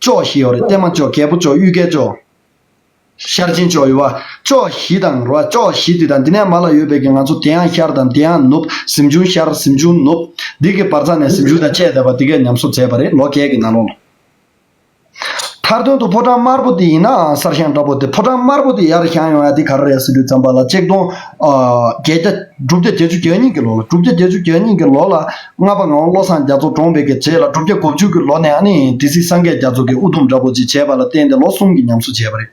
ཅོག་བཞི་ཡོད་རེད། བརྟན་མ་ཅོག་རྒྱལ་པོ་ཅོག་གཡུལ་རྒྱལ་ཅོག་ཤར་ཆེན་ཅོག་ཡོད་བ། ཅོག་བཞི་དང་རོ་ཅོག་བཞི་དེ་དང་འདི་ནས་མ་ལ་ཡོད་པའི་གི་ང་ཚོ་དེ་ཡང་ཤར་དང་དེ་ཡང་ནུབ། གཟིམ་ཆུང་ཤར་གཟིམ་ཆུང་ནུབ། འདི་གི་བར་མཚམས་ནས་གཟིམ་ཆུང་དང་བཅས་བསྡད་པ་འདི་གས་ཉམས་གསོ་མཛད་པ་རེད། ལོ་བརྒྱད་ཀྱི་ནང་ལོགས་ལ། མཐར་དོན་དུ་ཕོ་བྲང་དམར་པོ་དེ་ཡིན་ནའང་གསར་བཞེངས་འདྲ་པོ་དེ། ཕོ་བྲང་དམར་པོ་དེ་ཡར་བཞེངས་ཡོང་ཡ་དེ་ག་རེ་རེད་ཟེར་དུས་ཙམ་པ་ལ་ཆིག་སྟོང་ཨ་བརྒྱད་བརྒྱ་དྲུག་བརྒྱ་བརྒྱད་ཅུ་གྱ་གཉིས་ཀྱི་ལོ་ལ། དྲུག་བརྒྱ་བརྒྱད་ཅུ་གྱ་གཉིས་ཀྱི་ལོ་ལ་ལྔ་པ་ངག་དབང་བློ་བཟང་རྒྱ་མཚོ་བཀྲོངས་པའི་གི་རྗེས་ལ་དྲུག་བརྒྱ་དགུ་བཅུ་གི་ལོ་ནས་ཨ་ནི་སྡེ་སྲིད་སངས་རྒྱས་རྒྱ་མཚོ་གིས་དབུ་འཐུམ་འདྲ་པོ་ཅིག་བྱས་པ་ལ་བརྟེན་ཏེ་ལོ་གསུམ་གྱི་ཉམས་གསོ་བྱས་པ་རེད།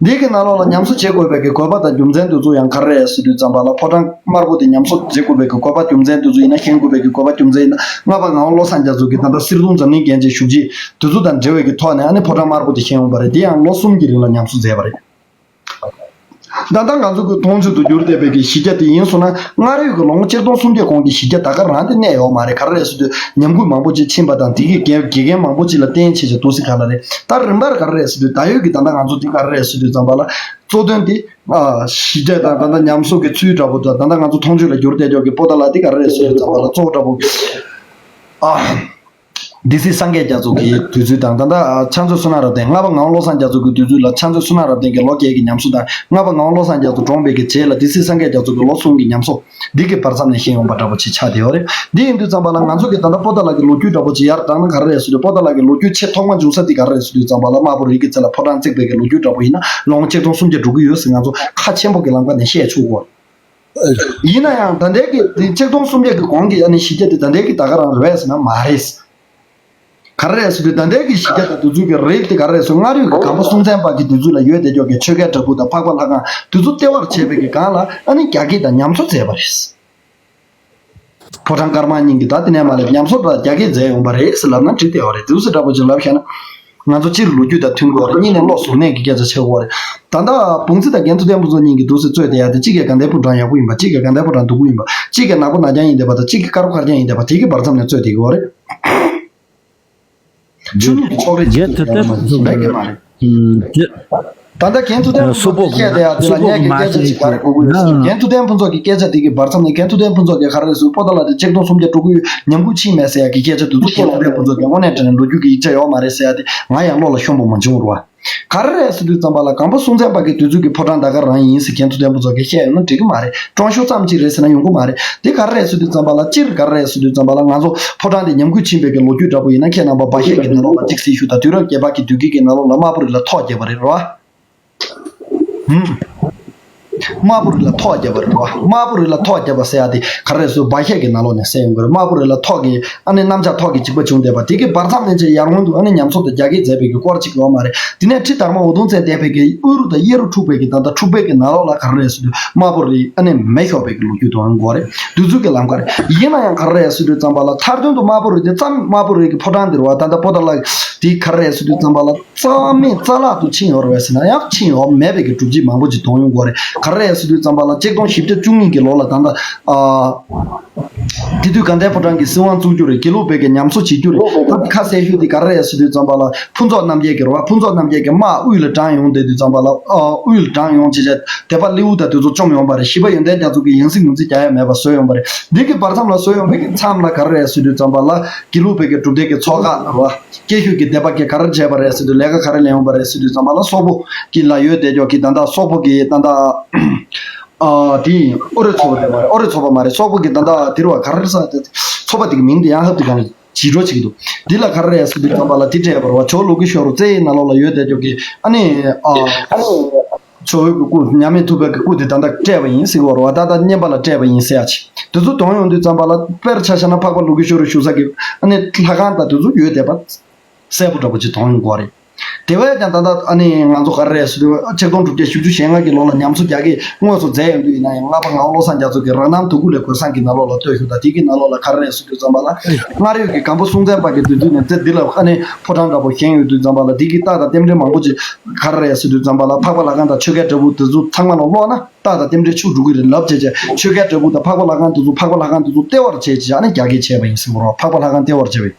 འདི་གི་ནང་ལོགས་ལ་ཉམས་གསོ་བྱེད་དགོས་པའི་གི་དགོས་པ་དང་རྒྱུ་མཚན་དེ་ཚོ་ཡང་ག་རེ་རེད་ཟེར་དུས་ཙམ་པ་ལ་ཕོ་བྲང་དམར་པོ་དེ་ཉམས་གསོ་བྱེད་དགོས་པའི་གི་དགོས་པ་རྒྱུ་མཚན་དེ་ཚོ་ཡིན་ན། བཞེངས་དགོས་པའི་གི་དགོས་པ་རྒྱུ་མཚན་ཡིན་ན། ལྔ་པ་ངག་དབང་བློ་བཟང་རྒྱ་མཚོ་གིས་ད་ལྟ་གསེར་གདུང་འཛམ་གླིང་རྒྱན་ཅན་བཞུགས་རྗེས་དེ་ཚོ་དང་འབྲེལ་བའི་གི་ཐོག་ནས་ཨ་ནི་ཕོ་བྲང་དམར་པོ་དེ་བཞེངས་ཡོང་པ་རེད། དེ་ཡང་ལོ་གསུམ་གྱི་རིང་ལ་ཉམས་གསོ་མཛད་པ་རེད། ད་ལྟ་ང་ཚོ་གི་མཐོང་ཆོས་དུ་གྱུར་བསྡད་པའི་གི་གཞི་རྒྱ་དེ་ཡིན་སོང་ན། སྔར་ཡོད་ཀྱི་ལོ་ངོ་ཆིག་སྟོང་སུམ་བརྒྱ་གོང་གི་གཞི་རྒྱ་ད་ག་རང་དེ་གནས་ཡོད་མ་རེད། ག་རེ་རེད་ཟེར་དུས་ཉམས་རྒུད་མང་པོ་ཅིག་ཕྱིན་པ་དང་། དེ་གི་དགེ་དགེ་རྒན་མང་པོ་ཅིག་ལ་བརྟེན་བྱས་ཀྱི་འདུག་སེ་ག་ལ་རེད། ད་རིམ་པར་ག་རེ་རེད་ཟེར་དུས་ད་ཡོད་ཀྱི་ད་ལྟ་ང་ཚོ་དེ་ག་རེ་རེད་ཟེར་དུས་ཙམ་པ་ལ་གཙོ་དོན་དེ་ཨ་གཞི་རྒྱ་དང་ད་ལྟ་ཉམས་གསོ་གི་ཚུལ་འདྲ་པོ་དང་། ད་ལྟ་ང་ཚོ་མཐོང་ཆོས་ལ་གྱུར་བསྡད་ཀྱོག་གི་པོ་ཏཱ་ལ་དེ་ག་རེ་རེད་ཟེར་དུས་ཙམ་པ་ལ་གཙོ་བོ་འདྲ་པོ་ཨ། སྡེ་སྲིད་སངས་རྒྱས་རྒྱ་མཚོ་གི་དུས་ཚོད་དང་། ད་ལྟ་ཕྱག་མཛོད་བསོད་ནམས་རབ་བརྟན། ལྔ་པ་ངག་དབང་བློ་བཟང་རྒྱ་མཚོ་གི་དུས་ཚོད་ལ་ཕྱག་མཛོད་བསོད་ནམས་རབ་བརྟན་གྱི་ལོ་བརྒྱད་ཀྱི་ཉམས་གསོ་དང་། ལྔ་པ་ངག་དབང་བློ་བཟང་རྒྱ་མཚོ་གྲོངས་པའི་གི་རྗེས་ལ་སྡེ་སྲིད་སངས་རྒྱས་རྒྱ་མཚོ་གི་ལོ་གསུམ་གྱི་ཉམས་གསོ་འདི་གི་བར་མཚམས་ནས་བཞེངས་ཡོང་པ་འདྲ་པོ་ཅིག་ཆགས་བསྡད་ཡོད་རེད། འདི་ཡིན་དུས་ཙམ་པ་ལ་ང་ཚོ་གི་ད་ལྟ་པོ་ཏཱ་ལ་གི་ལོ་རྒྱུས་འདྲ་པོ་ཅིག་ཡར་བསྒྲགས་ན་ག་རེ་རེད་ཟེར་དུས། པོ་ཏཱ་ལ་གི་ལོ་རྒྱུས་ཆེས་ཐོག་མ་འབྱུང་ས་འདི་ག་རེ་རེད་ཟེར་དུས་ཙམ་པ་ལ་དམར་པོ་རིགས་ཀྱི་རྩ་ལ་ཕོ་བྲང་བརྩིགས་པའི་གི་ལོ་རྒྱུས་འདྲ་པོ་ཡིན་ན་ལོ་ངོ་ཆིག་སྟོང་སུམ་བརྒྱ་འགྲོ་གི་ཡོད་ཟེར་ང་ཚོ་ཁ་ཆེན་པོ་གི་ལམ་ཁ་ནས་བཤད་ཆོག་གི་ཡོད་རེད། ཡིན་ན་ཡང་ད་ལྟའི་གི་དེ་ཆིག་སྟོང་སུམ་བརྒྱ་གི་གོང་གི་ཨ་ནི་གཞི་རྒྱ་དེ་ད་ལྟའི་གི་ད་ག་རང་རེད་ཟེར་ན་མ་རེད། ག་རེ་རེད་ཟེར་དུས་ད་ལྟའི་གི་གཞི་རྒྱ་དང་དེ་ཚོའི་གི་རིགས་དེ་ག་རེ་རེད་ཟེར། སྔར་ཡོད་ཀྱི་སྒམ་པོ་སྲོང་བཙན་པ་གི་དེ་ཚོ་ལ་ཡོད་བསྡད་ཀྱོག་གི་ཆོས་སྐལ་བྲག་ཕུག་དང་འཕགས་པ་ལྷ་ཁང་དེ་ཚོ་ལྟེ་བར་བྱས་པའི་གི་སྒང་ལ་ཨ་ནི་རྒྱ་སྐད་དང་ཉམས་གསོ་མཛད་པ་རེད། ཕོ་བྲང་དཀར་དམར་གཉིས་ཀྱི་ད་དེ་ནས་མར་ལ་ཉམས་གསོ་དང་རྒྱ་སྐད་མཛད་ཡོང་པ་རེད་ཟེར་ལབ་ན་འགྲིག་བསྡད་པ་རེད། དེ་ཚོ་འདྲ་པོ་ཅིག་ལབ་བཞག་ན། ང་ཚོ་སྤྱིར་ལོ་རྒྱུས་དང་མཐུན་དགོས་རེད། གཉིས་ནས་བློ་གཟུར་གནས་ཀྱི་སྐད་ཆ་བྱེད་དགོས་རེད། ད་ལྟ་བུང་ཚི་དང་རྒྱ་མཚོ་བརྟན་པོ་ཚོ་གཉིས་ཀྱིས་འདུག་སེ་རྩོད་བསྡད་ཡ་དེ། གཅིག་གིས་དགའ་ལྡན་ཕོ་བྲང་ཡག་པོ་ཡིན་པ། གཅིག་གིས་དགའ་ལྡན་ཕོ་བྲང་སྡུག་པོ་ཡིན་པ། གཅིག་གིས་ནག་པོ་ནག་རྐྱང་ཡིན་བསྡད་པ་དང་། གཅིག་གིས་དཀར་པོ་དཀར་རྐྱང་ཡིན་བསྡད་པ། དེ་གི་བར་མཚམས་ནས་རྩོད་བསྡད་ཀྱི་ཡོད་རེད། ཆོས་ལུགས་ཀྱི་ཕྱོགས་རིས་ཅིག་རེད་ཀྱི་མ་རེད། ད་ལྟ་རྒན་ཐུབ་བསྟན་ཕུན་ཚོགས་ཀྱིས་བཤད་བསྡད་ཡ་དེ་ལ་ངས་ཀྱི་སྐད་ཆ་ཅིག་ག་རེ་གོ་གི་ཡོད་ཟེར། རྒན་ཐུབ་བསྟན་ཕུན་ཚོགས་ཀྱི་སྐད་ཆ་དེ་གི་བར་མཚམས་ནས་རྒན་ཐུབ་བསྟན་ཕུན་ཚོགས་ཀྱིས་ག་རེ་ཟེར། པོ་ཏཱ་ལ་དེ་ཆིག་སྟོང་སུམ་བརྒྱ་དྲུག་ཅུ་ཉམས་རྒུད་ཕྱིན་མེད་ཟེར་ཡ་གི་སྐད་ཆ་དེ་ཚོ་རྒན་ཐུབ་བསྟན་ཕུན་ཚོགས་ཀྱིས་དངོས་གནས་དྲང་གནས་ལོ་རྒྱུས་ཀྱི་ཡིག་ཆ་ཡོད་མ་རེད་ཟེར་ཡ་དེ་ང་ཡང་བློ་ལ་ཤོང་པོ་མ་བྱུང་རུ་བ། ག་རེ་རེད་ཟེར་དུས་ཙམ་པ་ལ་སྒང་པ་སྲོང་བཙན་པ་གི་དུས་ཚོད་ཀྱི་ཕོ་བྲང་ད་ག་རང་ཡིན་ཟེར་རྒན་ཐུབ་བསྟན་ཕུན་ཚོགས་ཀྱིས་བཤད་ཡོད་ན་འགྲིག་གི་མ་རེད། སྤྲང་ཤོ་ཙམ་ཅིག་རེད་ཟེར་ན་ཡོང་གི་མ་རེད། དེ་ག་རེ་རེད་ཟེར་དུས་ཙམ་པ་ལ་སྤྱིར་ག་རེ་རེད་ཟེར་དུས་ཙམ་པ་ལ་ང་ཚོ་ཕོ་བྲང་དེ་ཉམས་རྒུད་ཕྱིན་པའི་གི་ལོ་རྒྱུས་འདྲ་པོ་ཡིན་ན། ཁྱེད་རྣམ་པ་བ་ཤད་ཀྱི་ནང་ལོགས་ལ་གཅིག་གཟིགས་ཞུ་དང་། དུས་རབས་བརྒྱད་པ་གི་དུས་དཀྱིལ་གྱི་ནང་ལོགས་ལ་དམར་པོ་རིགས་ལ་ཐོག་བརྒྱབ་པ་རེད་རོ། ཧུམ། དམར་པོ་རིགས་ལ་ཐོག་བརྒྱབ་པ་རེད་རོ། དམར་པོ་རིགས་ལ་ཐོག་བརྒྱབ་པ་ཟེར་ཡ་དེ་ག་རེ་རེད་ཟེར་བ་ཤད་ཀྱི་ནང་ལོགས་ནས་གསལ་ཡོང་གི་རེད། དམར་པོ་རིགས་ལ་ཐོག་གི་ཨ་ནི་གནམ་ལྕགས་ཐོག་གི་འཇིགས་པ་བྱུང་བསྡད་པ་དེ་གི་བར་མཚམས་ནས་ཅིག་ཡར་སྔོན་དུ་ཨ་ནི་ཉམས་གསོ་དང་རྒྱ་སྐྱེད་མཛད་པའི་གི་སྐོར་ཅིག་ཡོད་མ་རེད། དེ་ནས་ཁྲི་དར་མ་འུ་དུམ་བཙན་འདས་པའི་གི་དབུ་རུ་དང་གཡས་རུ་འཁྲུག་པའི་གི་ད་ལྟ་འཁྲུག་པའི་གི་ནང་ལོགས་ལ་ག་རེ་རེད་ཟེར་དུས་དམར་པོ་རིགས་ཨ་ནི་མེ་ཤོར་བའི་གི་ལོ་རྒྱུས་དང་འགོ་རེད། དུས་ཚོད་ཀྱི་ལམ་ཁ་རེད། ཡིན་ན་ཡང་ག་རེ་རེད་ཟེར་དུས་ཙམ་པ་ལ་མཐར་དོན་དུ་དམར་པོ་རིགས་དེ་ཙམ་དམར་པོ་རིགས་ཀྱི་ཕོ་བྲང་འདིར་བ་ད་ལྟ་པོ་ཏཱ་ལ་དེ་ག་རེ་རེད་ཟེར་དུས་ཙམ་པ་ལ་རྩ་མེད་རྩ་བརླག་ཏུ་ཕྱིན་ཡོད་རེད་བས་ཟེར་ན་ཡང་ཕྱིན་ཡོད་མེད་པའི་གི་སྒྲུབ་བྱེད་མང་པོ་ཅིག་མཐོང་ཡོང་གི་རེད། ག་རེ་རེད་ཟེར་དུས་ཙམ་པ་ལ་ཆིག་སྟོང་བཞི་བརྒྱ་བཅུ་གཉིས་ཀྱི་ལོ་ལ་ད་ལྟ་ཨ། དེ་དུས་དགའ་ལྡན་ཕོ་བྲང་གི་སྲིད་དབང་བཙུགས་རྒྱུ་རེད། དགེ་ལུགས་པའི་གི་ཉམས་གསོ་བྱེད་རྒྱུ་རེད། ད་ཁ་གསལ་ཤོས་དེ་ག་རེ་རེད་ཟེར་དུས་ཙམ་པ་ལ་ཕུན་ཚོགས་རྣམ་རྒྱལ་གྱི་རེད་བ། ཕུན་ཚོགས་རྣམ་རྒྱལ་གྱི་དམག་དབུས་ལ་དྲངས་ཡོང་བསྡད་དུས་ཙམ་པ་ལ་ཨ་དབུས་ལ་དྲངས་ཡོང་བྱས་བྱས་དེ་པ་ལེའུ་ད་དེ་ཚོ་བཅོམ་ཡོང་བ་རེད། བཞི་པ་ཡོན་ཏན་རྒྱ་མཚོ་གིས་ཡང་སྲིད་ངོས་འཛིན་རྒྱག་ཡ་མེད་པ་བཟོས་ཡོང་བ་རེད། འདི་གི་བར་མཚམས་ལ་བཟོས་ཡོང་བའི་གི་མཚམས་ལ་ག་རེ་རེད་ཟེར་དུས་ཙམ་པ་ལ་དགེ་ལུགས་པའི་གི་གྲུབ་སྡེ་གི་ཚོགས་ཁག་རེད་བ། སྐྱེ་ཤོས་ཀྱི་སྡེ་པ་གིས་ག་རེ་བྱས་པ་རེད་ཟེར་དུས་ལས་ཀ་ག་རེ་ལེན་ཡོང་བ་རེད་ཟེར་དུས་ཙམ་པ་ལ་སོག་པོ་གི་ལ་ཡོད་བསྡད་ཀྱོག་གི་ད་ལྟ་སོག་པོ་གི་ད་ལྟ་ཨ་དེ་ཨོ་རོད་ཚོགས་པ་རེད་མ་རེད། ཨོ་རོད་ཚོགས་པ་མ་རེད། སོག་པོ་གི་ད་ལྟ་དེ་རུ་བ་ག་རེ་ས་ཚོགས་པ་དེ་གི་མིང་དེ་ཡང་ཧབ་དེ་གང་ལ་བྱིས་འགྲོ་བྱེད་ཀྱི་འདུག་འདི་ལ་ག་རེ་རེད་ཟེར་དུས་ཙམ་པ་ལ་དེ་སྤྲད་པ་རེད་བ། ཇོ་ལུ་གུ་ཤོ་རུ་རྩེ་ཡི་ནང་ལོགས་ལ་ཡོད་བསྡད་ཀྱོག་གི་ཨ་ནི་ཨ། ཇོ་བོའི་གི་སྐུ་མཉམ་མེད་ཐུབ་པའི་གི་སྐུ་དེ་ད་ལྟ་སྤྲད་པ་ཡིན་ཟེར་གི་ཡོད་རེད་བ། ད་ལྟ་བསྙེན་པ་ལ་སྤྲད་པ་ཡིན་ཟེར་ཡ་ཅིག་དེ་ཚོ་མཐོང་ཡོང་དུས་ཙམ་པ་ལ་དཔེར་ཆ་བཞག་ན་འཕགས་པ་ལུ་གུ་ཤོ་རུ་བཞུགས་ས་གི་ཨ་ནི་ལྷ་ཁང་དང་དེ་ཚོ་ཡོད་བསྡད་པ་གསལ་པོ་འདྲ་པོ་ཅིག་མཐོང་ཡོང་གི་ཡོད་རེད། དེ་བས་ཀྱང་ད་ལྟ་ཨ་ནི་ང་ཚོ་ག་རེ་རེད་ཟེར་དུས་ཆིག་སྟོང་དྲུག་བརྒྱ་བཞི་བཅུ་ཞེ་ལྔ་གི་ལོ་ལ་ཉམས་གསོ་རྒྱ་སྐྱེད་དངོས་སུ་མཛད་ཡོང་དུས་ཡིན་ན་ཡང་། ལྔ་པ་ངག་དབང་བློ་བཟང་རྒྱ་མཚོ་གིས་རང་རྣམ་དུ་ཀུ་ལས་གོས་བཟང་གི་ནང་ལོགས་ལ་བསྟོད་ཞུ་དང་། དེ་གི་ནང་ལོགས་ལ་ག་རེ་རེད་ཟེར་དུས་ཙམ་པ་ལ་སྔར་ཡོད་ཀྱི་སྒམ་པོ་སྲོང་བཙན་པ་གི་དུས་ཚོད་ནས་བཙལ་འདི་ལ་ཨ་ནི་ཕོ་བྲང་འདྲ་པོ་བཞེངས་ཡོད་དུས་ཙམ་པ་ལ་འདི་གི་རྟགས་དང་རྟེན་འབྲེལ་མང་པོ་ཅིག་ག་རེ་རེད་ཟེར་དུས་ཙམ་པ་ལ་འཕགས་པ་ལྷ་ཁང་དང་ཆོས་སྐལ་འབྲས་བུ་དེ་ཚོ་ཚང་མ་ལ་ཀློག་ན་རྟགས་དང་རྟེན་འབྲེལ་ཆུ་འགྲོ་གི་རེད་ལབ་བྱས་བྱས། ཆོས་སྐལ་འབྲས་བུ་དང་འཕགས་པ་ལྷ་ཁང་དེ་ཚོ་འཕགས་པ་ལྷ་ཁང་དེ་ཚོ་ལྟེ་བར་བྱས་བྱས་ཨ་ནི་རྒྱ་སྐྱེད་བྱས་པ་ཡིན་ཟེར་གོ་རོགས། འཕགས་པ་ལྷ་ཁང་ལྟེ་བར་བྱས་པ་ཡིན།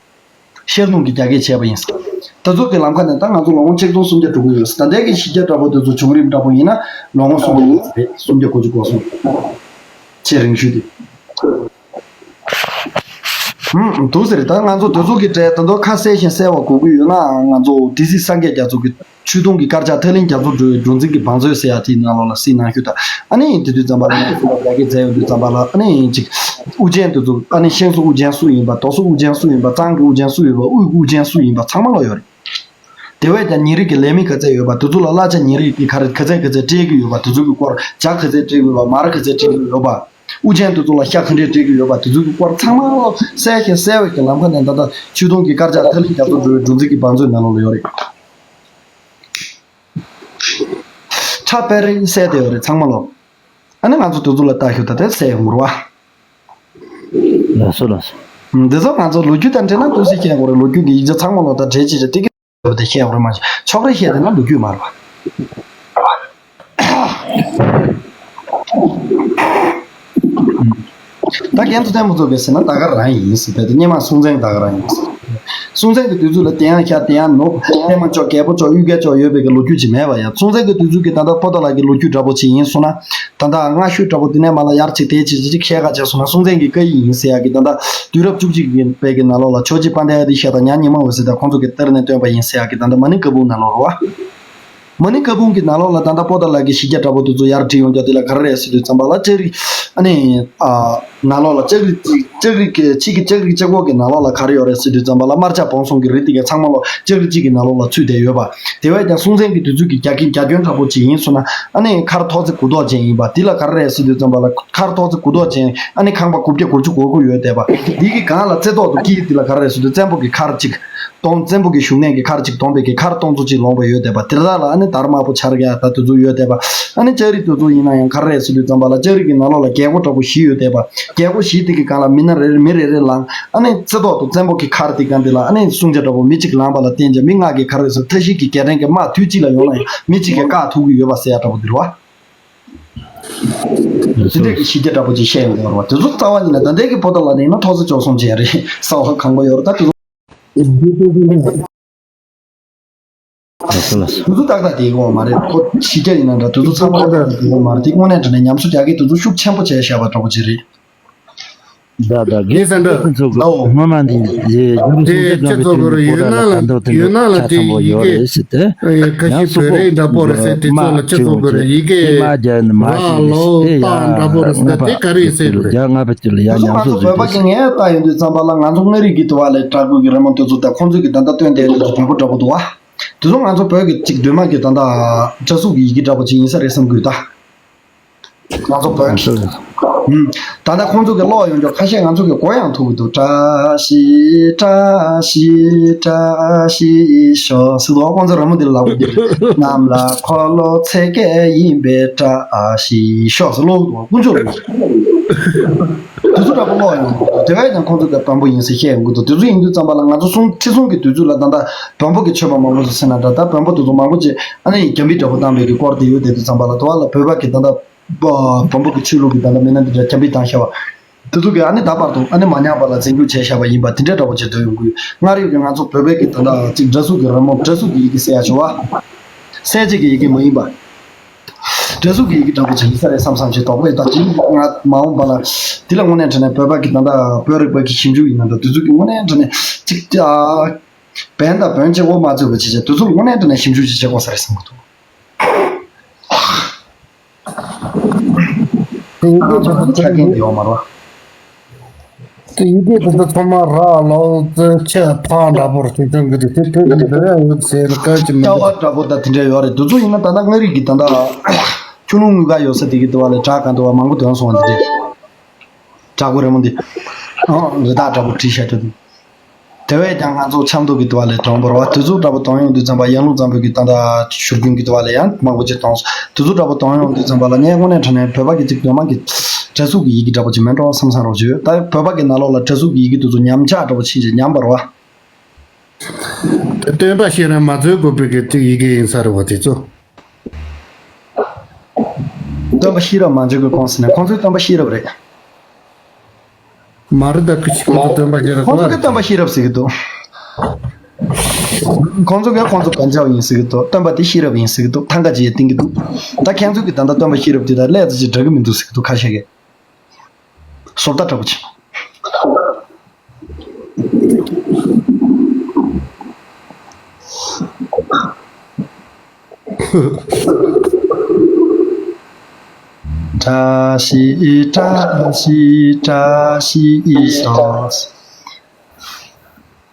ཤར་ལུང་གི་རྒྱ་སྐྱེད་བྱས་པ་ཡིན། ད་ཚོ་གི་ལམ་ཁ་ནས་ད་ང་ཚོ་ལོ་ངོ་ཆིག་སྟོང་སུམ་བརྒྱ་འགྲོ་གི་ཡོད། ད་ལྟའི་གི་གཞི་རྒྱ་འདྲ་པོ་དེ་ཚོ་བྱུང་རིམ་འདྲ་པོ་ཡིན་ན་ལོ་ངོ་སུམ་བརྒྱ་ཡིན་རེད། སུམ་བརྒྱ་དགུ་བཅུ་གོ་གསུམ། ཆེས་རིང་ཤོས་དེ། ཧུམ། འདུག་ཟེར། ད་ང་ཚོ་དེ་ཚོ་གི་གྲས་ད་དུང་ཁ་གསལ་ཞིང་གསལ་བ་དགོས་ཀྱི་ཡོད་ན་ང་ཚོ་སྡེ་སྲིད་སངས་རྒྱས་རྒྱ་མཚོ་གི་ཆོས་དུང་གི་དཀར་ཆག་ཐག་ལིང་རྒྱ་མཚོ་འགྲོ་བའི་འགྲོ་འཛིན་གྱི་བང་མཛོད་ཟེར་ཡ་དེའི་ནང་ལོགས་ལ་གཟིགས་གནང་ཞུ་དང་། ཨ་ནི་དེ་དུས་ཙམ་པ་ལ་ང་ཚོ་ལ་རྒྱ་སྐྱེད་མཛད་ཡོང་དུས་ཙམ་པ་ལ་ཨ་ནི་ཅིག་དབུ་ཅན་དེ་ཚོ་ཨ་ནི་ཤིང་བཟོ་དབུ་ཅན་སུ་ཡིན་པ། རྡོ་བཟོ་དབུ་ཅན་སུ་ཡིན་པ། གཙང་གི་དབུ་ཅན་སུ་ཡོད་པ། དབུས་ཀྱི་དབུ་ཅན་སུ་ཡིན་པ་ཚང་མ་ལོག་ཡོད་རེད། དེ་བས་ཀྱང་ཉིན་རེ་གི་ལས་མི་ག་ཚད་ཡོད་པ་དེ་ཚོ་ལ་གླ་ཆ་ཉིན་རེ་གི་ག་རེ་ག་ཚད་ག་ཚད་སྤྲད་ཀྱི་ཡོད་པ་དེ་ཚོ་གི་སྐོར། ཇ་ག་ཚད་སྤྲད་ཀྱི་ཡོད་པ། མར་ག་ཚད་སྤྲད་ཀྱི་ཡོད་པ། དབུ་ཅན་དེ་ཚོ་ལ་ཤ་ག་འདྲས་སྤྲད་ཀྱི་ཡོད་པ་དེ་ཚོ་གི་སྐོར་ཚང་མ་གསལ་ཞིང་གསལ་བའི་གི་ལམ་ཁ་ནས་ད་ལྟ་ཆོས་དུང་གི་དཀར་ཆག་ཐག་ལིང་རྒྱ་མཚོ་འགྲོ་བའི་འགྲོ་འཛིན་གྱི་བང་མཛོད་ནང་ལོགས་ལ་ཡོད་རེད། ཁྲ་པར་རི་གསལ་བསྡད་ཡོད་རེད་ཚང་མ་ལོག་ཨ་ནི་ང་ཚོ་དེ་ཚོ་ལ་ལྟ་ཞུ་ད་དེ་གསལ་ཡོང་གི་རེད་བ། ལགས་སོ་ལགས་སོ། འདི་ཚོ་ང་ཚོ་ལོ་རྒྱུས་དང་འབྲེལ་ན་ཏོག་ཙམ་བཤད་དགོས་རེད། ལོ་རྒྱུས་ཀྱི་ཡིག་ཆ་ཚང་མ་ལོག་ད་འབྲེལ་ཅིག་རེད། དེ་གི་དེ་བཤད་ཡོང་རེད་མ་གཏོགས་ཕྱོགས་རེ་བཤད་བསྡད་ན་ལོ་རྒྱུས་མ་རེད་པ། ད་རྒན་ཐུབ་བསྟན་ཕུན་ཚོགས་ཀྱིས་ཟེར་ན་ད་ག་རང་ཡིན་ཟེར། དེ་དེ་སྔོན་མ་སྲོང་བཙན་ད་ག་རང་ཡིན་ཟེར། སྲོང་བཙན་གྱི་དུས་ཚོད་ལ་དེ་ཡང་ཤར་དེ་ཡང་ནུབ། པད་མ་མཆོག་རྒྱལ་པོ་མཆོག་གཡུལ་རྒྱལ་མཆོག་ཡོད་པའི་གི་ལོ་རྒྱུས་ཅིག་མེད་པ་ཡང་། སྲོང་བཙན་གྱི་དུས་ཚོད་ཀྱི་ད་ལྟ་པོ་ཏཱ་ལ་གི་ལོ་རྒྱུས་འདྲ་པོ་ཅིག་ཡིན་སོང་ན། ད་ལྟ་སྔ་ཤོས་འདྲ་པོ་དེ་ནས་མ་ལ་ཡར་ཅིག་དེ་ཅིག་ཅིག་ཅིག་བཤད་ག་བྱས་སོང་ན། སྲོང་བཙན་གྱི་བཀའ་ཡིག་ཡིན་ཟེར་ཡག་གི་ད་ལྟ་དུས་རབས་བཅུ་གཅིག་པའི་གི་ནང་ལོགས་ལ་ཇོ་རྗེ་དཔལ་ལྡན་ཨ་ཏི་ཤ་དང་ཉ་ཉི་མ་འོད་ཟེར་དང་ཁོང་ཚོ་གི་གཏེར་ནས་བཏོན་པ་ཡིན་ཟེར་ཡག་གི་ད་ལྟ་མ་ཎི་བཀའ་འབུམ་ནང་ལོགས་རེད་བ། མ་ཎི་བཀའ་འབུམ་གྱི་ནང་ལོགས་ལ་ད་ལྟ་པོ་ཏཱ་ལ་གི་གཞི་རྒྱ་འདྲ་པོ་དེ་ཚོ་ཡར་བྲིས་ཡོང་རྒྱུ་དེ་ལ་ག་རེ་རེད་ཟེར་དུས་ཙམ་པ་ལ་ལྕགས་རི་ཨ་ནི་ཨ། ནང་ལོགས་ལ་ལྕགས་རི་ལྕགས་རི་གི་ཕྱི་གི་ལྕགས་རི་ལྕགས་སྒོ་གི་ནང་ལོགས་ལ་ག་རེ་ཡོད་རེད་ཟེར་དུས་ཙམ་པ་ལ་དམར་ཆ་བོང་གསུམ་གྱི་རི་དེ་ག་ཚང་མ་ལོག་ལྕགས་རི་གཅིག་གི་ནང་ལོགས་ལ་ཚུད་བསྡད་ཡོད་པ། དེ་བས་ཀྱང་སྲོང་བཙན་གྱི་དུས་ཚོད་ཀྱི་རྒྱ་ཁྱོན་རྒྱ་ཁྱོན་འདྲ་པོ་ཅིག་ཡིན་སོང་ན་ཨ་ནི་མཁར་ཐོག་བརྩེགས་དགུ་ཐོག་ཅན་ཡིན་པ་དེ་ལ་ག་རེ་རེད་ཟེར་དུས་ཙམ་པ་ལ་མཁར་ཐོག་བརྩེགས་དགུ་ཐོག་ཅན་ཨ་ནི་ཁང་པ་དགུ་བརྒྱ་དགུ་བཅུ་གོ་དགུ་ཡོད་བསྡད་པ། དེ་གི་སྒང་ལ་རྩེ་ཐོག་ཏུ་དཀྱིལ་དེ་ལ་ག་རེ་རེད་ཟེར་དུས་བཙན་པོ་གི་མཁར་གཅིག་སྟོང་བཙན་པོ་གི་བཞུགས་གནས་ཀྱི་མཁར་གཅིག་སྟོང་པའི་གི་མཁར་སྟོང་ཚོ་གཅིག་ལོངས་པ་ཡོད་བསྡད་པ། དེ་དག་ལ་ཨ་ནི་དར་དམར་པོ་འཕྱར་ཡག་ད་དེ་ཚོ་ཡོད་བསྡད་པ། ཨ་ནི་ལྕགས་རི་དེ་ཚོ་ཡིན་ན་ཡང་ག་རེ་རེད་ཟེར་དུས་ཙམ་པ་ལ་ལྕགས་རི་གི་ནང་ལོགས་ལ་རྒྱལ་སྒོ་འདྲ་པོ་བཞི་ཡོད་བསྡད་པ། རྒྱལ་སྒོ་བཞི་དེ་གི་སྒང་ལ་མི་སྣ་རེ་རེ་མི་རེ་རེ་ལངས། ཨ་ནི་རྩེ་ཐོག་ཏུ་བཙན་པོ་གི་མཁར་དེ་སྒང་དེ་ལ་ཨ་ནི་སྲུང་བྱ་འདྲ་པོ་མི་གཅིག་ལངས་པ་ལ་བརྟེན་ཅིང་མི་ལྔ་གིས་ག་རེ་ཟེར་མཐའ་བཞི་གི་རྒྱལ་ཕྲན་གྱི་དམག་དུས་གཅིག་ལ་ཡོང་ན་ཡང་མི་གཅིག་གིས་བཀག་ཐུབ་ཀྱི་ཡོད་པ་ཟེར་ཡག་འདྲ་པོ་འདི་རེད་བ། དེ་འདྲས་ཀྱི་གཞི་རྒྱ་འདྲ་པོ་ཅིག་བཤད་ཡོང་གི་ཡོད་རེད་བ། དེ་ཚོ་རྩ་བ་ཉིད་ནས་ད་ལྟའི་གི་པོ་ཏཱ་ལ་ནས་ཡིན་ན་ཐོག་ས་བཅུ་གསུམ་ཅན་རེད། ས་བ་གང་པོ་ཡོད་རེད། ད་དེ་ཚོ། ལགས་སོ་ལགས་སོ། དུས་ཚོད་ཏག་ཏག་དེ་ཡོང་བ་མ་རེད། ཁོ་ཕྱི་རྒྱལ་ཡིན་ན་འདྲ། དུས་ཚོད་ཚང་མ་ཏག་ཏག་དེ་ཡོང་བ་མ་རེད། དེ་དངོས་གནས་དྲང་གནས་ཉམས་གསོ་རྒྱག་གི་དུས་ཚོད་ཤུགས་ཆེན་པོ་བྱས་བཞག་པ་འདྲ་པོ་ཅིག་རེད། ད་ད་དགེ་སེང་ཁྲི་ཚོ་གི་ལའོ། སྔོན་མ་འདི་རྒྱུན་དུ་དེ་སྲུང་སྐྱོབ་སྤྱི་ཚོགས་ཀྱི་རུ་ཡོད་ན་ལ་ཡོད་ན་ལ་དེ་ཡི་གེ་ཁ་ཤས་བོད་རིགས་འདྲ་པོ་རེད་ཟེར་ཏེ། ཡང་སུ་པོ་ཁ་ཤས་བོད་རིགས་འདྲ་པོ་རེད་ཟེར། དེ་ཚོ་ལ་སྤྱི་ཚོགས་ཀྱི་རུ་ཡི་གེ་མ་རྒྱ་ནི་མ་ར་ལོ་ཤི་ཏེ་ཏ་ཡ་འདྲ་པོ་རེད་ཟེར། དེ་ག་རེ་ཟེར་རྒྱ་ལྔ་པ་དེ་ལ་ཡ་དེ་ཚོ་ང་ཚོ་བོད་པ་གི་ངས་ལྟ་ཡོང་དུས་ཙམ་པ་ལ། ང་ཚོ་མངའ་རིས་ཀྱི་དུ་བ་ལས་དྲག་པོ་གི་རི་མོ་དེ་ཚོ་དང་ཁོང་ཚོ་གི་ད་ལྟ་སྟོན་དེ་ལས་བདེ་པོ་འདྲ་པོ་འདུག་བ། དེ་ཚོ་ང་ཚོ་བོད་ཀྱི་གཅིག་སྒྲོལ་མ་གི་ད་ལྟ་སྒྲ་གཟུགས་ཀྱི་ཡི་གེ་འདྲ་པོ་ཅིག་ཡིན་ས་རེད་བསམ་གི་ད། ང་ཚོ་བོད་ཀྱི། ཨུམ། ད་ལྟ་ཁོང་ཚོ་གི་ཀློག་ཡོང་ཆོག་ཁ་ཤས། ང་ཚོ་གི་གོ་ཡང་ཐུབ་ཀྱི་འདུག་བཀྲ་ཤིས་བཀྲ་ཤིས་བཀྲ་ཤིས་ཤོག་ཟེར་འདུག་ཁོང་ཚོ་རི་མོ་འདི་ལ་ལབ་དགོས་ཀྱི་རེད། གནམ་ལ་འཁོར་ལོ་ཚེས་བརྒྱད་ཡིན་པས་བཀྲ་ཤིས་ཤོག་ཟེར་ཀློག་འདུག་དཀོན་མཆོག་རེད། དེ་ཚོ་འདྲ་པོ་ཀློག་ཡོང་གི་འདུག་དེ་བས་ཀྱང་ཁོང་ཚོ་གི་བོན་པོ་ཡིན་ཟེར་བཤད་ཡོང་གི་འདུག་དེ་ཚོ་ཡིན་དུས་ཙམ་པ་ལ་ང་ཚོ་སྲུང་ཁྲི་སྲུང་གི་དུས་ཚོད་ལ་ད་ལྟ་བོན་པོ་གི་མཆོད་པ་མང་པོ་ཞིག་ཟེར་ན་འདྲ། ད་བོན་པོ་དེ་ཚོ་མང་པོ་ཅིག་ཨ་ནི་རྒྱ་མི་འདྲ་པོ་བཏང་བའི་གི་སྐོར་དེ་ཡོད། དེ་དུས་ཙམ་པ་ལ་དུ་བ་ལ་བོད་པ་གི་ད་ལྟ་བོན་པོ་གི་ཆོས་ལུགས་ཀྱི་ད་ལྟ་མི་སྣ་འདི་འདྲ་རྒྱ་མི་བཏང་ཤ་བ། དེ་ཚོ་གི་ཨ་ནི་ད་བར་དུ་ཨ་ནི་མ་ཉམས་པ་ལ་འཛིན་སྐྱོང་བྱས་བཞག་པ་ཡིན་པ་དེ་འདྲ་འདྲ་པོ་བྱེད་འདོད་ཡོང་གི་ཡོད། སྔར་ཡོད་ཀྱི་ང་ཚོ་བོད་པའི་གི་ད་ལྟ་ཅིག་སྒྲ་གཟུགས་ཀྱི་རི་མོ་སྒྲ་གཟུགས་ཀྱི་ཡི་གེ་ཟེར་ཡ་བྱུང་བ། གསལ་བྱེད་ཀྱི་ཡི་གེ་མ་ཡིན་པ། སྒྲ་གཟུགས་ཀྱི་ཡི་གེ་འདྲ་པོ་ཅིག་ཡིན་ས་རེད་བསམ་བསམ་ཞིག་དོགས་པ་ཡོད། ད་དེ་ང་མ་འོངས་པ་ལ་དེ་ལ་དངོས་གནས་དྲང་གནས་བོད་པ་གི་ད་ལྟ་བོད་རིག་པ་གི་ཞིབ་འཇུག་ཡིན་ན་འདྲ། དེ་ཚོ་གི་དངོས་གནས་དྲང་གནས་ཅིག་ཨ། བན་དང་བོན་གཅིག་པོ་མ་བརྩིས་པ་བྱས་བྱས་དེ་ཚོ་ལ་དངོས་གནས་དྲང་གནས་ཞིབ་འཇུག་ཅིག་བྱེད་དགོས་ས་རེད་བསམ་གི་འདུག་དེ་ཡི་གེ་དེ་ཚོ་ཆ་རྐྱེན་དེ་ཡོད་མ་རེད་བ། དེ་ཡི་གེ་དེ་ཚོ་ཚང་མ་ར་ལོ་ཙི་ཆེ་ཕ་འདྲ་པོར་ཆུང་ཆུང་གི་དེ་དེ་དེ་གི་འདི་ཡང་ཡོད་ཟེར་ན་ག་ཅི་མི་ཀ་བ་འདྲ་པོ་ད་དེ་འདྲ་ཡོད་རེད། དེ་ཚོ་ཡིན་ན་ད་ལྟ་མངའ་རིས་ཀྱི་ད་ལྟ་ཆུ་ཀླུང་དངུལ་ཁ་ཡོད་ས་དེ་གི་དུ་བ་ལས་བྲག་གང་དུ་བ་མང་པོ་ཐོན་སོང་བ་འདི་འདྲ། བྲག་པོ་རི་མོ་འདི་ཨང་རི་དྭགས་འདྲ་པོ་བྲིས་བཞག་དུས། དེ་བས་ཀྱང་ང་ཚོ་ཆབ་མདོ་གི་དུ་བ་ལས་གྲོང་པོར་བ་དེ་ཚོ་འདྲ་པོ་གཏོང་ཡོང་དུས་ཙམ་པ་ཡར་ཀླུང་གཙང་པོ་གི་ད་ལྟ་བཞུར་རྒྱུན་གི་དུ་བ་ལས་ཡང་མང་པོ་ཅིག་གཏོང་སོང་། དེ་ཚོ་འདྲ་པོ་གཏོང་ཡོང་དུས་ཙམ་པ་ལ་ངས་དངོས་གནས་དྲང་གནས་བོད་པ་གི་ཅིག་གདོད་མ་གི་སྒྲ་གཟུགས་ཀྱི་ཡི་གེ་འདྲ་པོ་ཅིག་མེད་འགྲོ་བསམ་བསམ་རོགས་བྱོས། ད་བོད་པ་གི་ནང་ལོགས་ལ་སྒྲ་གཟུགས་ཀྱི་ཡི་གེ་དེ་ཚོ་ཉམས་ཆག་འདྲ་པོ་ཕྱིན་ཅིག་ཉམས་པ་རེད་བ། སྟོན་པ་ཤེས་རབ་མ་མཛོད་དགོས་པའི་གི་ཅིག་ཡི་གེ་ཡིན་ས་རེད་བ་དེ་ཚོ། སྟོན་པ་ཤེས་རབ་མ་མཛོད་དགོས་གོང་ཟེར་ནས་ཁོང་ཚོའི་སྟོན་པ་ཤེས་རབ་རེད། མ་རེད་ད། ཁུ་ཆིག་ཁོ་ཚོ་སྟོན་པ་ཤེས་རབ་ཁོང་ཚོ་གི་སྟོན་པ་ཤེས་རབ་ཟེར་གི་འདུག་ཁོང་ཚོ་གི་ཁོང་ཚོ་བོན་ཆོས་ཡིན་ཟེར་གི་འདུག་སྟོན་པ་དེ་ཤེས་རབ་ཡིན་ཟེར་གི་འདུག་ཐང་ག་ཅིག་ཡང་བསྟན་གི་འདུག་ད་ཁྱེད་ཚོ་གི་ད་ལྟ་སྟོན་པ་ཤེས་རབ་དེ་དང་ལས་ཙི་ཅིག་འདྲ་གི་མི་འདུག་ཟེར་གི་འདུག་ཁ་ཤས་ཀྱིས། བཟོ་ལྟ་འདྲ་པོ་ཅིག་བཀྲ་ཤིས་བཀྲ་ཤིས་བཀྲ་ཤིས་ཤོག་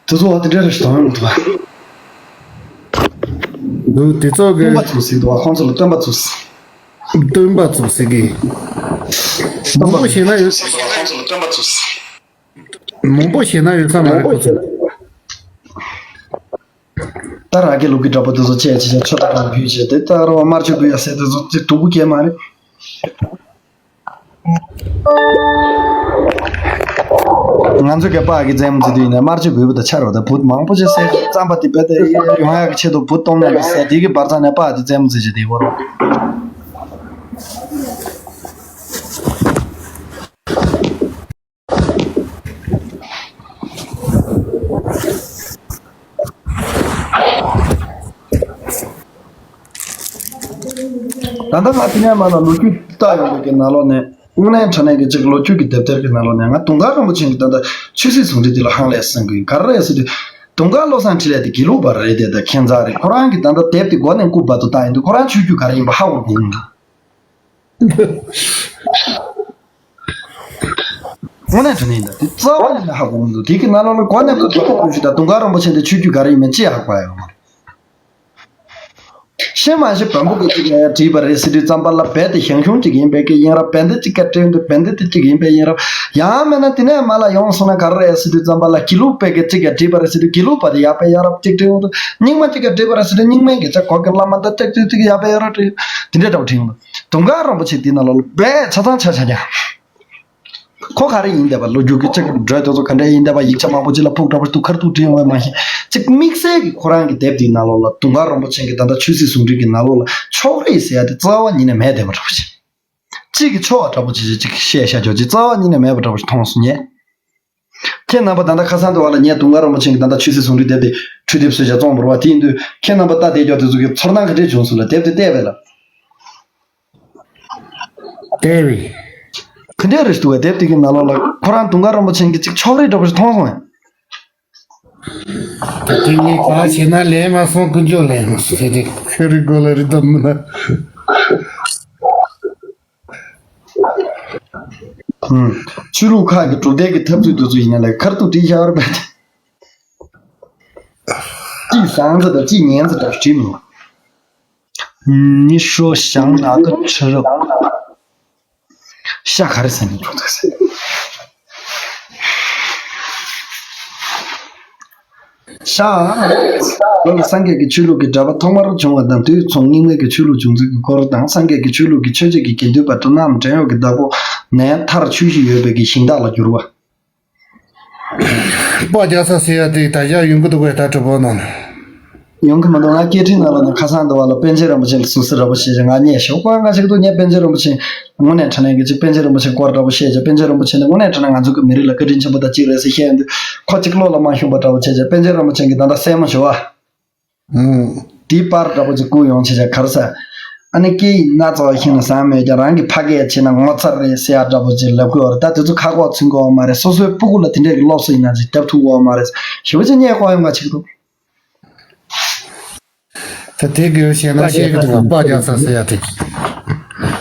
དེ་ཚོ་བ་དེ་འདྲ་རེ་ཞིག་གཏོང་ཡོང་གི་འདུག་བ། འདུག་དེ་ཚོ་གི་སྟོན་པ་ཚོ་ཟེར་འདུག་བ། ཁོང་ཚོ་ལ་སྟོན་པ་ཚོ་ཟེར། སྟོན་པ་ཚོ་ཟེར་གི། མང་པོ་ཞེ་ན་ཡོད། མང་པོ་ཞེ་ན་ཡོད་ས་མ་རེད་ཁོ་ཚོ། ད་ར་གི་ལུག་གི་འདྲ་པོ་དེ་ཚོ་བྱས་བྱས་བྱས་ཆོ་ད་རང་ཕུལ་བྱས་དེ་ད་ར་བ་དམར་མཆོད་ཕུལ་ཡ་ཟེར་དེ་ཚོ་ཅིག་སྡུག་པོ་སྐྱེས་མ་རེད། ང་ཚོ་གི་པཱ་གི་རྩེད་མོ་རྩེ་དུས་ཡིན་ན་དམར་མཆོད་འབུལ་བ་དང་ཆ་རོགས་དང་བུ་མང་པོ་ཞིག་བསད་རྩམ་པ་དེ་བེད་དེ་ཡོང་ཡག་གི་ཆེད་དུ་བུ་སྟོང་ནས་བསད་དེ་གི་བར་ཚང་ནས་པཱ་དེ་རྩེད་མོ་རྩེ་བྱེད་དེ་བོར། ད་ལྟ་ང་དེ་ནས་མ་ལ་ལོ་རྒྱུས་ལྟ་ཡོང་བའི་གི་ནང་ལོགས་ནས་དངོས་གནས་དྲང་གནས་ཀྱི་ཅིག་ལོ་རྒྱུས་ཀྱི་དེབ་ཐེར་གྱི་ནང་ལོགས་ནས་ང་དུང་དཀར་རིན་པོ་ཆེ་གི་ད་ལྟ་ཆོས་སྲིད་ཟུང་འབྲེལ་དེ་ལ་ཧང་ལས་སེང་གི་ག་རེ་རེད་ཟེར་དུས། དུང་དཀར་བློ་བཟང་འཕྲིན་ལས་དེ་དགེ་ལུགས་པ་རེད་དེ། ད་ཁྱད་མཚར་རེད། ཁོ་རང་གི་ད་ལྟ་དེབ་དེ་མགོ་ནས་རྐུབ་བར་དུ་བལྟ་ཡིན་དུས་ཁོ་རང་ཆོས་བརྒྱུད་ག་རེ་ཡིན་པ་ཧ་གོ་དགོས་ཀྱི་འདུག་དངོས་གནས་དྲང་གནས་ཡིན་ད། དེ་རྩ་བ་ནས་ཧ་གོ་མི་འདུག་དེ་གི་ནང་ལོགས་ལ་མགོ་ནས་རྐུབ་བར་དུ་ཀུན་ཤེས་དང་དུང་དཀར་རིན་པོ་ཆེ་འདི་ཆོས་བརྒྱུད་ག་རེ་ཡིན་མིན་ཅི་ཧ་གོ་ཡ་ཡོད་མ་རེད། ཤེས་མ་ཤེས་བོན་པོ་གི་ཅིག་ལ་ཡ་བྲིས་པ་རེད་ཟེར་དུས་ཙམ་པ་ལ་རྦད་དེ་ཞང་ཞུང་ཅིག་ཡིན་པའི་གི་ཡིན་རབས། བན་དེ་ཅིག་ག་བྲིས་འདུག་བན་དེ་དེ་ཅིག་ཡིན་པའི་ཡིན་རབས། ཡང་མིན་ན་དེ་ནས་མ་ལ་ཡོང་སོང་ན་ག་རེ་རེད་ཟེར་དུས་ཙམ་པ་ལ་དགེ་ལུགས་པའི་གི་ཅིག་ག་བྲིས་པ་རེད་ཟེར་དུས་དགེ་ལུགས་པ་དེ་ཡག་པའི་ཡིན་རབས་ཅིག་བྲིས་འདུག་རྙིང་མ་ཅིག་ག་བྲིས་པ་རེད་ཟེར་དུས་རྙིང་མའི་གི་ཅག་གོ་གི་བླ་མ་ད་ཅིག་ཅིག་ཅིག་ཡག་པའི་ཡིན་རབས་བྲིས། དེ་འདྲའི་འདྲ་པོ་བྲིས་འདུག་དུང་དཀར་རིན་པོ་ཆེ་དེ་ནང་ལོགས་ལ་རྦད་ཆ་ཚང་ཆ་ཆ་ཀྱང་། ཁོ་ག་རེ་ཡིན་བསྡད་པ། ལོ་རྒྱུས་ཀྱི་ཅིག་འགྲོས་དེ་ཚོ་ག་འདྲ་ཡིན་བསྡད་པ། ཡིག་ཆ་མང་པོ་ཅིག་ལ་ཕུག་འདྲ་པོ་འདུག་ཁར་ཐུག་བྲིས་ཡོང་བས་མ་ཤེས། ཅིག་དམིགས་བསལ་གྱི་ཁོ་རང་གི་དེབ་དེའི་ནང་ལོགས་ལ་དུང་དཀར་རིན་པོ་ཆེ་གི་ད་ལྟ་ཆོས་སྲིད་ཟུང་འབྲེལ་གྱི་ནང་ལོགས་ལ་ཕྱོགས་རིས་ཟེར་ཡ་དེ་རྩ་བ་ཉིད་ནས་མེད་བསྡད་པ་འདྲ་པོ་ཅིག་གཅིག་གི་ཕྱོགས་འདྲ་པོ་ཅིག་ཅིག་བཤད་བཞག་ཆོག་ཅིག་རྩ་བ་ཉིད་ནས་མེད་པ་འདྲ་པོ་ཅིག་མཐོང་སོང་ངས། ཁྱེད་རྣམ་པ་ད་ལྟ་ཁ་སང་དུ་བ་ལ་ངས་དུང་དཀར་རིན་པོ་ཆེ་གི་ད་ལྟ་ཆོས་སྲིད་ཟུང་འབྲེལ་དེབ་དེ་ འཕྲུལ་དེབ་བཟོས་བྱས་བཙོང་བ་རེད་བ། དེ་ཡིན་དུས་ཁྱེད་རྣམ་པ་ལྟ་བསྡད་ཀྱོག་དེ་ཚོ་གི་ཚོར་སྣང་ག་འདྲས་བྱུང་སོང་ལ། དེབ་དེ་བལྟས་པས་ལ། བལྟས་པས། ག་འདྲས་རེད་འདུག་བ། དེབ་དེ་གི་ནང་ལོགས་ལ་ཁོ་རང་དུང་དཀར་རིན་པོ་ཆེ་གི་ཅིག་ཕྱོགས་རིས་འདྲ་པོ་ཞིག་མཐོང་སོང་ངས། ད་དེ་ངས་གང་བྱས་ན་ལན་མ་སོང་། ཀུན་སྤྱོད་ལན་མ་སོང་། དེ་དེ་ཁེ་རི་གོ་ལ་རི་དམ་མི་ན། ཆོས་ལུགས་ཁག་གི་གྲུབ་འབྲས་ཀྱི་འཐབ་རྩོད་དེ་ཚོ་ཡིན་ན་ལས་ཁར་ཐུག་བྲིས་བཞག་རེད་པས། ཅིག་བཟང་ས་དང་ཅིག་ངན་ས་འདྲ་བྲིས་མི་འདུག་ཉི་ཤོ་ཞང་ན་ཀ་ཁྲི་རབས། ཤ་ག་རེ་ཟ་ནས་འགྲོ་འདུག་ཟེར། ཤ། བོད་ལ་སངས་རྒྱས་ཀྱི་ཆོས་ལུགས་ཀྱི་གྲགས་པ་ཐོག་མར་བྱུང་བ་དང་དུས་མཚུངས་རྙིང་མའི་གི་ཆོས་ལུགས་བྱུང་ཚུལ་གྱི་སྐོར་དང་། སངས་རྒྱས་ཀྱི་ཆོས་ལུགས་ཀྱི་ཆོས་བྱེད་ཀྱི་དགེ་འདུན་པ་སྤྲུལ་ནག་བྲན་གཡོག་གི་བདག་པོ་ནས་མཐར་ཆོས་བཞིན་ཡོད་པའི་གི་ཞིང་བདག་ལ་བསྒྱུར་བ། པ་རྒྱ་ས་ཟེར་ཡ་དེ་ད་ཡག་ཡོང་གི་འདུག་གས། ད་གྲོགས་པོ་ནང་ནས། ཡོང་གི་མི་འདུག་ང་སྐད་འཕྲིན་ནང་ལོགས་ནས་ཁ་སང་དུ་བ་ལ་པཎ་ཆེན་རིན་པོ་ཆེ་ལ་སུ་སི་ར་བོ་ཆེ་ཞེས་ང་བརྙས་ཤོག་པ་ང་ཞིག་ཏུ་ངས་པཎ་ཆེན་རིན་པོ་ཆེ་དངོས་གནས་དྲང་གནས་ཀྱི་ཅིག་པཎ་ཆེན་རིན་པོ་ཆེ་སྐོར་འདྲ་པོ་བཤད་ཅིག་པཎ་ཆེན་རིན་པོ་ཆེ་ནི་དངོས་གནས་དྲང་གནས་ང་ཚོ་གི་མི་རིགས་ལ་བཀའ་དྲིན་ཆེན་པོ་དང་གཅིག་རེད་ཟེར་བཤད་ཡོང་དུས། ཁོ་ཅིག་བློ་ལ་མ་ཤོང་པ་འདྲ་པོ་བྱས་ཅིག་པཎ་ཆེན་རིན་པོ་ཆེ་གི་ད་ལྟ་སྲས་མོ་ཞུ་བ། ཨུང་། དེའི་པར་འདྲ་པོ་ཅིག་བསྐུར་ཡོང་བྱས་ཅིག་ག་རེ་ཟེར། ཨ་ནི་སྐད་ཡིག་སྣ་ཚོགས་ཤེས་ན་བཟང་མོད་ཀྱང་རང་གི་ཕ་སྐད་བྱས་ན་ངོ་ཚ་རེད་ཟེར་ཡ་འདྲ་པོ་ཅིག་ལབ་དགོས་པ་རེད། ད་དེ་ཚོ་ཁ་ཁོག་ཚུན་དགོས་པ་མ་རེད། སོ་སོའི་སྤུ་གུ་ལ་དེ་འདྲས་ཀྱི་སློབ་གསོ་ཡིན་ན་ཅིག་རྒྱབ་ཐུབ་དགོས་པ་མ་རེད། ཞེ་པོ་ཅིག་བརྙས་བཀོག་ཡོང་ག་ཅིག་འདུག་ད་དེ་གི་བཤད་ན་བཤད་གི་འདུག་པ། པ་རྒྱ་ས་ཟེར་ཡ་དེ།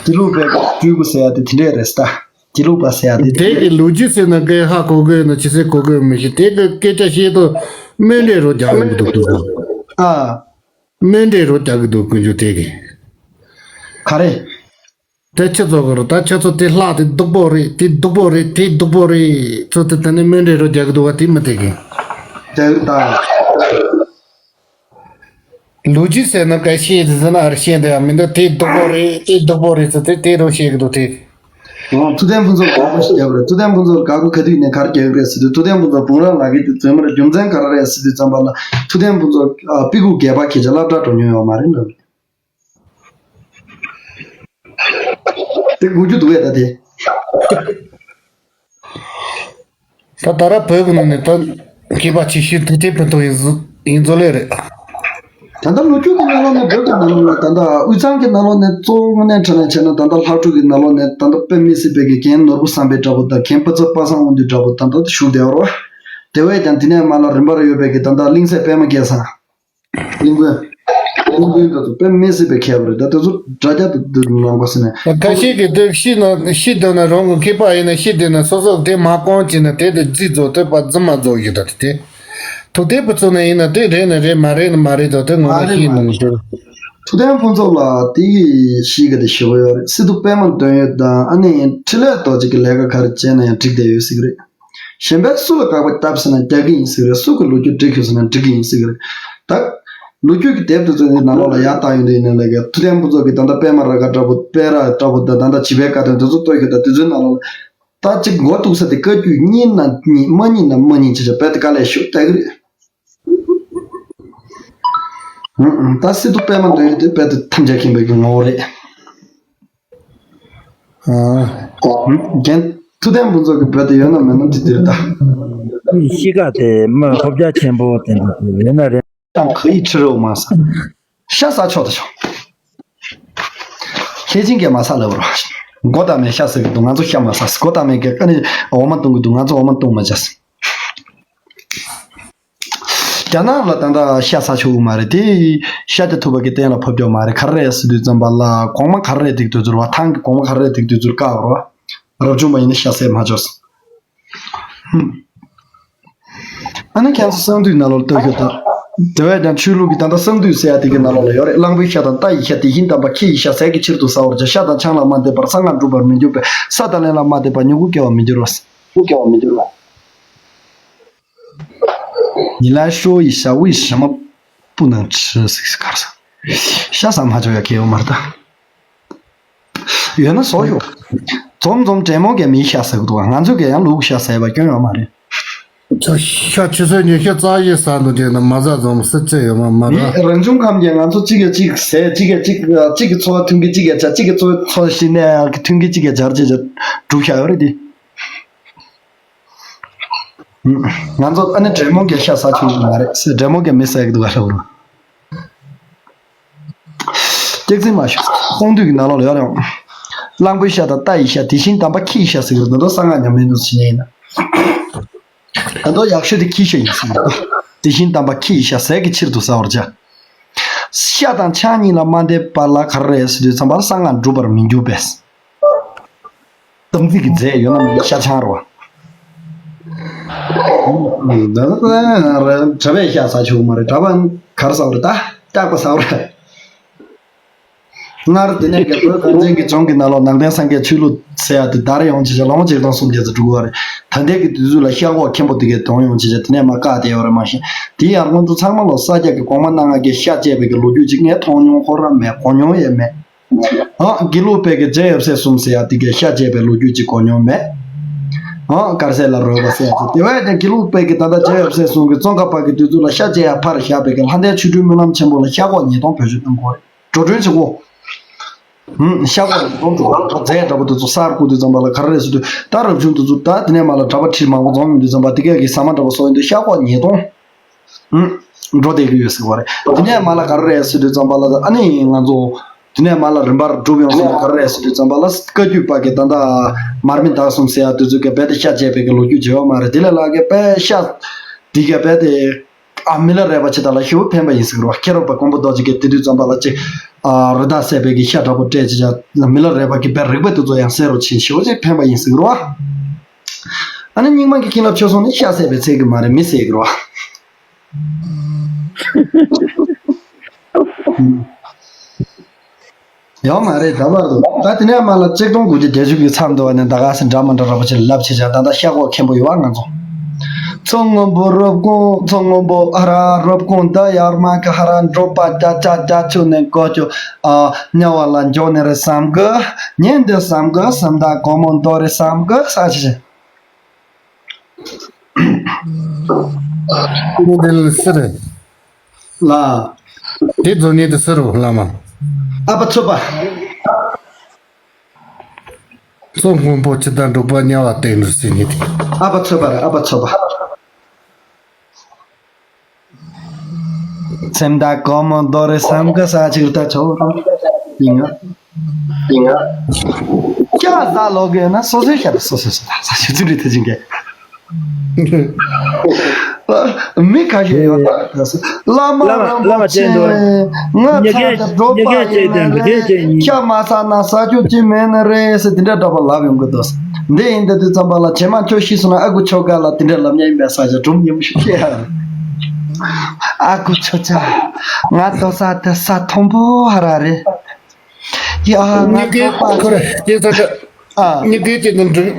དེ་ལུགས་པའི་སྤྲུལ་སྐུ་ཟེར་ཡ་དེ་དེ་འདྲས་རེད་ད། དེ་ལུགས་པ་ཟེར་ཡ་དེ་དེ་དེ་འདྲས་གི་རེད། ལོ་རྒྱུས་ཟེར་ན་གའི་ཧ་གོ་གི་ན་ཅི་ཟེར་གོ་གི་མི་ཤེས། དེ་གི་སྐད་ཆ་བཤད་དུས་སྨན་འདྲས་རོ་རྒྱག་གི་འདུག་འདུག་ཨ། སྨན་འདྲས་རོ་རྒྱག་གི་འདུག་ཀུན་སྤྱོད་དེ་གི། ག་རེ། དེ་ཁྱེད་ཚོ་གི་རེད། ད་ཁྱེད་ཚོ་དེ་ལྷག་དེ་སྡུག་པོ་རེད། དེ་སྡུག་པོ་རེད། དེ་སྡུག་པོ་རེད། ཚོ་དེ་ད་ནི་སྨན་འདྲས་རོ་རྒྱག་གི་འདུག་བ། དེ་མི་དེ་གི། དེ་ད། ལོ་རྒྱུས་ཟེར་ན་ག་ཤེས་དེ་ཟེར་ན་ཨར་ཤེས་འདི་ཡང་མི་འདུག་དེ་སྡུག་པོ་རེད། དེ་སྡུག་པོ་རེད་ཟེར་དེ་དེ་རོ་བཤད་གི་འདུག་དེ། ཨོ། ཐུབ་བསྟན་ཕུན་ཚོགས་དགག་པ་ཞིག་བརྒྱབ་རེད། ཐུབ་བསྟན་ཕུན་ཚོགས་དགག་པ་ག་དུས་ནས་གར་རྒྱག་གི་རེད་ཟེར་དུས། ཐུབ་བསྟན་ཕུན་ཚོགས་བུང་ར་ལག་གི་དེ་རྫུན་མ་རེད། རྒྱུ་མཚན་ག་རེ་རེད་ཟེར་དུས་ཙམ་པ་ལ། ཐུབ་བསྟན་ཕུན་ཚོགས་ཨ་པི་ཀུ་སྒལ་པ་ཁྱེད་ཅག་སློབ་གྲྭ་འགྲོ་མྱོང་ཡོད་མ་རེད་ལབ། དེ་དགོས་རྒྱུ་འདུག་ཡ་ད་དེ། ད་ད་ར་བོད་ཀྱི་ནང་ནས་ད་མཁས་པ་ཆེ་ཤོས་ཐུབ་བསྟན་ཕུན་ཚོགས་ཡིན་ཟོ་ཡིན་ཟོ་ལེ་རེད། ད་ལྟ་ལོ་རྒྱུས་ཀྱི་ནང་ལོགས་ནས། བོད་ཀྱི་ནང་ལོགས་ནས། ད་ལྟ་དབུས་གཙང་གི་ནང་ལོགས་ནས་གཙོ་བོ་དངོས་གནས་དྲང་གནས་བྱས་ན། ད་ལྟ་ལྷ་ཕྲུག་གི་ནང་ལོགས་ནས་ད་ལྟ་དཔེ་མི་སྲིད་པའི་གི་རྒན་ནོར་བུ་བསམ་འཕེལ་འདྲ་པོ་དང་། རྒན་པ་ཚོ་པ་སངས་དབང་འདུས་འདྲ་པོ་ད་ལྟ་བཞུགས་བསྡད་པ་རེད་བ། དེ་བས་ཀྱང་དེ་ནས་མར་ལ་རིམ་པར་ཡོད་པའི་གི་ད་ལྟ་གླིང་ཚས་པད་མ་སྐལ་བཟང་། གླིང་དཔོན། གླིང་དཔོན་དེ་ཚོ་དཔེ་མི་སྲིད་པའི་མཁས་པ་རེད། ད་དེ་ཚོ་དྲ་རྒྱ་དུ་དུ་ནང་པ་ཟེར་ནས། ཁ་ཤས་ཀྱིས་དེ་ཤི་ན་ཤི་འདོད་ན། རང་གི་མཁས་པ་ཡིན་ན་ཤི་འདོད་ན་སོ་སོ་དེ་མ་སྐོང་བྱས་ན་དེ་དེ་རྫིག་རྫོགས་དེ་པ་རྫུན་མ་རྫོགས་ཡོད་ད་དེ། དེ་ཐུབ་བསྟན་ཕུན་ཚོགས་ནས་ཡིན་ན་དེ་རེད་ན་རེད། མ་རེད་ན་མ་རེད་དོ། དེ་ངོ་མ་ཤེས་ནང་ཞོར། ཐུབ་བསྟན་ཕུན་ཚོགས་ལ་དེ་གི་གཞི་ག་དེ་ཞེ་པོ་ཡོད་རེད། སི་ཏུ་པད་མ་འདོན་ཡོད་དང་། ཨ་ནི་འཕྲིན་ལས་རྡོ་རྗེ་གི་ལས་ཀ་ག་རེ་བྱས་ན་ཡང་འགྲིག་བསྡད་ཡོད་ཟེར་གི་རེད། གཞན་པས་སུ་ལ་དགག་པ་བཏབ་ཟེར་ན་རྒྱག་གི་ཡིན་ཟེར་གི་རེད། སུ་གི་ལོ་རྒྱུས་འབྲི་ཁྱོད་ཟེར་ན་འབྲི་གི་ཡིན་ཟེར་གི་རེད། ད་ལོ་རྒྱུས་ཀྱི་དེབ་དེ་ཚོ་ནི་ནང་ལོགས་ལ་ཡར་བཏགས་ཡོང་དུས་ཡིན་ན་ལས་ཀ། ཐུབ་བསྟན་ཕུན་ཚོགས་ཀྱི་ད་ལྟ་པད་མ་ར་ག་འདྲ་པོ། པད་ར་འདྲ་པོ་དང་ད་ལྟ་བྱིས་པའི་བཀའ་དོན་དེ་ཚོ་ལྟོས་ཤོག་ད་དེ་ཚོའི་ནང་ལོགས་ལ། ད་ཅིག་མགོ་གཏུག་ས་དེ་བཀའ་བརྒྱུད་རྙིང་ན་རྙིང་། མ་རྙིང་ན་མ་རྙིང་བྱས་བྱས་རྦད་དེ་དཀའ་ལས་ཞེ་པོ་རྒྱག་གི་རེད། ཨུ་ཨུ། ད་སི་ཏུ་པད་མ་འདོན་ཡོད་དེ་རྦད་དེ་ཐམས་ཅད་མཁྱེན་པའི་གི་ངོ་བོ་རེད། ཨ། རྒན་ཐུབ་བསྟན་ཕུན་ཚོགས་ཀྱི་རྦད་དེ་ཡོད་ན་མེད་ན་དེ་དེ་རེད་ད། གཤིས་ཀ་དེ་མ་ཧོབ་རྒྱ་ཆེན་པོ་དེ་འདྲ་ཡོད་ན་རེད། ཀྱང་ག་ཡི་ཁྲི་རོ་མ་ས། ཤ་ཟ་ཆོག་ད་ཆོག་ལྷས་བྱིན་གྱིས་མ་ཟ་ལབ་རོགས། མགོ་བཏགས་མེད་ཤ་ཟ་གི་འདུག་ང་ཚོ་ཤ་མ་ཟ། མགོ་བཏགས་མེད་ཀྱི་ཨ་ནི་འོ་མ་བཏུང་གི་འདུག་ང་ཚོ་འོ་མ་བཏུང་མ་བྱ། རྒྱ་ནག་ལ་ད་ལྟ་ཤ་ཟ་ཆོག་གི་མ་རེད་དེ། ཤ་དེ་ཐུབ་པ་གི་གཏན་ལ་ཕབ་རྒྱུ་མ་རེད། ག་རེ་རེད་ཟེར་དུས་ཙམ་པ་ལ་གོང་མ་ག་རེ་རེད་དེ་གི་དུས་ཚོད་རེད་བ། ཐང་གི་གོང་མ་ག་རེ་རེད་དེ་གི་དུས་ཚོད་བཀག་རོགས། རབ་བྱུང་པ་ཡིན་ན་ཤ་ཟས་མ་ཆོག་ཨ་ནི་ཁྱེད་ཚོ་གསང་འདུས་ནང་ལོགས་ལྟོས་ཤོག་ད། དེ་བས་ཀྱང་ཆོས་ལུགས་ཀྱི་ད་ལྟ་གསང་འདུས་ཟེར་ཡ་དེ་གི་ནང་ལོགས་ལ་ཡོད་རེད། གླང་པོའི་ཤ་དང་རྟ་ཡི་ཤ། དེ་བཞིན་དམ་པ་ཁྱི་ཡི་ཤ། ཟས་ཀྱི་ཕྱིར་དུ་ཟ་བར་བྱ། ཤ་དང་ཆང་ལ་མ་བརྟེན་པར་གསང་སྔགས་འགྲུབ་པར་མི་འགྱུར་བས། ས་དང་ལན་ལ་མ་བརྟེན་པར་མྱུ་གུ་སྐྱེ་བར་མི་འགྱུར་རོ། མྱུ་གུ་སྐྱེ་བར་མི་འགྱུར་རོ། ཉི་ལ་ཤོ་ཡི་ཤ། བུ་ཡི་ཤ་མ། སྤུ་ནང་ཁྲི་ཟིག་གར་ས། ཤ་ཟ་མ་ཆོག་ཡ་གལ་ཡོད་མ་རེད་ད། ཡོད་ན་བཟོ་ཤོག་འཛོམས་འཛོམས་འདྲེ་མོ་གས་མིའི་ཤ་ཟ་གི་འདུག་ང་ཚོ་གས་ཡང་ལུག་ཤ་ཟས་པ་སྐྱོན་ཡོད་མ་རེད། ཤ་ཆུ་ཚོད་ཉི་ཤུ་རྩ་བཞི་ཟ་འདུག་དེ་ན་མ་ཟ་འཛོམས་སྲིད་ཚེ་ཡོད་མ་མ་མི་རེད། རང་བྱུང་ཁམས་ཀྱིས་ང་ཚོ་གཅིག་གིས་གཅིག་ཟས། གཅིག་གིས་གཅིག་གཅིག་གི་འཚོ་བ་མཐུན་གྱི་གཅིག་གིས་བྱ། གཅིག་གི་འཚོ་བ་འཚོ་ཞིང་ནས་མཐུན་གྱི་གཅིག་གིས་སྦྱར་བྱས་བྱས་གྲུབ་བཞག་ཡོད་རེད་དེ། ང་ཚོ་ཨ་ནི་འབྲས་མོ་གི་ཤ་ཟ་ཆོག་གི་མ་རེད་ཟེར། འབྲས་མོ་གི་མི་ཟ་གི་འདུག་ག་ལབ་རོགས། སྐྱག་རྫུན་མ་ཤོད། གསང་འདུས་ཀྱི་ནང་ལོགས་ལ་ཡོད་རེད། གླང་པོའི་ཤ་དང་རྟ་ཡི་ཤ། དེ་བཞིན་དམ་པ་ཁྱི་ཡི་ཤ་ཟེར་གི་རེད། ད་དུང་གསང་སྔགས་ཉམས་ལེན་དུ་བྱེད་ཉན་ཡིན་ན། ད་དུང་ཡག་ཤོས་དེ་ཁྱི་ཤ་ཡིན་ཟེར་གི་རེད། དེ་བཞིན་དམ་པ་ཁྱི་ཡི་ཤ་ཟས་ཀྱི་ཕྱིར་དུ་ཟ་བར་བྱ། ཤ་དང་ཆང་གཉིས་ལ་མ་འདེབས་པ་ལ་ག་རེ་རེད་ཟེར་དུས་ཙམ་པར་གསང་སྔགས་འགྲུབ་པར་མི་འགྱུར་བས། དམ་ཚིག་གི་རྫས་ཡོད་ན་མེད་ན་ཤ་ཆང་རེད་བ། ད་ལྟ་ང་རང་གྲྭ་པས་ཤ་ཟ་ཆོག་གི་མ་རེད། གྲྭ་པ་གར་ཟ་བ་རེད། ད་སྐྱག་པ་ཟ་བ་རེད། སྔར་དེ་ནས་རྒྱ་བོད་གངས་ཅན་གྱི་ལྗོངས་ཀྱི་ནང་ལོགས་ནང་བསྟན་སངས་རྒྱས་ཆོས་ལུགས་ཟེར་ཡ་དེ་དར་ཡོང་བྱས་བྱས་ལོ་ངོ་ཆིག་སྟོང་སུམ་བརྒྱ་ཙམ་འགྲོ་གི་ཡོད་རེད། ད་ལྟའི་གི་དུས་ཚོད་ལ་ཤ་ཁོག་མཁན་པོ་དེ་གས་དོན་ཡོང་བྱས་བྱས་དེ་ནས་མར་བཀག་བསྡད་ཡོད་རེད། མ་གཞི་དེ་ཡང་ང་ཚོ་ཚང་མ་ལོ་ས་སྐྱ་གི་གོང་མ་སྣ་ལྔ་གིས་ཤ་བཅད་པའི་གི་ལོ་རྒྱུས་ཅིག་ངས་མཐོང་མྱོང་ཁོ་རང་མེད། གོ་མྱོང་ཡང་མེད། ཨ། དགེ་ལུགས་པའི་གི་རྗེ་ཡབ་སྲས་གསུམ་ཟེར་ཡ་དེ་གས་ཤ་བཅད་པའི་ལོ་རྒྱུས་ཅིག་གོ་མྱོང་མེད། ཨ། དཀར་ཟས་ལ་རོལ་པ་ཟེར་ཡ་དེ། དེ་བས་ཀྱང་དགེ་ལུགས་པའི་གི་ད་ལྟ་རྗེ་ཡབ་སྲས་གསུམ་གྱིས་ཙོང་ཁ་པ་གི་དུས་ཚོད་ལ་ཤ་བཅད་ཡ་ཕར་བཞག་པའི་གི་ལྷ་ལྡན་ཆོས་སྒྲོན་སྨོན་ལམ་ཆེན་པོ་ལ་ཤ་ཁོག་ཉིས་སྟོང་བེད་སྤྱོད་གཏོང་དགོས་རེད། འགྲོ་གྲོན་བྱེད་དགོས། ཧུམ། ཤ་ཁོག་ཉིས་སྟོང་འགྲོ་གྲོན། རྫས་འདྲ་པོ་དེ་ཚོ་སར་བརྐུ་དུས་ཙམ་པ་ལ་ག་རེ་རེད་ཟེར་དུས། ད་རབ་བྱུང་དེ་ཚོ་ད་དེ་ནས་མར་ལ་གྲྭ་པ་ཁྲི་མང་པོ་འཛོམས་ཡོང་དུས་ཙམ་པ་དེ་གས་ཀྱི་ཟ་མ་འདྲ་པོ་བཟོ་ཡོང་དུས་ཤ་ཁོག་ཉིས་སྟོང་ཧུམ། འགྲོ་བསྡད་ཀྱི་ཡོད་ཟེར་གྱི་ཡོད་རེད། དེ་ནས་མར་ལ་ག་རེ་རེད་ཟེར་དུས་ཙམ་པ་ལ་ཨ་ནི་ང་ཚོ་དེ་ནས་མར་ལ་རིམ་པར་སྒྲུབ་ཡོང་ཟེར་ན་ག་རེ་རེད་ཟེར་དུས་ཙམ་པ་ལ་བཀའ་བརྒྱུད་པ་གི་ད་ལྟ་མར་མི་དྭགས་གསུམ་ཟེར་ཡ་དེ་ཚོ་གི་རྦད་དེ་ཤ་བཅད་པའི་གི་ལོ་རྒྱུས་བྱེད་ཡོད་མ་རེད། དེ་ལས་ལྷག་གི་དཔེ་ཤ་དེ་གས་རྦད་དེ། ཨ། མི་ལ་རས་པ་ཅིག་དང་ལ་ཞེ་པོ་ཕན་པ་ཡིན་ཟེར་གི་རེད་བ། མཁྱེན་རབ་པ་མགོན་པོ་རྡོ་རྗེ་གིས་དེ་དུས་ཙམ་པ་ལ་ཅིག་ཨ། རི་དྭགས་བསད་པའི་གི་ཤ་འདྲ་པོ་སྤྲད་ཅིག་ཅང་མི་ལ་རས་པ་གི་དཔེ་རིག་པ་དེ་ཚོ་ཡང་གསལ་རུ་ཕྱིན། ཞེ་པོ་ཅིག་ཕན་པ་ཡིན་ཟེར་གི་རེད་བ། ཨ་ནི་རྙིང་མ་གི་མཁན་སློབ་ཆོས་སོང་ནི་ཤ་བསད་པའི་ཚད་གི་མ་རེད། མི་བསད་གི་རེད་བ། ཡོད་མ་རེད། ད་བར་དུ་ད་དེ་ནས་མར་ལ་ཆིག་སྟོང་དགུ་བརྒྱ་བརྒྱད་ཅུ་གི་མཚམས་དུ་བ་ནས་ད་ག་སེ་འདྲ་མི་འདྲ་ར་པོ་ཆེ་ལབ་བྱེད་བྱ། ད་ལྟ་ཤ་ཁོག་མཁན་པོ་ཡོད་བ་ང་ཚོ། མཚོ་སྔོན་པོ་རུབ་ཀོང་། མཚོ་སྔོན་པོ་ཧ་ར་རུབ་ཀོང་། འདི་ཡར་མ་གི་ཧ་ར་འགྲོ་པ་བརྒྱ་ཆ་བརྒྱ་ཆུ་ནས་གོ་ཆུ། ཨ། དམྱལ་བ་ལ་འཇོག་ནི་རེད་བསམ་གི། ཉན་འདི་བསམ་གི། སེམས་ད་གོ་མོ་འདོ་རེད་བསམ་གི། ས་ཆི་ཆི། ཀུན་ལྡན་ལ་སི་རེད། ལ། དེ་རྫོགས་ཉིད་དུ་སི་རུ་བླ་མ། ཨ་ཕ་ཚོད་པ། མཚོ་སྔོན་པོ་ཅི་ལྟར་འགྲོ་པ་དམྱལ་བ་སྟེང་དུ་སྲིད་ཉིད་དེ། ཨ་ཕ་ཚོད་པ་རེད། ཨ་ཕ་ཚོད་པ། སེམས་ད་གོ་མོ་འདོ་རེད་བསམ་གི། ས་ཆིག་ད་ཆོག་ར། ཡིན་ང་། ཡིན་ང་། སྐྱ་ཟ་ལོག་གི་ན་སོ་སོའི་ཤ་སོ་སོ་སོ། ད་ས་ཆུ་ཚུལ་རེད་དེ་ཅིང་གི། མི་ཁ་ཤས་ཡོད་ད། བླ་མ་བླ་མ་རིན་པོ་ཆེ། བླ་མ་བསྟེན་དོ། ང་ཚ་དང་འགྲོ་པ་ཡིན་ན་རེད། ཤ་མ་ཟ་ན་ཟ་རྒྱུ་ཅི་མེད་ནི་རེད་ཟེར་དེ་འདྲ་འདྲ་པོ་ལབ་ཡོང་གི་འདུག། འདི་ཡིན་དུས་དུས་ཙམ་པ་ལ་རྗེས་མ་ཁྱོད་ཤི་སོང་ན་ཨ་ཁུ་ཁྱོ་ག་ལ་དེ་འདྲ་ལབ་ཉན་ཡིན་པས་ས་ཆ་སྒྲུང་ཉིན་མོ་ཞིག་བཤད་ཡ། ཨ་ཁུ་ཁྱོ་ཆ། ང་ལྟོ་ས་དེ་ས་མཐོན་པོ་ཧ་ར་རེད། ཡ། ང་ཉི་གེ་ལྟོ་པ་ཁོ་རེ་སྐྱེ་ས་ད། ཨ། ཉི་གེ་སྐྱེ་དང་འབྲི།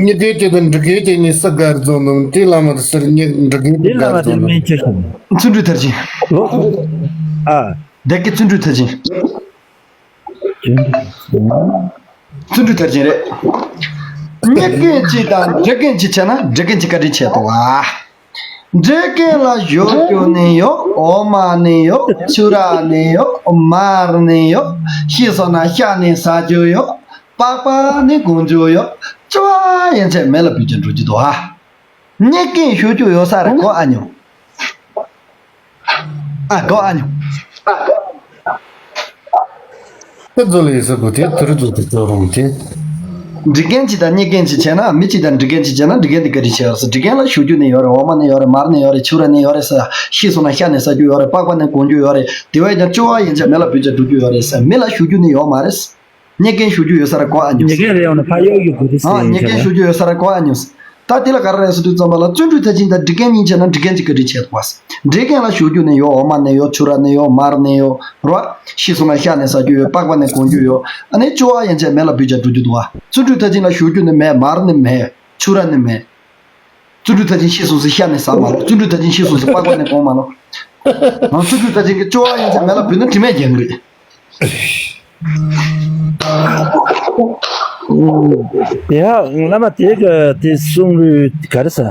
ཉི་གེ་སྐྱེ་དང་འབྲི་གེ་སྐྱེ་གཉིས་སུ་དགར་རྫོང་ནང་དེ་བླ་མ་དེ་ཟེར་ཉི་འབྲི་གེ་དེ་བླ་མ་དེ་དགར་རྫོང་ནང་། མིང་ཅི་ཞིག། བརྩོན་འགྲུས་མཐར་ཕྱིན། ལོ། ཨ། བདེ་སྐྱིད་བརྩོན་འགྲུས་མཐར་ཕྱིན། བརྩོན་འགྲུས་མཐར་ཕྱིན་རེད། རྙེད་མཁན་གཅིག་དང་འབྲི་མཁན་གཅིག་བྱས་ན་འབྲི་མཁན་གྱིས་བཀའ་དྲིན་ཆེ་དོ་ཨ། འབྲི་མཁན་ལ་ཞོ་རྒྱུ་ནི་ཡོད། འོ་མ་ནི་ཡོད། ཆུ་ར་ནི་ཡོད། མར་ནི་ཡོད། ཤི་སོང་ན་ཤ་ནི་ཟ་རྒྱུ་ཡོད། པགས་པ་ནི་གོན་རྒྱུ་ཡོད། བཅོ་ལྔ་ཡན་ཆད་མེ་ལ་ཕུལ་གྱི་འགྲོ་རྒྱུ་འདུག་ཨ། རྙེད་མཁན་ཞུ་རྒྱུ་ཡོད་ས་རེད་གོ་ཨ་ཉོ། ཨ་གོ་ཨ་ཉོ། དེ་ཚོ་ལ་ཡིན་ས་གོ་དེ་དུ་རུ་ཚོ་དེ་ཚོ་རུང་དེ། འབྲི་མཁན་གཅིག་དང་རྙེད་མཁན་གཅིག་བྱས་ན། མི་གཅིག་དང་འབྲི་མཁན་གཅིག་བྱས་ན་འབྲི་མཁན་དེ་བཀའ་དྲིན་ཆེ་བ་ཟེར། འབྲི་མཁན་ལ་ཞུ་རྒྱུ་ནི་ཡོད་རེད། འོ་མ་ནི་ཡོད་རེད། མར་ནི་ཡོད་རེད། ཆུ་ར་ནི་ཡོད་རེད་ཟེར། ཤི་སོང་ན་ཤ་ནི་ཟ་རྒྱུ་ཡོད་རེད། པགས་པ་ནི་གོན་རྒྱུ་ཡོད་རེད། དེ་བས་ཀྱང་བཅོ་ལྔ་ཡན་ཆད་མེ་ལ་ཕུལ་བྱས་འགྲོ་རྒྱུ་ཡོད་རེད་ཟེར། མི་ལ་ཞུ་རྒྱུ་ནི་ཡོད་མ་རེད། རྙེད་མཁན་ཞུ་རྒྱུ་ཡོད་ས་རེད་གོ་ཨ་ཉོ། རྙེད་མཁན་རེད་ཡོང་ན་ཕ་ཡོག་གི་དགོས་རེད་ཟེར། ཨ། ཡིན་རྙེད་མཁན་ཞུ་རྒྱུ་ཡོད་ས་རེད་གོ་ཨ་ཉོ། ད་དེ་ལ་ག་རེ་རེད་ཟེར་དུས་ཙམ་པ་ལ་བརྩོན་འགྲུས་མཐར་ཕྱིན་དང་འབྲི་མཁན་གཉིས་བྱས་ན་འབྲི་མཁན་གྱིས་བཀའ་དྲིན་ཆེ་བ། འབྲི་མཁན་ལ་ཞུ་རྒྱུ་ནི་ཡོད། འོ་མ་ནི་ཡོད། ཆུ་ར་ནི་ཡོད། མར་ནི་ཡོད་ར། ཤི་སོང་ན་ཤ་ནི་ཟ་རྒྱུ་ཡོད། པགས་པ་ནི་གོན་རྒྱུ་ཡོད། ཨ་ནི་བཅོ་ལྔ་ཡན་ཆད་མེ་ལ་ཕུལ་བྱས་འགྲོ་རྒྱུ་འདུག་བ། བརྩོན་འགྲུས་མཐར་ཕྱིན་ལ་ཞུ་རྒྱུ་ནི་མེད། མར་ནི་མེད། ཆུ་ར་ནི་མེད། བརྩོན་འགྲུས་མཐར་ཕྱིན་ཤི་སོང་ཟེར་ཤ་ནི་ཟ་མ་ལོ། བརྩོན་འགྲུས་མཐར་ཕྱིན་ཤི་སོང་ཟེར་པགས་པ་ནི་གོན་མ་ལོ། ང་བརྩོན་འགྲུས་མཐར་ཕྱིན་གྱི་བཅོ་ལྔ་ཡན་ཆད་མེ་ལ་ཕུལ་ན་དྲི་མས་རྒྱན་གྱི་རེད། ཡ། བླ་མ་དེ་ག་དེ་གསུང་ལུས་ག་རེ་ཟ།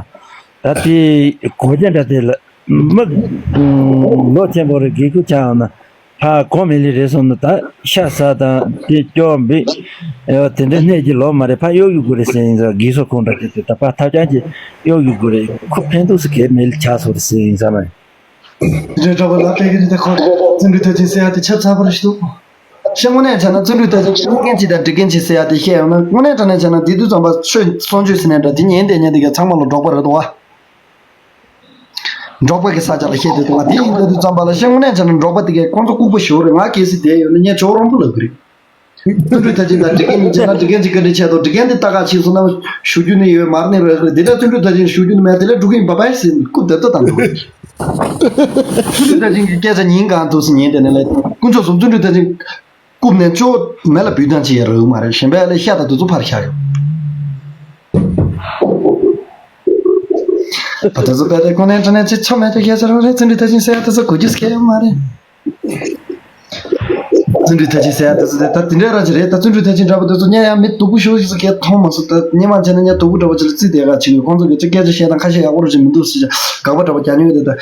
ད་དེ་གོ་རྒྱ་འདྲ་དེ་ལ་མི་ལོ་ཆེན་པོ་རེ་དགེ་བསྐོས་ཆགས་ཡོང་ན། ཕ་གོ་མི་ལི་རེད་སོང་ན་ད་ཤ་ཟ་དང་དེ་སྐྱོ་འབི་དེ་འདྲ་གནས་ཀྱི་ལོ་མ་རེད། ཕ་གཡོག་ཡུ་གུ་རེད་ཟེར་ཡིན་ཟེར་གི་སོ་ཁོང་འདྲ་དེ་དེ་ད་ཕ་ཐབས་ཅན་གྱི་གཡོག་ཡུ་གུ་རེད། ཁོ་ཕན་ཐོགས་སུ་གས་མི་ལི་ཆགས་སོང་རེད་ཟེར་ཡིན་ཟེར་མ་རེད། རེད་འདྲ་པོ་ལབ་པའི་གི་རེད་ད། ཁོ་བརྩོན་འགྲུས་མཐར་ཕྱིན་ཟེར་ཡ་དེ་ཆབ་ཚ་པོ་རེད་ཤི་འདུག་ཤེས་དངོས་གནས་བྱས་ན་བརྩོན་འགྲུས་མཐར་ཕྱིན་ཤེས་མཁན་ཅིག་དང་འགྲིག་མཁན་ཅིག་ཟེར་ཡ་དེ་བཤད་ཡོང་ན། དངོས་གནས་དྲང་གནས་བྱས་ན་དེ་དུས་ཙམ་པ་ཆོས་གསུང་ཆོས་ཟེར་ནས་འདྲ་དེ་ཉན་བསྡད་མཁན་དེ་གའི་ཚང་མ་ལ་འབྲོག་པ་རེད་འདུག་བ། འབྲོག་པ་གི་ས་ཆ་ལ་བཤད་བསྡད་འདུག་བ། དེ་ཡིན་དུས་ཙམ་པ་ལ་ཤེས་དངོས་གནས་བྱས་ན་འབྲོག་པ་དེ་གའི་ཁོང་ཚོ་ལྐུགས་པ་ཞེ་པོ་རེད། ང་གལ་སྲིད་བསྡད་ཡོད་ན་ངས་ཇོ་བོ་རོང་པོ་ལབ་གི་རེད། བརྩོན་འགྲུས་མཐར་ཕྱིན་དང་འགྲིག་མཁན་ཡིན་བྱས་ན་འགྲིག་མཁན་ཅིག་ག་འདྲ་བྱས་འདུག་འགྲིག་མཁན་དེ་ལྟ་ག་ཕྱིན་སོང་ན་ཞུ་རྒྱུ་ནི་ཡོད་མ་རེད་ནི་རེད་རེད། དེ་འདྲ་བརྩོན་འགྲུས་མཐར་ཕྱིན་ཞུ་རྒྱུ་ནི་མེད། དེ་ལས་འགྲོ་གི་ཡིན་པ་པ་ཡིན་ཟེར་ལྐུགས་བསྡད་ད་དང་འདུག་བརྩོན་འགྲུས་མཐར་ཕྱིན་གྱི་སྐད་ཆ་ཉན་གང་འདུག་ཟེར་ཉན་བསྡད་ནས་ལས་དཀོན་མཆོག་གསུམ་བརྩོན་འགྲུས་མཐར་ཕྱིན་རྐུབ་ནས་ཅོག་མེ་ལ་འབུད་སྟངས་ཅིག་ཡང་རག་གི་མ་རེད། གཞན་པའི་ལས་ཤ་དང་དེ་ཚོ་ཕར་བཞག་ཡོད། ད་དེ་ཚོ་དཔེ་དེ་ཁོ་ནའི་དྲ་གནས་ཚེ་ཆོ་མེད་དུ་ཤེས་ཚར་བ་རེད། བརྩོན་འགྲུས་མཐར་ཕྱིན་ཟེར་ཡ་དེ་ཚོ་གོ་རྒྱུ་སྐད་ཡོད་མ་རེད། བརྩོན་འགྲུས་མཐར་ཕྱིན་ཟེར་ཡ་དེ་ཚོ་དེ་ད་དེ་འདྲའི་རང་ཅིག་རེད། ད་བརྩོན་འགྲུས་མཐར་ཕྱིན་འདྲ་པོ་དེ་ཚོ་སྙན་ཡང་མི་སྡུག་པོ་ཞེ་པོ་ཞིག་ཚོ་སྐད་མཐོང་མ་སོང་། ད་སྙན་མ་བྱས་ན་སྙན་སྡུག་པོ་འདྲ་པོ་ཅིག་ལ་རྩིས་དེ་ག་ཅིག་ཡོད། ཁོང་ཚོ་གི་ཚོ་སྐད་ཆ་བཤད་སྟངས་ཁ་ཤས་ཡག་པོ་རུ་ཅིག་མི་འདུག་ཟེར་ཅིག་དགག་པ་འདྲ་པོ་རྒྱག་མྱོང་ཡོད་དེ། ད་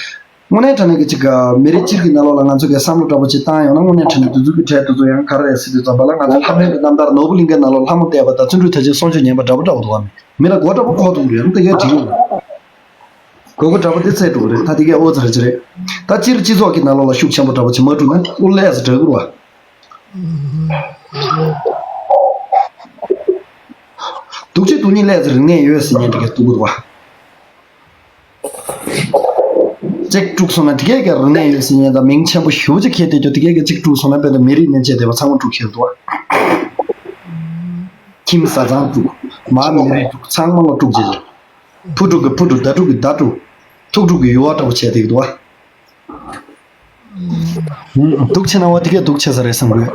དངོས་གནས་དྲང་གནས་ཀྱི་ཅིག་ག་མི་རིགས་སྤྱིར་གྱི་ནང་ལོགས་ལ་ང་ཚོ་གི་བསམ་བློ་འདྲ་པོ་ཅིག་བཏང་ཡོང་ན་དངོས་གནས་དྲང་གནས་དེ་ཚོ་ཡང་ག་རེ་རེད་ཟེར་དུས་ཙམ་པ་ལ་ང་ཚོ་ལྷ་མོའི་གི་རྣམ་ཐར་ནོར་བུ་གླིང་གའི་ནང་ལོགས་ལྷ་མོ་བལྟས་པ་དང་བརྩོན་འགྲུས་མཐར་ཕྱིན་གསུང་ཆོས་ཉན་པ་འདྲ་པོ་འདྲ་པོ་འདུག་བ། མི་ལ་མགོ་འདྲ་པོ་འཁོར་འདུག་རེད། དེ་གས་འགྲིག་ཡོད། དགོས་མཁོ་འདྲ་པོ་དེ་ཚད་འགྲོ་གི་རེད། ད་དེ་གས་ཨོ་ཙི་རེད་ཅི་རེད། ད་སྤྱིར་སྤྱི་ཚོགས་ཀྱི་ནང་ལོགས་ལ་ཤུགས་ཆེན་པོ་འདྲ་པོ་ཅིག་མ་བསྒྲུབས་ན་ཨུ་ལས་ཟེར་འདྲ་གི་རེད་བ། སྡུག་ཅིག་སྡུག་ཉིད་ལས་ཟེར་རིག་གནས་ཡོད་ཟེར་ཉན་དེ་གས་སྡུག་གི་རེད་བ། གཅིག་དཀྲུགས་སོང་ན་དེ་གས་ཀྱི་རིག་གནས་ཡོད་ཟེར་ཉན་དང་མིང་ཆེན་པོ་ཞེ་པོ་ཅིག་ཁྱེར་བསྡད་རྒྱུ་དེ་གས་ཀྱི་གཅིག་དཀྲུགས་སོང་ན་དཔེ་དེ་མི་རིགས་ནས་བཅད་བསྡད་པ་ཚང་མ་དཀྲུགས་ཁྱེར་འདུག་བ། ཁྱིམ་བཟའ་ཚང་དཀྲུགས། མ་མི་རིགས་དཀྲུགས། ཚང་མ་ལ་དཀྲུགས་བྱས་བྱས། ཕུ་དཀྲུགས་ཀྱི་ཕུ་དཀྲུགས། མདའ་དཀྲུགས་ཀྱི་མདའ་དཀྲུགས། ཐུག་དཀྲུགས་ཀྱི་ཡུ་བ་འདྲ་པོ་བྱས་བསྡད་ཀྱི་འདུག་བ། སྡུག་ཆེ་ན་བ་དེ་གས་སྡུག་ཆེ་ས་རེད་བསམ་གི་ཡོད།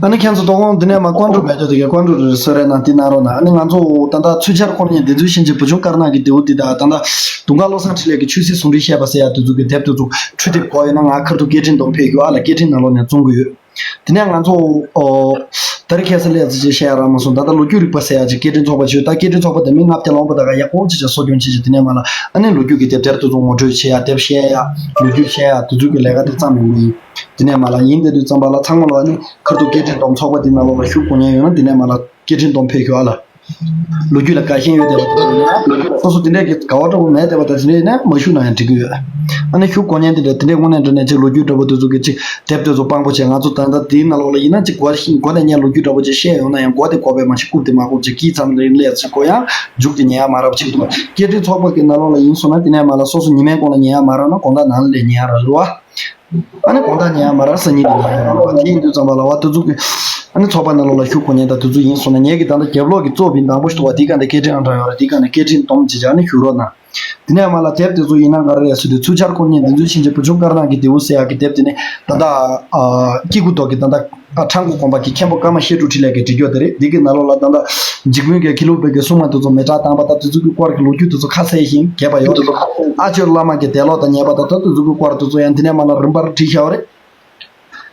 ཨ་ནི་ཁྱེད་ཚོ་དོ་དགོང་འདི་ནས་མ་ཀོན་ཀྲུ་བེད་ཅོ་དེ་གས་ཀོན་ཀྲུ་རེ་སོ་རེ་ན་འདི་ན་རོ་ན། ཨ་ནི་ང་ཚོ་ད་ལྟ་ཚུལ་འཆར་ཁོ་ན་ཉིད་འདི་ཚོའི་ཤན་ཆེ་བུ་ཆུང་དཀར་ནག་གི་རྡེའུ་འདི་དང་ད་ལྟ་དུང་དཀར་བློ་བཟང་འཕྲིན་ལས་ཀྱི་ཆོས་སྲིད་ཟུང་འབྲེལ་བཤད་པ་ཟེར་ཡ་དེ་ཚོ་གི་དེབ་དེ་ཚོ་འཕྲུལ་དེབ་དགོས་ཡོད་ན་ང་ཁ་ཐུག་སྐད་འཕྲིན་གཏོང་ཕེབས་རྒྱུ་ཨ་ལ་སྐད་འཕྲིན་ནང་ལོགས་ནས་བཙོང་གི་ཡོད། དེ་ནས་ང་ཚོ་ཨོ། ད་རེས་ཁ་སང་ལས་ཚེ་ཅིག་བཤད་ཡ་རག་མ་སོང་། ད་ལྟ་ལོ་རྒྱུས་རིག་པ་ཟེར་ཡ་ཅིག་སྐད་འཕྲིན་ཚོགས་པ་ཅིག་ཡོད། ད་སྐད་འཕྲིན་ཚོགས་པ་དེ་མི་ལྔ་བརྒྱ་ལོངས་པ་ད་ག་ཡག་པོ་ཅིག་ཅིག་གསོ་སྐྱོང་བྱེད་ཅིག་དེ་ནས་མ་ལ་ཨ་ནི་ལོ་རྒྱུས་ཀྱི་དེབ་ཐེར་དུ་ཚོ་ངོ་སྤྲོད་བྱེད་ཡ་དེབ་བཤད་ཡ་ལོ་རྒྱུས་བཤད་ཡ་དེ་ཚོ་གི་ལས་ཀ་དེ་བརྩམས་ཡོང་གི་ཡིན། དེ་ནས་མ་ལ་ཡིན་དེ་དུས་ཙམ་པ་ལ་ཚང་མ་ལ་ཨ་ནི་ཁ་ཐུག་སྐད་འཕྲིན་གཏོང་ཚོགས་པ་དེ་ནང་ལོགས་ལ་ཞུགས་དགོས་མཁན་ཡོད་ན་དེ་ནས་མ་ལ་སྐད་འཕྲིན་གཏོང་ཕེབས་ཤོག་ཨ་ལ། ལོ་རྒྱུས་ལ་དགའ་ཞེན་ཡོད་བསྡད་པ་དེ་ཚོ་ཡིན་ན། སོ་སོ་དེ་འདྲས་ཀྱི་དགའ་བ་འདྲ་པོ་མེད་བསྡད་པ་དང་དེ་འདྲས་ཡིན་ན་མ་ཞུགས་ན་ཡང་འགྲིག་གི་ཡོད། ཨ་ནི་ཞུགས་དགོས་མཁན་དེ་འདྲས་དེ་འདྲས་དངོས་གནས་དྲང་གནས་ཅིག་ལོ་རྒྱུས་འདྲ་པོ་དེ་ཚོ་གི་ཅིག་དེབ་དེ་ཚོ་དཔང་པོ་བྱས། ང་ཚོ་ད་ལྟ་དེའི་ནང་ལོགས་ལ་ཡིན་ན་ཅིག་མགོ་མགོ་ནས་ངས་ལོ་རྒྱུས་འདྲ་པོ་ཅིག་བཤད་ཡོང་ན་ཡང་མགོ་དེ་གོ་བས་མ་ཤེས། རྐུབ་དེ་མ་རྐུབ་ཅིག་དཀྱིལ་ཙམ་ལ་ཡིན་ལས་ཅིག་གོ་ཡང་མཇུག་དེ་ཉན་ཡ་མ་རག་ཅིག་འདུག་སྐད་འཕྲིན་ཚོགས་པ་གི་ནང་ལོགས་ལ་ཡིན་སོང་ན་དེ་ནས་མ་ལ་སོ་སོ་ཉི་མའི་གོང་ལ་ཉན་ཡ་མ་རག་ན་དགོང་དག་ནང་ལ་ལས་ཉན་ཡ་རག་རེད་བ། ཨ་ནི་དགོང་དག་ཉལ་ཡ་མ་རག་སང་ཉིན་དུ་ཉལ་ཡ་རག་པ་དེ་ཡིན་དུས་ཙམ་པ་ལ་བ་དེ་ཚོ་གི་ཨ་ནི་ཚོགས་པ་ནང་ལོགས་ལ་ཞུགས་དགོས་མཁན་དང་དེ་ཚོ་ཡིན་སོང་ན་ངེད་ཀྱི་ད་ལྟ་རྒྱབ་ལོགས་ཀྱི་གཙོ་བིན་དང་པོ་ཞིག་འདུག་བ། དེ་ག་ནས་སྐད་འཕྲིན་ཨང་གྲངས་ཡོད་རེད། དེ་ག་ནས་སྐད་འཕྲིན་སྡོམ་བྱེད་བྱ་ནི་ཞུ་རོགས་གནང་། དེ་ནས་མ་ལ་དེབ་དེ་ཚོ་ཡིན་ན་ག་རེ་རེད་ཟེར་དུས་ཚུལ་འཆར་ཁོ་ཉིད་འདི་ཚོའི་ཕྱིན་ཆད་བུ་ཆུང་དཀར་ནག་གི་རྡེའུ་ཟེར་ཡག་གི་དེབ་དེ་ནི་ད་ལྟ་ཨ་སྐྱེ་དགུ་ཐོག་གི་ད་ལྟ་ཨ་ཁྲ་འགུ་དགོན་པ་གི་མཁན་པོ་ཀརྨ་བཤད་སྒྲུབ་འཕྲིན་ལས་ཀྱིས་བྲིས་རྒྱུ་དེ་རེད། དེ་གི་ནང་ལོགས་ལ་ད་ལྟ་འཇིགས་མེད་ཀྱི་ཁྱི་ལུག་པའི་གི་སྲུང་མ་དེ་ཚོ་མེ་སྲེག་བཏང་པ་དང་དེ་ཚོ་གི་སྐོར་གྱི་ལོ་རྒྱུས་དེ་ཚོ་ཁ་གསལ་ཞིང་རྒྱས་པ་ཡོད་འདུག་ཨ་ཅོ་བླ་མ་གི་འདས་ལོག་དང་ཉེས་པ་དང་ད་དེ་ཚོ་གི་སྐོར་དེ་ཚོ་ཡང་དེ་ནས་མ་ལ་རིམ་པར་བྲིས་བཞག་པ་རེད།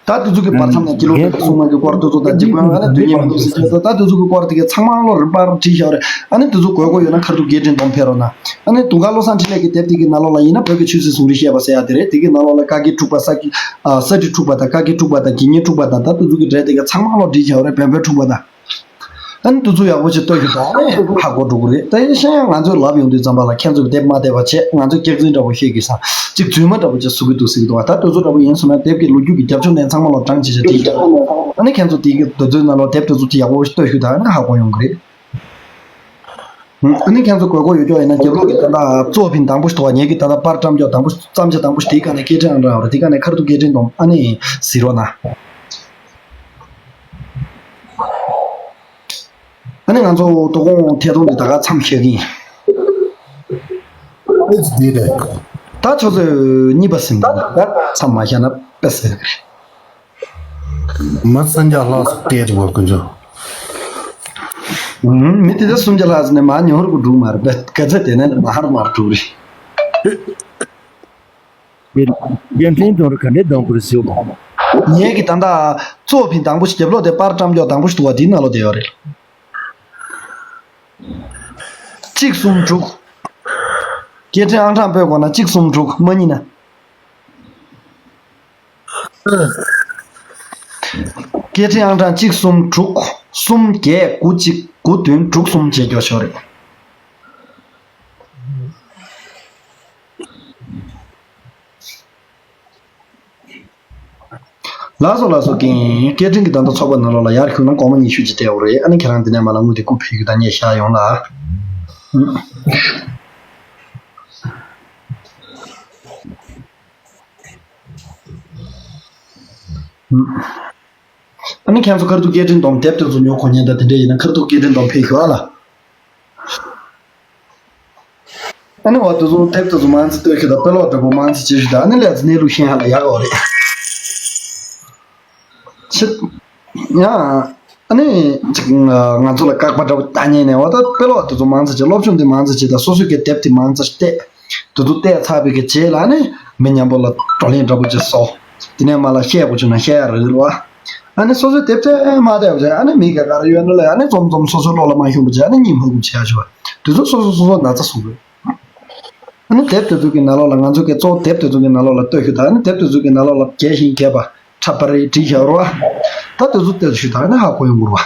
ད་དེ་ཚོ་གི་བར་མཚམས་ནས་ཁྱི་ལུག་པའི་གི་སྲུང་མ་གི་སྐོར་དེ་ཚོ་དང་འཇིགས་མེད་ང་ལ་དུས་ངེས་མི་འདུག་ཟེར་གྱི་འདུག་ད་དེ་ཚོ་གི་སྐོར་དེ་གི་ཚང་མ་ལོ་རིམ་པར་བྲིས་བཞག་པ་རེད། ཨ་ནི་དེ་ཚོ་དགོས་མཁོ་ཡོད་ན་ཁ་ཐུག་སྐད་འཕྲིན་སྡོམ་ཕེབས་རོགས་གནང་། ཨ་ནི་དུང་དཀར་བློ་བཟང་འཕྲིན་ལས་ཀྱི་དེབ་དེ་གི་ནང་ལོགས་ལ་ཡིན་ན་བོད་ཀྱི་ཆོས་སྲིད་ཟུང་འབྲེལ་བཤད་པ་ཟེར་ཡ་དེ་རེད། དེ་གི་ནང་ལོགས་ལ་བཀའ་བརྒྱུད་འཁྲུག་པ་ས་ཀྱི་ཨ་ས་ཁྲི་འཁྲུག་པ་དང་བཀའ་བརྒྱུད་འཁྲུག་པ་དང་དགེ་བསྙེན་འཁྲུག་པ་དང་ད་དེ་ཚོ་གི་གྲས་དེ་ག་ཚང་མ་ལོ་བྲིས་བཞག་རེད། བོན་པོའི་འཁྲུག་པ་དང་། ཨ་ནི་དེ་ཚོ་ཡག་པོ་ཞིག་ལྟོས་ཤིག་དང་ཧ་གོ་འགྲོ་གི་རེད། ད་ཡིན་ཤེས་ཡང་ང་ཚོས་ལབ་ཡོང་དུས་ཙམ་པ་ལ་ཁྱེད་ཚོ་གི་དེབ་མ་བལྟས་པ་བྱས་ང་ཚོས་སྐྱག་རྫུན་འདྲ་པོ་བཤད་གི་ས་ཅིག་རྫུན་མ་འདྲ་པོ་ཅིག་བཟོ་གི་འདུག་ཟེར་གི་འདུག་ད་དེ་ཚོ་འདྲ་པོ་ཡིན་སོང་ན་དེབ་ཀྱི་ལོ་རྒྱུས་ཀྱི་རྒྱབ་ལྗོངས་དེ་ཚང་མ་ལོ་དྲངས་བྱས་བྱས་དེ་ཡིན། ཨ་ནི་ཁྱེད་ཚོ་དེ་གི་དེ་ཚོའི་ནང་ལོ་དེབ་དེ་ཚོ་ཅིག་ཡག་པོ་ཞིག་ལྟོས་ཤིག་དང་ཨ་ནི་ཧ་གོ་ཡོང་གི་རེད། ཨ་ནི་ཁྱེད་ཚོ་དགོས་མཁོ་ཡོད་ཀྱོག་ཡིན་ན་རྒྱབ་ལོགས་ཀྱི་ད་ལྟ་གཙོ་བོ་ཕིན་དང་པོ་ཞིག་འདུག་བ། ངེད་ཀྱི་ད་ལྟ་པར་བཀྲམ་ཀྱོག་དང་པོ་བརྩམས་བྱ་དང་པོ་ཞིག་དེའི་སྒང་ནས་སྐད་འཕྲིན་ཨང་གྲངས་ཡོད་རེད། དེའི་སྒང་ནས་ཁ་ཐུག་སྐད་འཕྲིན་གཏོང་ཨ་ནི་གཟིགས་རོགས་གནང་། ཨ་ནི་ང་ཚོ་དོ་དགོང་ཐད་གཏོང་འདི་ད་ག་མཚམས་བཞག་གི་ཡིན། ཨེ་ཙི་འདི་རེད། ད་ཁྱོད་ཚོས་གཉིས་པ་ཟིན་པ་ད་མཚམས་མ་བཞག་ན་དཔེ་ཟེར་གི་རེད། མི་སུམ་བརྒྱ་ལྷག་ཙམ་བལྟས་འདུག་ག་ཁོ་ཚོ། ཨུམ། མི་དེ་ཚོ་སུམ་བརྒྱ་ལྷག་ཙམ་ནས་མར་ཉོ་རུ་འགྲོ་མ་རེད་པས། ག་ཚོད་དེ་ནས་མར་མར་འགྲོ་རེད། དེ་རྒྱལ་ཕྲན་དོན་རུ་ག་འདྲའི་གདོང་པོར་བཟོས། ངེད་ཀྱི་ད་ལྟ་གཙོ་བོ་ཕིན་དང་པོ་ཞིག་རྒྱབ་ལོགས་དེ་པར་བཀྲམ་ཀྱོག་དང་པོ་ཞིག་འདུག་བ། དེའི་ནང་ལོགས་དེ་ཡོད་རེད། གཅིག་གསུམ་དྲུག་སྐད་འཕྲིན་ཨང་གྲངས་སྤོས་དགོས་ན་གཅིག་གསུམ་དྲུག་མ་ཉིད་ན། སྐད་འཕྲིན་ཨང་གྲངས་གཅིག་གསུམ་དྲུག་གསུམ་བརྒྱད་དགུ་གཅིག་དགུ་བདུན་དྲུག་གསུམ་བྱེད་རྒྱུ་ཤོག་རེད། ལགས་སོ་ལགས་སོ། རྒན། སྐད་འཕྲིན་གྱི་ད་ལྟ་ཚོགས་པ་ནང་ལོགས་ལ་ཡར་ཞུགས་ན་སྒོར་མོ་ཉི་ཤུ་ཅིག་སྤྲད་དགོས་རེད། ཨ་ནི་ཁྱེད་རང་འདི་ནས་མར་ལ་དངུལ་དེ་རྐུ་ཕུལ་རྒྱུ་དང་ངས་བཞག་ཡོང་ལ། ཨ་ནི་ཁྱེད་ཚོ་ཁ་ཐུག་སྐད་འཕྲིན་སྡོམ་དེབ་དེ་ཚོ་ཉོ་དགོས་མཁན་དང་དེ་འདྲ་ཡིན་ན་ཁ་ཐུག་སྐད་འཕྲིན་སྡོམ་ཕུལ་ཤོག་ཨ་ལ། ཨ་ནི་འོ་དེ་ཚོ་དེབ་དེ་ཚོ་མང་ཙམ་ལྟོས་ཤོག་དང་དཔེ་ཀློག་འདྲ་པོ་མང་ཙམ་བྱེད་ཤོག་དང་། ཨ་ནི་ལས་ཚོ་གནས་ལུགས་ཤེས་ཡ་ལ་ཡག་ག་འོ་རེད། ཕྱི། ཡ། ཨ་ནི་ཅིག་ང་ཚོ་ལ་བཀག་པ་འདྲ་པོ་ལྟ་ཉན་ནས་འོ་ད་དཔེ་ཀློག་དེ་ཚོ་མང་ཙམ་བྱེད། སློབ་སྦྱོང་དེ་མང་ཙམ་བྱེད་དང་། སོ་སོའི་གི་དེབ་དེ་མང་ཙམ་བལྟས། དེ་ཚོ་བལྟས་ཚར་བའི་གི་རྗེས་ལ་ཨ་ནི་མི་མཉམ་པོ་ལ་བགྲོ་གླེང་འདྲ་པོ་ཅིག་བཟོ། དེ་ནས་མར་ལ་བཤད་དགོས་བྱུང་ན་བཤད་ཡ་རེད་བ། ཨ་ནི་སོ་སོའི་དེབ་ཆ་མ་བལྟས་པ་བྱས། ཨ་ནི་མི་ག་ག་རེ་ཡོད་ན་ལ་ཨ་ནི་རྩོམ་རྩོམ། སོ་སོ་བློ་ལ་མ་ཤོང་བ་བྱས། ཨ་ནི་གཉིད་མ་ཁུག་བྱས་ཤོག་དེ་ཚོ་སོ་སོ་སོ་སོ་ན་ཚ་བཟོ་དགོས། ཨ་ནི་དེབ་དེ་ཚོ་གི་ནང་ལོགས་ལ། ང་ཚོ་གི་གཙོ་བོ་དེབ་དེ་ཚོ་གི་ནང་ལོགས་ལ་ལྟོས་ཤོག་དང་། ཨ་ནི་དེབ་དེ་ཚོ་གི་ནང་ལོགས་ལ་རྒྱས་ཤིང་རྒྱས་པ་འཁྲབ་པ་རེ་བྲིས་བཞག་རོགས། ད་དེ་ཚོ་ལྟོས་ཤོག་དང་། ཨ་ནི་ཧ་གོ་ཡོང་གི་རེད་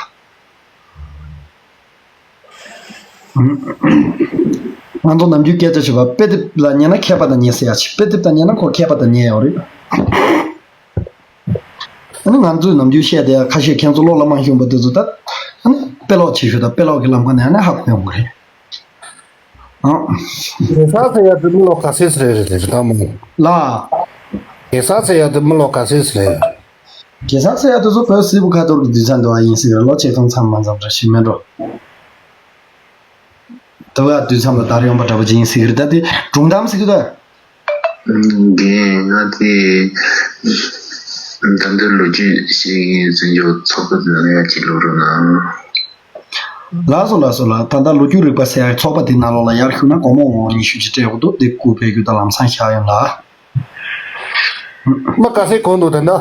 བ། ང་ཚོ་ནམ་རྒྱུན་སྐད་ཆ་བྱེད་པ། དཔེ་དེབ་ལ་ཉན་ན་མཁས་པ་དང་ཉེ་ཟེར་ཡ་ཆེ། དཔེ་དེབ་དང་ཉན་ན་ཁོ་མཁས་པ་དང་ཉེ་ཡོད་རེད། ཨ་ནི་ང་ཚོས་ནམ་རྒྱུན་བཤད་བསྡད་ཡ་ཁ་ཤས་ཁྱེད་ཚོ་བློ་ལ་མ་ཤོང་བ་དེ་ཚོ་ད་ཨ་ནི་དཔེ་ཀློག་བྱེད་ཤོག་དང་། དཔེ་ཀློག་གི་ལམ་ཁ་ནས་ཨ་ནི་ཧ་གོ་ཡོང་གི་རེད། ཨང་། གེ་སར་ཟེར་ཡ་དེ་མི་ལོ་ག་ཚོད་རེད་རེད་རེད་ད་མོ། ལ། གེ་སར་ཟེར་ཡ་དེ་མི་ལོ་ག་ཚོད་རེད། གེ་སར་ཟེར་ཡ་དེ་ཚོ་བོད་སིལ་བུ་ཁ་ཐོར་གྱི་དུས་ཚོད་འདུག་ཨ། ཡིན་སྲིད་རེད། ལོ་ཆིག་སྟོང་ཙམ་མ་ཙམ་རེད་ཞིག་མེད་འགྲོ། དུ་བ་དུས་མཚམས་ལ་དར་ཡོང་པ་འདྲ་པོ་ཅིག་ཡིན་སྲིད་རེད། ད་དེ་སྒྲུང་གཏམ་ཟེར་གི་ད། རྒན། ང་དེ་ད་ལྟ་ལོ་རྒྱུས་ཤིག་ཡིན་ཟེར་རྒྱུ་ཚོགས་པ་དེ་ལ་ཡར་གྱི་ལོ་རུ་ན། ལགས་སོ་ལགས་སོ་ལགས། ད་ལྟ་ལོ་རྒྱུས་རིག་པ་ཟེར་ཡག་ཚོགས་པ་དེ་ནང་ལོགས་ལ་ཡར་ཞུགས་ན་སྒོར་མོ་ཉི་ཤུ་ཅིག་སྤྲད་དགོས་འདུག་དེ་རྐུ་ཕུལ་རྒྱུ་དང་ལམ་སང་བཞག་ཡོང་ལ། མ་ག་ཚད་གོང་འདུག་ད་ལྟ།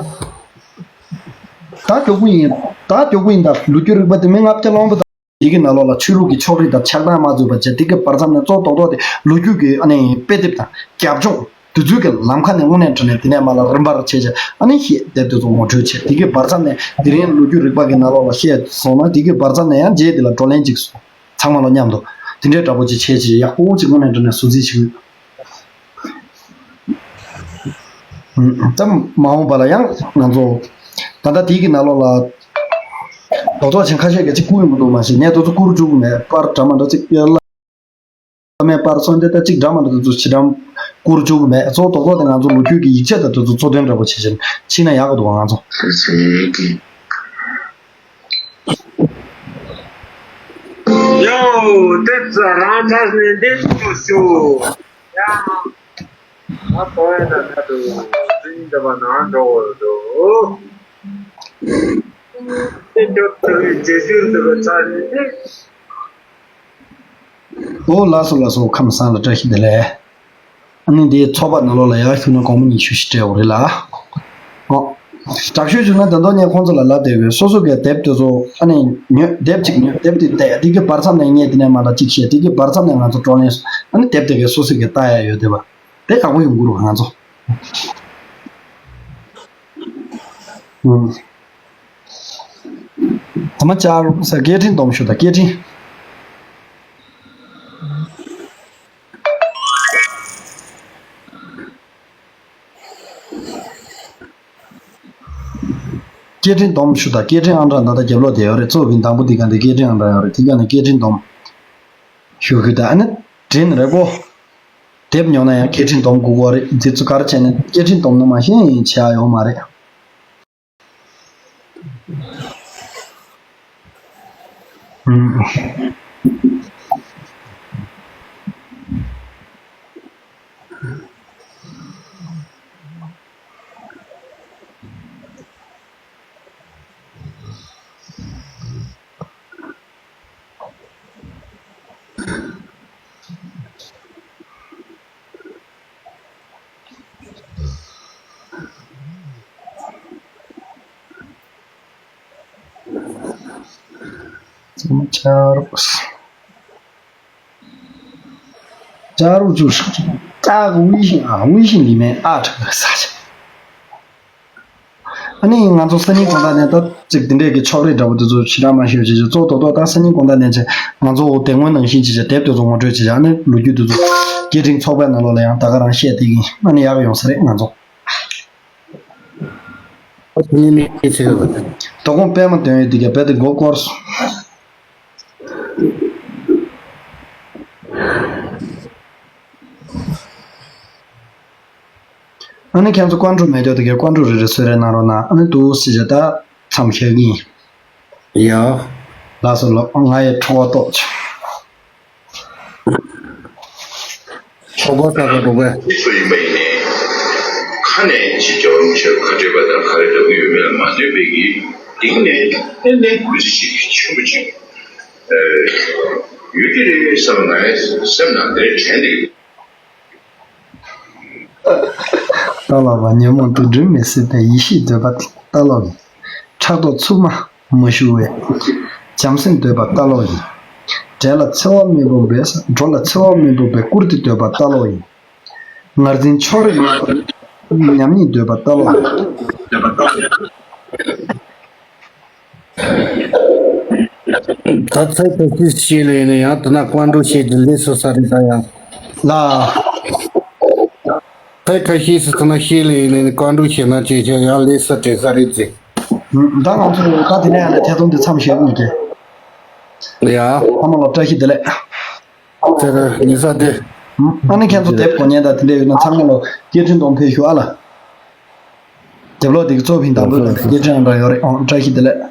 ད་མགྱོགས་པོ་ཡིན། ད་མགྱོགས་པོ་ཡིན། ད་ལོ་རྒྱུས་རིག་པ་དེ་མི་ལྔ་བརྒྱ་སློང་པ་དང་། དེ་གི་ནང་ལོགས་ལ་ཆོས་ལུགས་ཀྱི་ཕྱོགས་རིས་དང་ཆགས་སྡང་མ་བཟོས་པ་བྱས། དེ་གི་བར་མཚམས་ནས་གཙོ་བོ་རྡོག་རྡོག་དེ་ལོ་རྒྱུས་ཀྱི་ཨ་ནི་དཔེ་དེབ་དང་རྒྱབ་ལྗོངས་དེ་ཚོའི་གི་ལམ་ཁ་ནས་དངོས་གནས་དྲང་གནས་དེ་ནས་མར་ལ་རིམ་པར་བྱས་བྱས་ཨ་ནི་ཤེས་དེབ་དེ་ཚོ་ངོ་སྤྲོད་བྱས། དེ་གི་བར་མཚམས་ནས་དེ་རིང་ལོ་རྒྱུས་རིག་པ་གི་ནང་ལོགས་ལ་བཤད་སོང་ན། དེ་གི་བར་མཚམས་ནས་ཡང་རྗེས་དེ་ལ་བགྲོ་གླེང་ཅིག་སོང་། ཚང་མ་ལ་མཉམ་དུ་དེ་འདྲའི་འདྲ་པོ་ཅིག་བྱས་བྱས་ཡག་པོ་ཅིག་དངོས་གནས་དྲང་གནས་བཟོ་རྩིས་བྱེད་ཀྱི་ཡོད། ད་མ་འོངས་པ་ལ་ཡང་ང་ཚོ་ད་ལྟ་དེའི་གི་ནང་ལོགས་ལ་རྡོག་རྡོག་ཆེན་ཁ་ཤས་ཀྱིས་ཅིག་བསྐུར་ཡོང་གི་འདུག་མ་གཞི་ནས་དེ་ཚོ་བསྐུར་བཅུག་གི་མེད། པར་འདྲ་མ་འདྲ་ཅིག་བླ་མའི་པར་སོང་སྟེ་ད་ཅིག་འདྲ་མ་འདྲ་དེ་ཚོ་ཇི་ལྟར་བསྐུར་བཅུག་གི་མེད། གཙོ་བོ་རྡོག་རྡོག་དེ་ང་ཚོ་ལོ་རྒྱུས་ཀྱི་ཡིག་ཆ་དང་དེ་ཚོ་གཙོ་དོན་འདྲ་པོ་བྱེད་བཞིན་ཕྱིན་ན་ཡག་གི་འདུག་ང་ཚོ། ཡོ། དེ་ཚོ་རང་ཆ་ནས་འདི་ཚོ་ཞུ། ཡང་། ང་གོ་ཡ་ན་ད་དུ་ཙིན་ད་པ་ན་འགྲོ་བར་འགྲོ། དེ་འགྲོ་ཐུབ་པའི་རྗེས་ཤུལ་དུ་ཆ་ནས་འདི། ཨོ་ལགས་སོ་ལགས་སོ། ཁམས་བཟང་ལ་བཀྲ་ཤིས་བདེ་ལེགས། ཨ་ནི་འདི་ཚོགས་པ་ནང་ལོགས་ལ་ཡར་ཞུགས་ན་སྒོར་མོ་ཉི་ཤུ་ཞིག་སྤྲད་དགོས་རེད་ལ། ཨོ། དྲག་ཤོས་བྱུང་ན་ད་དུང་ངས་ཁོང་ཚོ་ལ་ལབ་བསྡད་ཡོད། སོ་སོ་གི་དེབ་དེ་ཚོ་ཨ་ནི་ཉོས། དེབ་གཅིག་ཉོས། དེབ་དེ་བལྟས། དེ་གི་བར་མཚམས་ནས་ངས་དེ་ནས་མར་ལ་གཅིག་བཤད། དེ་གི་བར་མཚམས་ནས་ང་ཚོ་བགྲོ་གླེང་སོང་། ཨ་ནི་དེབ་དེ་གས་སོ་སོ་གི་ལྟ་ཡ་ཡོད་བསྡད་པ་དེ་ཡག་པོ་ཡོང་གི་རེད་ང་ཚོ། ཨུམ། ད་མ་ཅར་ཟེར་སྐད་འཕྲིན་སྡོམ་ཞུ་དང་། སྐད་འཕྲིན། སྐད་འཕྲིན་སྡོམ་ཞུ་དང་། སྐད་འཕྲིན་ཨང་གྲངས་ད་ལྟ་རྒྱབ་ལོགས་དེ་ཡོད་རེད། གཙོ་བོ་གི་དང་པོ་དེ་ག་འདི་སྐད་འཕྲིན་ཨང་གྲངས་ཡོད་རེད། དེ་ག་ནས་སྐད་འཕྲིན་སྡོམ་ཞུ་རྒྱུ་དང་། ཨ་ནི་དྲིན་རེད་གོ། དེབ་ཉོ་ན་ཡང་སྐད་འཕྲིན་སྡོམ་དགོས་ཀྱི་རེད། འདི་ཚོ་ག་རེ་བྱས་ནས་སྐད་འཕྲིན་སྡོམ་ན་མ་གཞི་བྱེད་ཡ་ཡོད་མ་རེད། 加入就是加个微信啊，微信里面艾特个啥去。 ཨ་ནི་ང་ཚོ་སང་ཉིན་དགོང་དག་ནས་ད་ཅིག་དེ་འདྲས་ཀྱི་ཕྱོགས་རིས་འདྲ་པོ་དེ་ཚོ་ཞེ་དྲག་མ་ཤེས་པ་བྱེད་ཅིག་གཙོ་བོ་རྡོག་རྡོག་ད་སང་ཉིན་དགོང་དག་ནས་ཅིག་ང་ཚོ་དེ་སྔོན་ནང་བཞིན་ཅིག་ཅིག་དེབ་དེ་ཚོ་ངོ་སྤྲོད་བྱེད་ཅིག་ཨ་ནི་ལོ་རྒྱུས་དེ་ཚོ་སྐད་འཕྲིན་ཚོགས་པའི་ནང་ལོགས་ལ་ཡང་ད་ག་རང་བཤད་བསྡད་ཀྱི་ཡིན། ཨ་ནི་ཡག་ཡོང་ས་རེད། ང་ཚོ་ཨ་དེ་ནི་མི་ཚེ་གི་དོ་དགོང་པད་མ་འདོན་ཡོད་དེ་ག་རྦད་དེ་མགོ་སྐོར་སོང་། ཨ་ནི་ཁྱེད་ཚོ་ཀོན་ཀྲུ་མེད་ཀྱོག་དེ་གའི་ཀོན་ཀྲུ་རེ་རེ་གསོལ་རས་གནང་རོགས་གནང་། ཨ་ནི་འདུག་སེ་བྱས་ད་མཚམས་བཞག་གི་ཡིན། ཡ། ལགས་སོ་ལགས། ང་ཡི་ཁྲོ་བ་ལྟོགས་བྱུང་། ཁྲོ་བ་ས་ག་འགྲོ་གས། སུ་ཡིན་པ་ཡིན་ནའི། ཁ་ནས་ཅིག་རྒྱབ་རུམ་བྱས་ཁ་བྲལ་བ་དང་ག་རེ་འདྲ་གི་ཡོད་མེད་ལ་མ་ལྟོས་པའི་གི་གཏིང་ནས་ཏན་ཏན་གུས་བརྩི་ཅིག་ཆེན་པོ་ཅིག་ཡོད་ཀྱི་རེད་བསམ་ངའི་སེམས་ནང་དེ་དྲན་འདུག་ཏཱ་ལ་བ་ཉོན་མོངས་དུག་སྦྲུལ་མི་སྲིད་པའི། ཡེ་ཤེས་འདོད་པ་ཏཱ་ལ་བའི། ཕྲག་དོག་མཚུབ་མ་མ་ཞུ་བའི། བྱམས་སེམས་འདོད་པ་ཏཱ་ལ་ཡིན། འདྲེ་ལ་འཚེ་བ་མི་འབུལ་བའི། འགྲོ་ལ་འཚེ་བ་མི་འབུལ་བའི། བཀུར་སྟི་འདོད་པ་ཏཱ་ལ་ཡིན། ངར་འཛིན་ཕྱོགས་རིས་མེད་པ། ཉམས་ཉེས་འདོད་པ་ཏཱ་ལ་ཡིན། ད་ཚེ་ཁ་ཤས་ཤིག་ལ་ཡིན་ན་ཡང་དེ་ན་ཀོན་ཀྲུ་བཤད་རྒྱུ་ལས་སོ་ས་རེད་ད་ཡང་། ལ། ཚེ་ཁ་ཤས་སུ་དེ་ན་ཤེས་ལ་ཡིན་ན་ཀོན་ཀྲུ་བཤད་ན་ཅེས་བྱ་ཡང་ལས་སོ་བྲེལ་ས་རེད་ཟེར། ད་ང་ཚོ་ད་དེ་ནས་ཡང་ན་ཐད་གཏོང་འདི་མཚམས་བཞག་དགོས་ཀྱི། ཡ། ཨ་མ་ལོ་བཀྲ་ཤིས་བདེ་ལེགས། ཚེ་རིང་ཉི་ཟ་བདེ། ཨ་ནི་ཁྱེད་ཚོ་དེབ་གོ་མཁན་དང་དེ་འདྲ་ཡོད་ན་ཚང་མ་ལོ་སྐད་འཕྲིན་གཏོང་ཕེབས་ཤོག་ཨ་ལ། དེབ་ཀློག་དེ་གི་གཙོ་ཕིང་དང་པོའི་སྐད་འཕྲིན་ཨང་གྲངས་ཡོད་རེད་ཨང་། བཀྲ་ཤིས་བདེ་ལེགས།